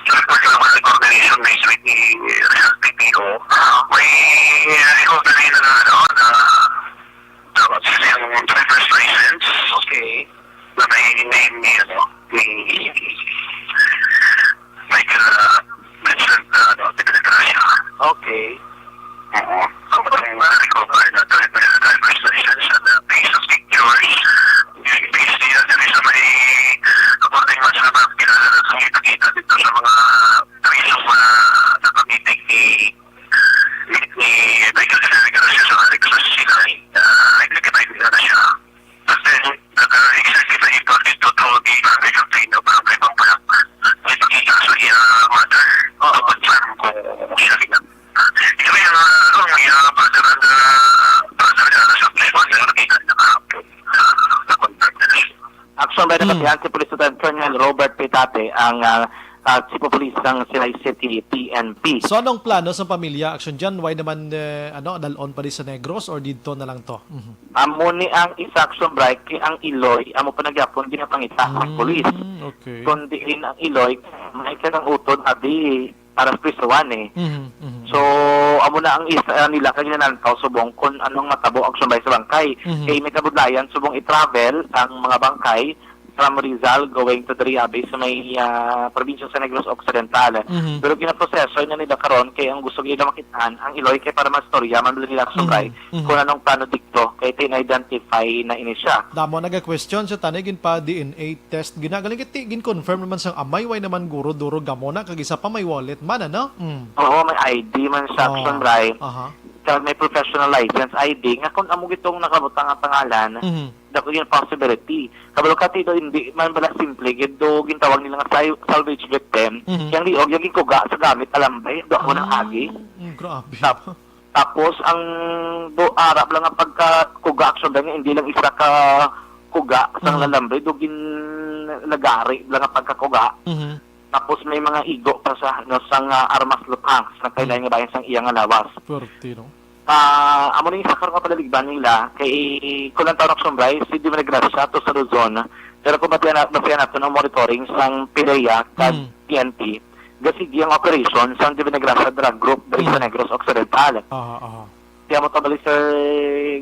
sa coordination base with the Rizal P P O, may recovery na, ano, na, dapat yung driver's license. Okay. Na may name ni, ano, ni Michael, ah, Vincent, ah, ano, Pedraza. Okay. Oo. So, ang na-recover na driver's Kaya nakatihan si Police Lieutenant Colonel Robert Pitate ang ah, ah, Chief of Police ng Silay City P N P. So, anong plano sa pamilya, Action Jan? Why naman, eh, ano, dalon pa di sa Negros or didto na lang to? Mhm. Amo ni ang isa, Action Bright, kay ang Iloy, amo pa nagyapon ginapangita ang police. Mm, okay. Kundi rin ang Iloy, may kanang utod, abi, para sa prisuhan eh. Mhm, mhm. So, amo na ang isa nila kay nanantaw subong kung anong matabo, Action Bright, sa bangkay. Mhm. Kay may kabudlayan subong i-travel ang mga bangkay from Rizal going to diri abi sa may ah, probinsya sa Negros Occidental. Mhm. Pero ginaproseso na nila karon kay ang gusto nila makitaan ang Iloy kay para mastorya man nila, Action Mhm, Bright, mhm. kung anong plano didto kay tina-identify na ini siya. Damo naga-question sa tanay gin pa D N A test. Ginagaling kiti gin-confirm naman sang amay, way naman guro duro gamo na kag isa pa may wallet man, ano? Mm. Oo, may I D man siya, Action Oh, Bright. Aha. Kag may professional license, I D, nga kung amo gitong nakabutang ang pangalan, Mhm. dako yung possibility. Kabalo ka, Tito, hindi man bala simple, gid do gintawag nila nga sal- salvage victim. Mhm. Yang liog, yung ginkuga sa gamit, alam ba, do ako nang Ah, agi. Mm, grabe. Tap- tapos, ang do arap lang nga pagkakuga, actually, nga hindi lang isa ka kuga sang Mhm. lalambre, do ginlagari lang nga pagkakuga. Mhm. Tapos may mga igo pa sa, no, sang ah, armas lupang sa nagkailain nga bahin sang iya nga lawas. Pwerte, no? Ah, amo ni sa karon nga palaligban nila kay kulang taon, Action Bright, si Divine Gracia to sa Luzon. Pero kung batian na, basihan nato ng monitoring sang PDEA kag Mm. P N P, gasigi ang operation sang Divine Gracia Drug Group diri sa Mm. Negros Occidental. Aha, aha. Kaya mo to bali, Sir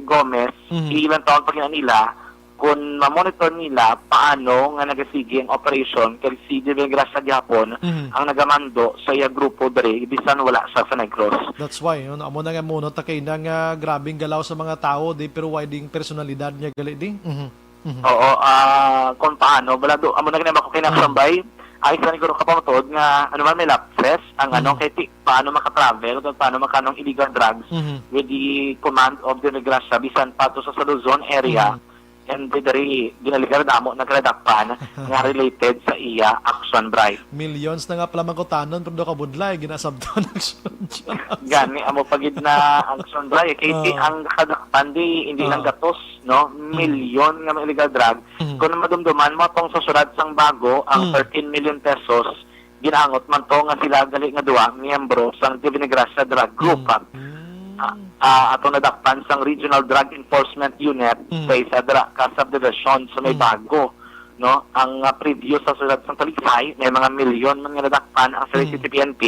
Gomez, Mhm. ilang taon pa gina nila kung ma-monitor nila paano nga nagasigi ang operation kay si Divine Gracia gihapon Mhm. ang nagamando sa iya grupo diri bisan wala siya sa Negros. That's why, yun, amo na nga muno ta kay na nga grabing galaw sa mga tawo di, pero why ding personalidad niya gali di? Mhm. Mhm. Oo, ah, kung paano, wala do, amo na ginaba ko kay Action Mhm. Bright, ay sa niguro ka pamatuod nga ano man may lapses ang ano Mhm. kay ti, paano maka-travel kag paano makanong illegal drugs Mhm. with the command of the Gracia bisan pa to sa, sa Luzon area. Mhm. And diri ginaligar damo nagradakpan nga related sa iya, Action Bright. Millions na nga pala mangkutanon, pero do kabudlay, ginasabtan, Action Jan. Gani, amo pa gid na, Action Bright. Kay ti Oh. ang kadakpan di, hindi lang Oh. gatos, no? Mm. Milyon nga mga illegal drug. Mm. Kung madumduman mo, atong sa syudad sang Bago, ang Mm. thirteen million pesos, ginaangot man to nga sila gali nga duwa, miyembro sang Divine Gracia Drug Group. Mm. Ah, ah, atong nadakpan sang Regional Drug Enforcement Unit Mm. sa isa dira ka subdivision sa may Mm. Bago, no? Ang ah, preview sa syudad sang Talisay, may mga milyon man nga nadakpan ang sa Mm. C C P N P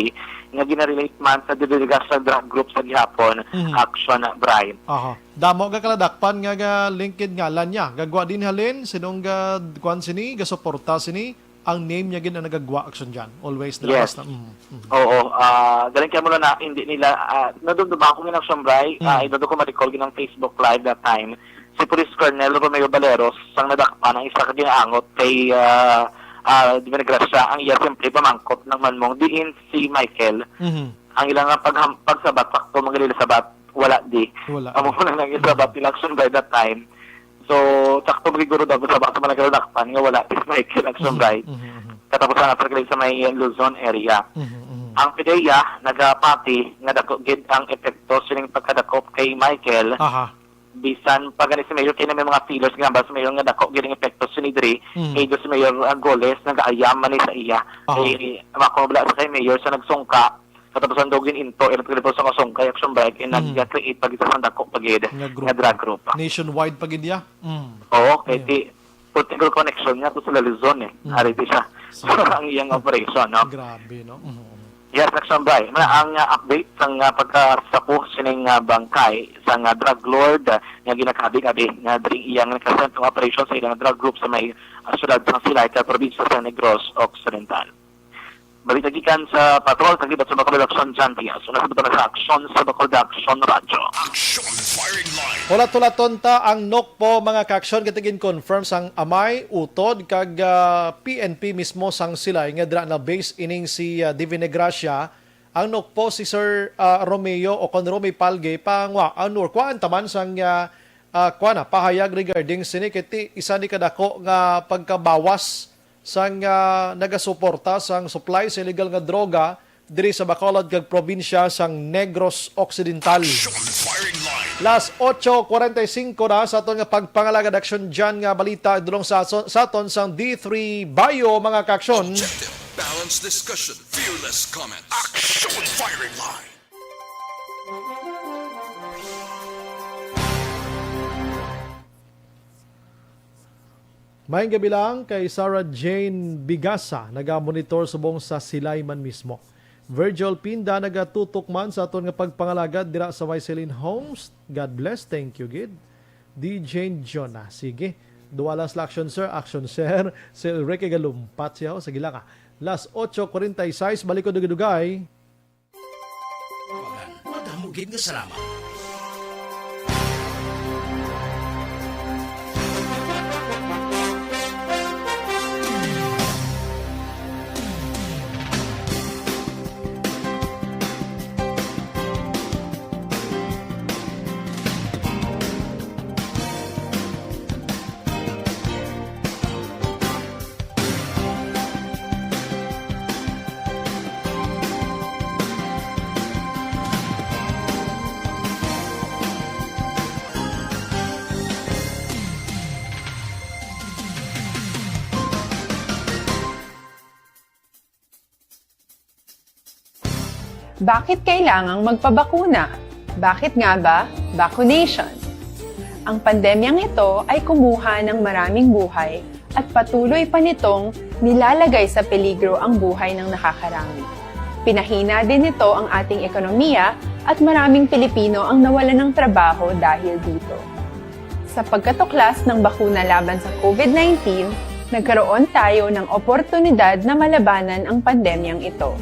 nga ginarelate man sa Divine Gracia Drug Group sa gihapon, Mm. Action Bright. Aha. Damo ka kaladakpan nga ga-linked ngalan niya. Gagwa din halin, sinong ga, kwan sini, gasuporta sini, ang name niya gid ang nagagwa, Action Jan. Always the Yes. last na. Mm, mm. Oo, ah, galing kaya mo na, hindi nila, ah, nadumduma ko nga, Action Bright, Mm. ah, hindi ko ma-recall ginang Facebook Live that time. Si Police Colonel Romeo Baleros, sang nadakpan ang isa ka ginaangot kay, ah, ah, Divine Gracia, ang iya simple pamangkot ng manmong diin si Michael. Mhm. Ang ilang nga pagham-, pagsabat, sakto, magaling sabat, wala di. Wala. Amo na lang yung sabat nila, Action Bright, that time. So, sakto, siguro daw sa baka man naglalakpan nga wala si Michael, Action Mhm, Bright. mhm, mhm. Katapos ang atras sa may Luzon area. Mhm, mhm. Ang PDEA nagapati nga dako gid ang epekto sining pagkadakop kay Michael. Aha. Bisan pa gani si Mayor, kay na may mga feelers nga ba si Mayor nga dako gid ang epekto sini diri, Mhm. kay do si Mayor, ah, Goles nagaayam man ni sa iya. Aha. Kay, ako wala sa kay Mayor sa nagsungka, katapos ang dugin into, ilang pagkatapos ang kasungka, Action Bright, kay Mhm. nag-create pa gid sa dako pa gid Nga group. nga drug group. Nationwide pa gid ya? Mm. Oo, kay Ayun. ti, political connection niya to sa Luzon eh. Mm. Ari di siya. So, So, ang iyang operation, no? Grabe, no? Mhm. Yes, Action Bright. Muna ang uh, update sa uh, pagkasapo sining uh, bangkay sa uh, drug lord uh, nga ginakabig abi nga diri iyang nakasentong operation sa ilang drug group sa may uh, syudad sa Silay, sa probinsya sa Negros Occidental. Balita gikan sa patrol, kagibat sa Bacolod Action Jan Diaz. Una sa sa Action sa Bacolod Action Radyo. Action Firing Line. Hulat-hulaton ta ang Nokpo, mga ka-action, kay gin-confirm sang amay, utod, kag ah, P N P mismo sang Silay nga dira na base ining si ah, Divine Gracia. Ang Nokpo si Sir ah, Romeo o kon Romy Palge pangwa anur kuan taman sang ah, ah, kuan na, pahayag regarding sini kay ti isa ni kadako nga pagkabawas sang ah, nagasuporta sang supply sa illegal nga droga diri sa Bacolod kag probinsya sang Negros Occidental. Action Firing Line. Las ocho cuarenta y cinco na sa aton nga pagpangalagad. Aksyon dyan nga balita, dulong sa, sa aton sang D three Bio, mga kaaksyon. Objective, balanced discussion, fearless comments. Action firing line. Maayong gabi lang kay Sarah Jane Bigasa, naga-monitor subong sa Silay man mismo. Virgil Pinda nagatutok man sa aton nga pagpangalagad dira sa may Celine Homes. God bless. Thank you, gid. D J Jonah. Sige. Duwa lang sila action, sir. Action, sir. Si Ricky Galumpat siya, oh. Sige lang, ah. Las ocho cuarenta y seis, balik ko dugay-dugay. Madamo gid nga salamat. Bakit kailangang magpabakuna? Bakit nga ba vaccination? Ang pandemyang ito ay kumuha ng maraming buhay at patuloy pa nitong nilalagay sa peligro ang buhay ng nakakarami. Pinahina din nito ang ating ekonomiya at maraming Pilipino ang nawalan ng trabaho dahil dito. Sa pagkatuklas ng bakuna laban sa COVID nineteen, nagkaroon tayo ng oportunidad na malabanan ang pandemyang ito.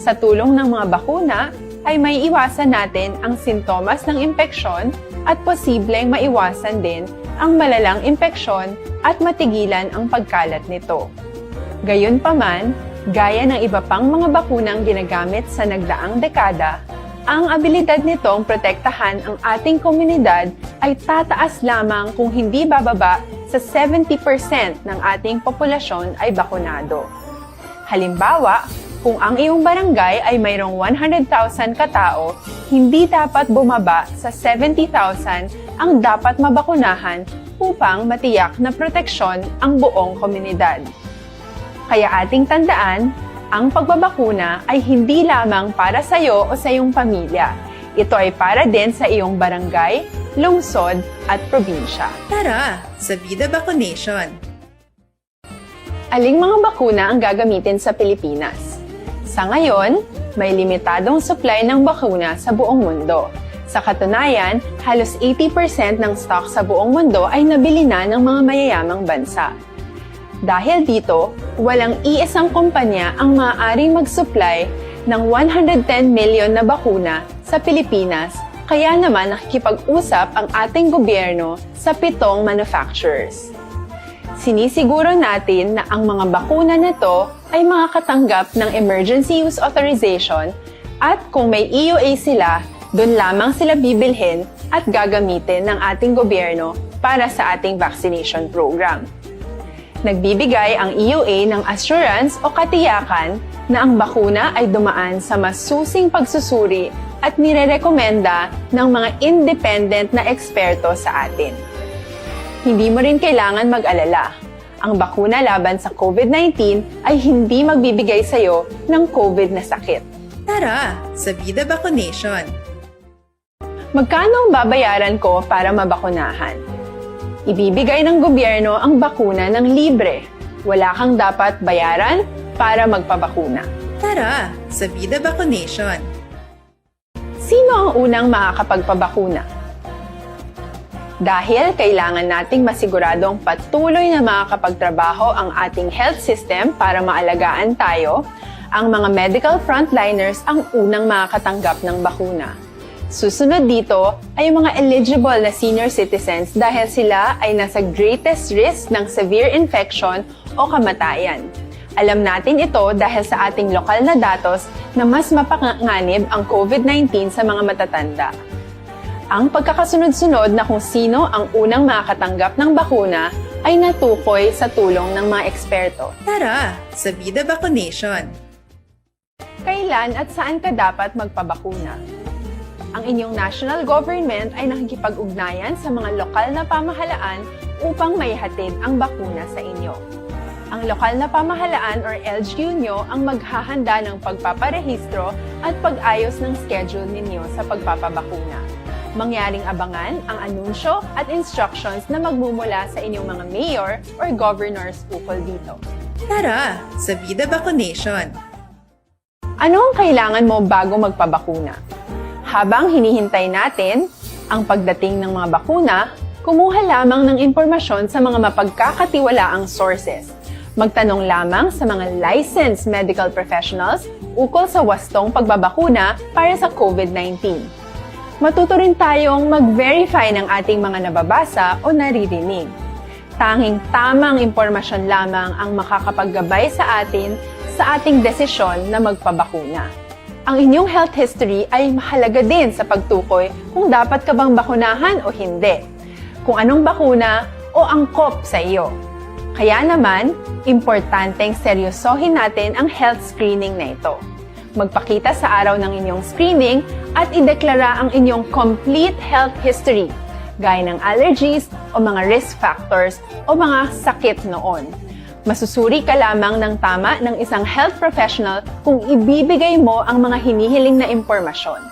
Sa tulong ng mga bakuna, ay maiiwasan natin ang sintomas ng impeksyon at posibleng maiwasan din ang malalang impeksyon at matigilan ang pagkalat nito. Gayunpaman, gaya ng iba pang mga bakunang ginagamit sa nagdaang dekada, ang abilidad nitong protektahan ang ating komunidad ay tataas lamang kung hindi bababa sa seventy percent ng ating populasyon ay bakunado. Halimbawa, kung ang iyong barangay ay mayroong one hundred thousand ka tawo, hindi dapat bumaba sa seventy thousand ang dapat mabakunahan upang matiyak na proteksyon ang buong komunidad. Kaya ating tandaan, ang pagbabakuna ay hindi lamang para sa iyo o sa iyong pamilya. Ito ay para din sa iyong barangay, lungsod, at probinsya. Tara, sa Vida Vaccination! Aling mga bakuna ang gagamitin sa Pilipinas? Sa ngayon, may limitadong supply ng bakuna sa buong mundo. Sa katunayan, halos eighty percent ng stock sa buong mundo ay nabili na ng mga mayayamang bansa. Dahil dito, walang iisang kumpanya ang maaaring mag-supply ng one hundred ten million na bakuna sa Pilipinas, kaya naman nakikipag-usap ang ating gobyerno sa pitong manufacturers. Sinisiguro natin na ang mga bakuna na ito ay makakatanggap ng emergency use authorization at kung may E U A sila, doon lamang sila bibilhin at gagamitin ng ating gobyerno para sa ating vaccination program. Nagbibigay ang E U A ng assurance o katiyakan na ang bakuna ay dumaan sa masusing pagsusuri at nirerekomenda ng mga independent na eksperto sa atin. Hindi mo rin kailangan mag-alala. Ang bakuna laban sa COVID nineteen ay hindi magbibigay sa iyo ng COVID na sakit. Tara, sa Vida Vaccination! Magkano ang babayaran ko para mabakunahan? Ibibigay ng gobyerno ang bakuna ng libre. Wala kang dapat bayaran para magpabakuna. Tara, sa Vida Vaccination! Sino ang unang makakapagpabakuna? Dahil kailangan nating masiguradong patuloy na makakapagtrabaho ang ating health system para maalagaan tayo, ang mga medical frontliners ang unang makakatanggap ng bakuna. Susunod dito ay ang mga eligible na senior citizens dahil sila ay nasa greatest risk ng severe infection o kamatayan. Alam natin ito dahil sa ating lokal na datos na mas mapanganib ang COVID nineteen sa mga matatanda. Ang pagkakasunod-sunod na kung sino ang unang makakatanggap ng bakuna ay natukoy sa tulong ng mga eksperto. Tara, sa Vida Vaccination! Kailan at saan ka dapat magpabakuna? Ang inyong national government ay nakikipag-ugnayan sa mga lokal na pamahalaan upang maihatid ang bakuna sa inyo. Ang lokal na pamahalaan or L G U nyo ang maghahanda ng pagpaparehistro at pag-ayos ng schedule ninyo sa pagpapabakuna. Mangyaring abangan ang anunsyo at instructions na magmumula sa inyong mga mayor or governors ukol dito. Tara sa Vida Vaccination! Ano ang kailangan mo bago magpabakuna? Habang hinihintay natin ang pagdating ng mga bakuna, kumuha lamang ng impormasyon sa mga mapagkakatiwalaang sources. Magtanong lamang sa mga licensed medical professionals ukol sa wastong pagbabakuna para sa COVID nineteen. Matuto rin tayong mag-verify ng ating mga nababasa o naririnig. Tanging tamang impormasyon lamang ang makakapaggabay sa atin sa ating desisyon na magpabakuna. Ang inyong health history ay mahalaga din sa pagtukoy kung dapat ka bang bakunahan o hindi, kung anong bakuna o angkop sa iyo. Kaya naman, importanteng seryosohin natin ang health screening na ito. Magpakita sa araw ng inyong screening at ideklara ang inyong complete health history, gaya ng allergies o mga risk factors o mga sakit noon. Masusuri ka lamang ng tama ng isang health professional kung ibibigay mo ang mga hinihiling na impormasyon.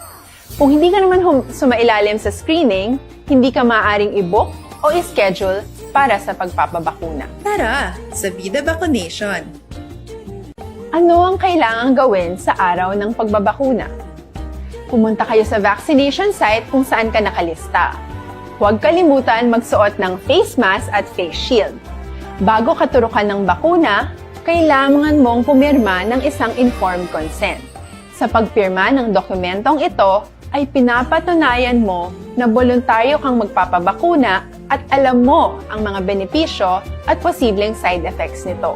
Kung hindi ka naman hum- sumailalim sa screening, hindi ka maaaring i-book o i-schedule para sa pagpapabakuna. Tara sa Vida Vaccination! Ano ang kailangang gawin sa araw ng pagbabakuna? Pumunta kayo sa vaccination site kung saan ka nakalista. Huwag kalimutan magsuot ng face mask at face shield. Bago katurukan ng bakuna, kailangan mong pumirma ng isang informed consent. Sa pagpirma ng dokumentong ito, ay pinapatunayan mo na boluntaryo kang magpapabakuna at alam mo ang mga benepisyo at posibleng side effects nito.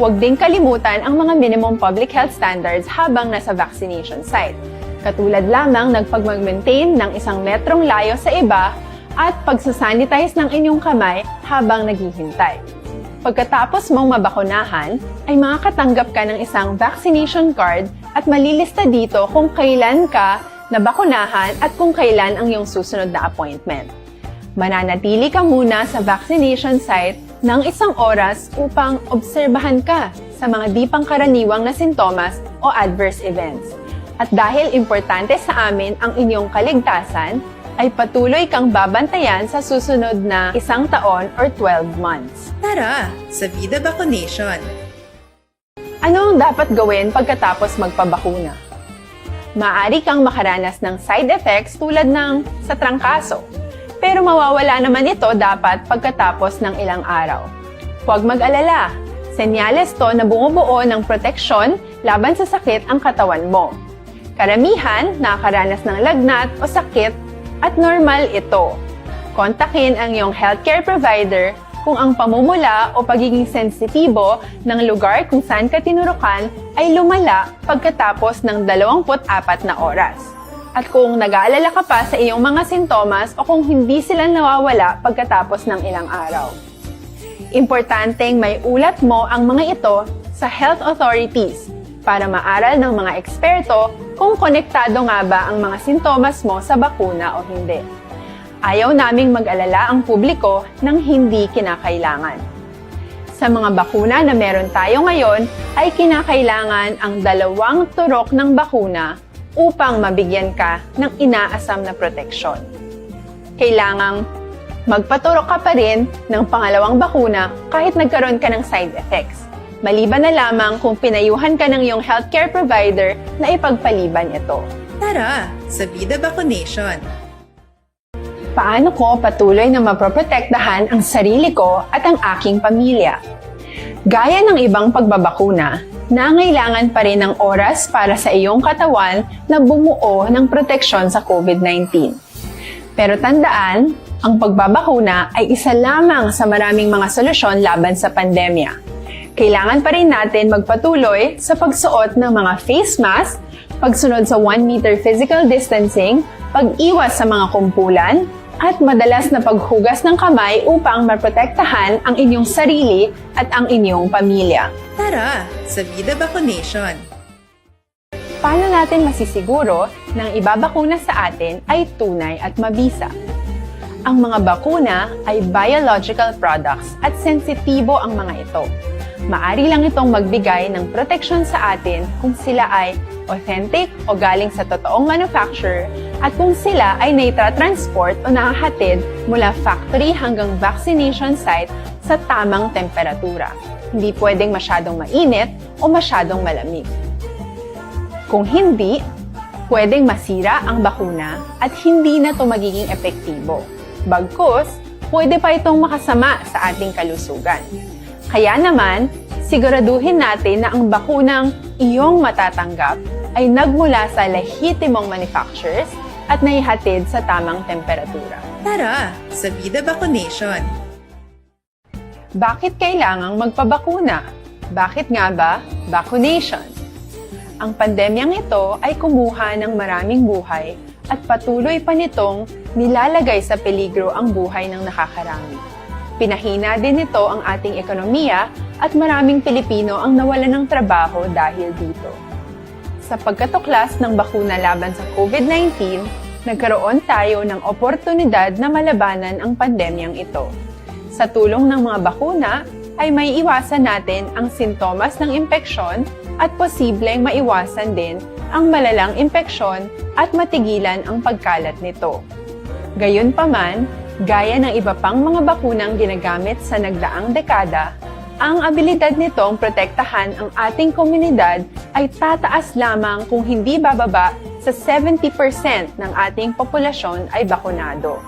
Huwag ding kalimutan ang mga minimum public health standards habang nasa vaccination site, katulad lamang ng pagmag-maintain ng isang metrong layo sa iba at pagsasanitize ng inyong kamay habang naghihintay. Pagkatapos mong mabakunahan, ay makakatanggap ka ng isang vaccination card at malilista dito kung kailan ka nabakunahan at kung kailan ang iyong susunod na appointment. Mananatili ka muna sa vaccination site ng isang oras upang obserbahan ka sa mga di pangkaraniwang na sintomas o adverse events. At dahil importante sa amin ang inyong kaligtasan, ay patuloy kang babantayan sa susunod na isang taon or twelve months. Tara sa Vida Vaccination! Ano ang dapat gawin pagkatapos magpabakuna? Maaari kang makaranas ng side effects tulad ng sa trangkaso, pero mawawala naman ito dapat pagkatapos ng ilang araw. Huwag mag-alala, senyales to na bumubuo ng proteksyon laban sa sakit ang katawan mo. Karamihan nakakaranas ng lagnat o sakit at normal ito. Kontakin ang iyong healthcare provider kung ang pamumula o pagiging sensitibo ng lugar kung saan ka tinurukan ay lumala pagkatapos ng dalawampu't apat na oras. At kung nag-aalala ka pa sa iyong mga sintomas o kung hindi sila nawawala pagkatapos ng ilang araw. Importanteng may ulat mo ang mga ito sa health authorities para maaral ng mga eksperto kung konektado nga ba ang mga sintomas mo sa bakuna o hindi. Ayaw naming mag-alala ang publiko nang hindi kinakailangan. Sa mga bakuna na meron tayo ngayon, ay kinakailangan ang dalawang turok ng bakuna upang mabigyan ka ng inaasam na proteksyon. Kailangang magpaturok ka pa rin ng pangalawang bakuna kahit nagkaroon ka ng side effects, maliban na lamang kung pinayuhan ka ng iyong healthcare provider na ipagpaliban ito. Tara sa Vida Vaccination! Paano ko patuloy na mapoprotektahan ang sarili ko at ang aking pamilya? Gaya ng ibang pagbabakuna, nangailangan pa rin ng oras para sa iyong katawan na bumuo ng proteksyon sa COVID nineteen. Pero tandaan, ang pagbabakuna ay isa lamang sa maraming mga solusyon laban sa pandemya. Kailangan pa rin natin magpatuloy sa pagsuot ng mga face mask, pagsunod sa one meter physical distancing, pag-iwas sa mga kumpulan, at madalas na paghugas ng kamay upang maprotektahan ang inyong sarili at ang inyong pamilya. Tara sa Vida Vaccination! Paano natin masisiguro na ang ibabakuna sa atin ay tunay at mabisa? Ang mga bakuna ay biological products at sensitibo ang mga ito. Maari lang itong magbigay ng proteksyon sa atin kung sila ay authentic o galing sa totoong manufacturer at kung sila ay naitratransport o nahahatid mula factory hanggang vaccination site sa tamang temperatura. Hindi pwedeng masyadong mainit o masyadong malamig. Kung hindi, pwedeng masira ang bakuna at hindi na ito magiging epektibo. Bagkus, pwede pa itong makasama sa ating kalusugan. Kaya naman, siguraduhin natin na ang bakunang iyong matatanggap ay nagmula sa lehitimong manufacturers at naihatid sa tamang temperatura. Tara, sa Vida Vacunation! Bakit kailangang magpabakuna? Bakit nga ba vacunation? Ang pandemyang ito ay kumuha ng maraming buhay at patuloy pa nitong nilalagay sa peligro ang buhay ng nakakarami. Pinahina din nito ang ating ekonomiya at maraming Pilipino ang nawalan ng trabaho dahil dito. Sa pagkatuklas ng bakuna laban sa COVID nineteen, nagkaroon tayo ng oportunidad na malabanan ang pandemyang ito. Sa tulong ng mga bakuna, ay maiiwasan natin ang sintomas ng impeksyon at posibleng maiwasan din ang malalang impeksyon at matigilan ang pagkalat nito. Gayunpaman, gaya ng iba pang mga bakunang ginagamit sa nagdaang dekada, ang abilidad nitong protektahan ang ating komunidad ay tataas lamang kung hindi bababa sa seventy percent ng ating populasyon ay bakunado.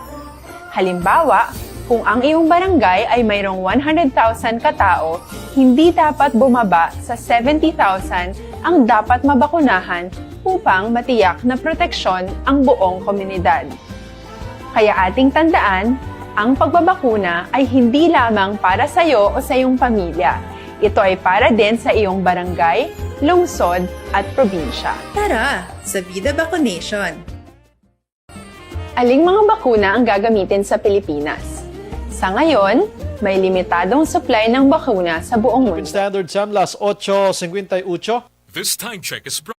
Halimbawa, kung ang iyong barangay ay mayroong one hundred thousand ka tawo, hindi dapat bumaba sa seventy thousand ang dapat mabakunahan upang matiyak na proteksyon ang buong komunidad. Kaya ating tandaan, ang pagbabakuna ay hindi lamang para sa iyo o sa iyong pamilya. Ito ay para din sa iyong barangay, lungsod, at probinsya. Tara, sa Vida Vacunation! Aling mga bakuna ang gagamitin sa Pilipinas? Sa ngayon, may limitadong supply ng bakuna sa buong Philippine mundo. Standard Time, las ocho cincuenta y ocho. This time check is brought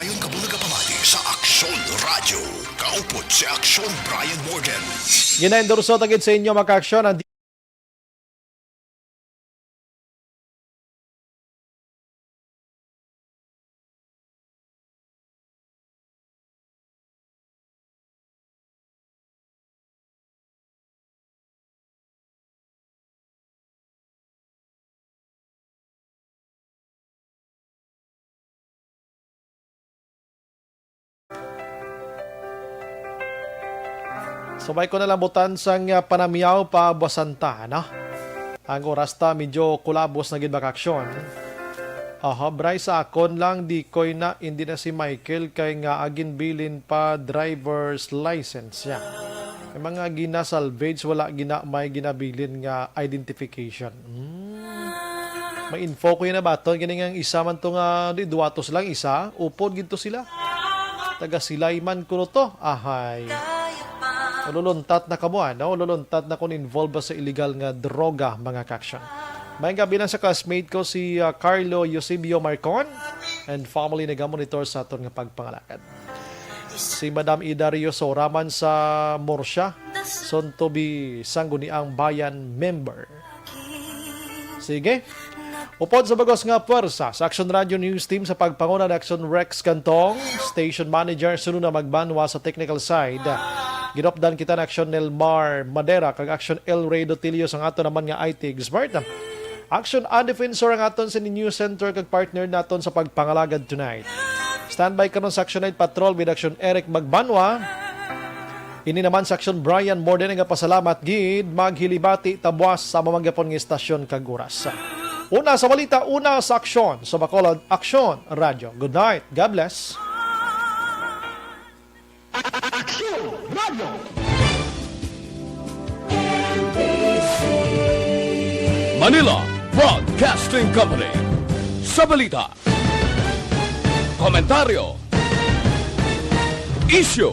Ayon kamo nagapamati sa Aksyon Radyo. Kaupod si Aksyon Brian Morden. Ginaendorso ta gid sa inyo, mga ka-aksyon, ang Subay ko na lang butan sang, ah, panamyaw pa buwasan ta, ano? Ang oras ta medyo kulabos na gid, mga ka-aksyon. Aha, Bray, sa akon lang, di koy na, hindi na si Michael kay nga ginbilin pa driver's license siya. May mga gina-salvage, wala gina, may ginabilin nga identification. Hmm. May info ko yun na baton. Kini nga isa man to nga, di, duwatos lang isa. Upod gid to sila. Taga Silay man kuno to. Ahay. Ululuntat na kamo, ano? Ululuntat na kung involved ba sa illegal nga droga, mga ka-aksyon. May gabi lang sa classmate ko, si, ah, Carlo Eusebio Marcon and family, nagamonitor sa aton nga pagpangalagad. Si Madam Ida Rioso raman sa Murcia, soon to be Sangguniang Bayan member. Sige. Upod sa bag-os nga puwersa sa Aksyon Radio News Team sa pagpanguna ni Aksyon Rex Cantong, station manager, sunod na magbanwa sa technical side. Ginupdan kita ni Aksyon Nelmar Madera kag Aksyon El Rey Dotilio sang aton naman nga I T expert. Action and Defensor ang aton sa News Center kag partner naton sa pagpangalagad tonight. Standby karon sa Action Night Patrol with Action Eric Magbanwa. Ini naman sa Action Brian Morden nga pasalamat gid, maghilibati tabuas sa mamagapon nga istasyon kag oras. Una sa balita, una sa aksyon sa Bacolod Aksyon Radyo. Good night. God bless. Aksyon Radio. Manila Broadcasting Company. Sa balita, komentaryo, Isyu.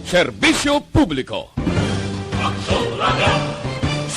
Serbisyo publiko.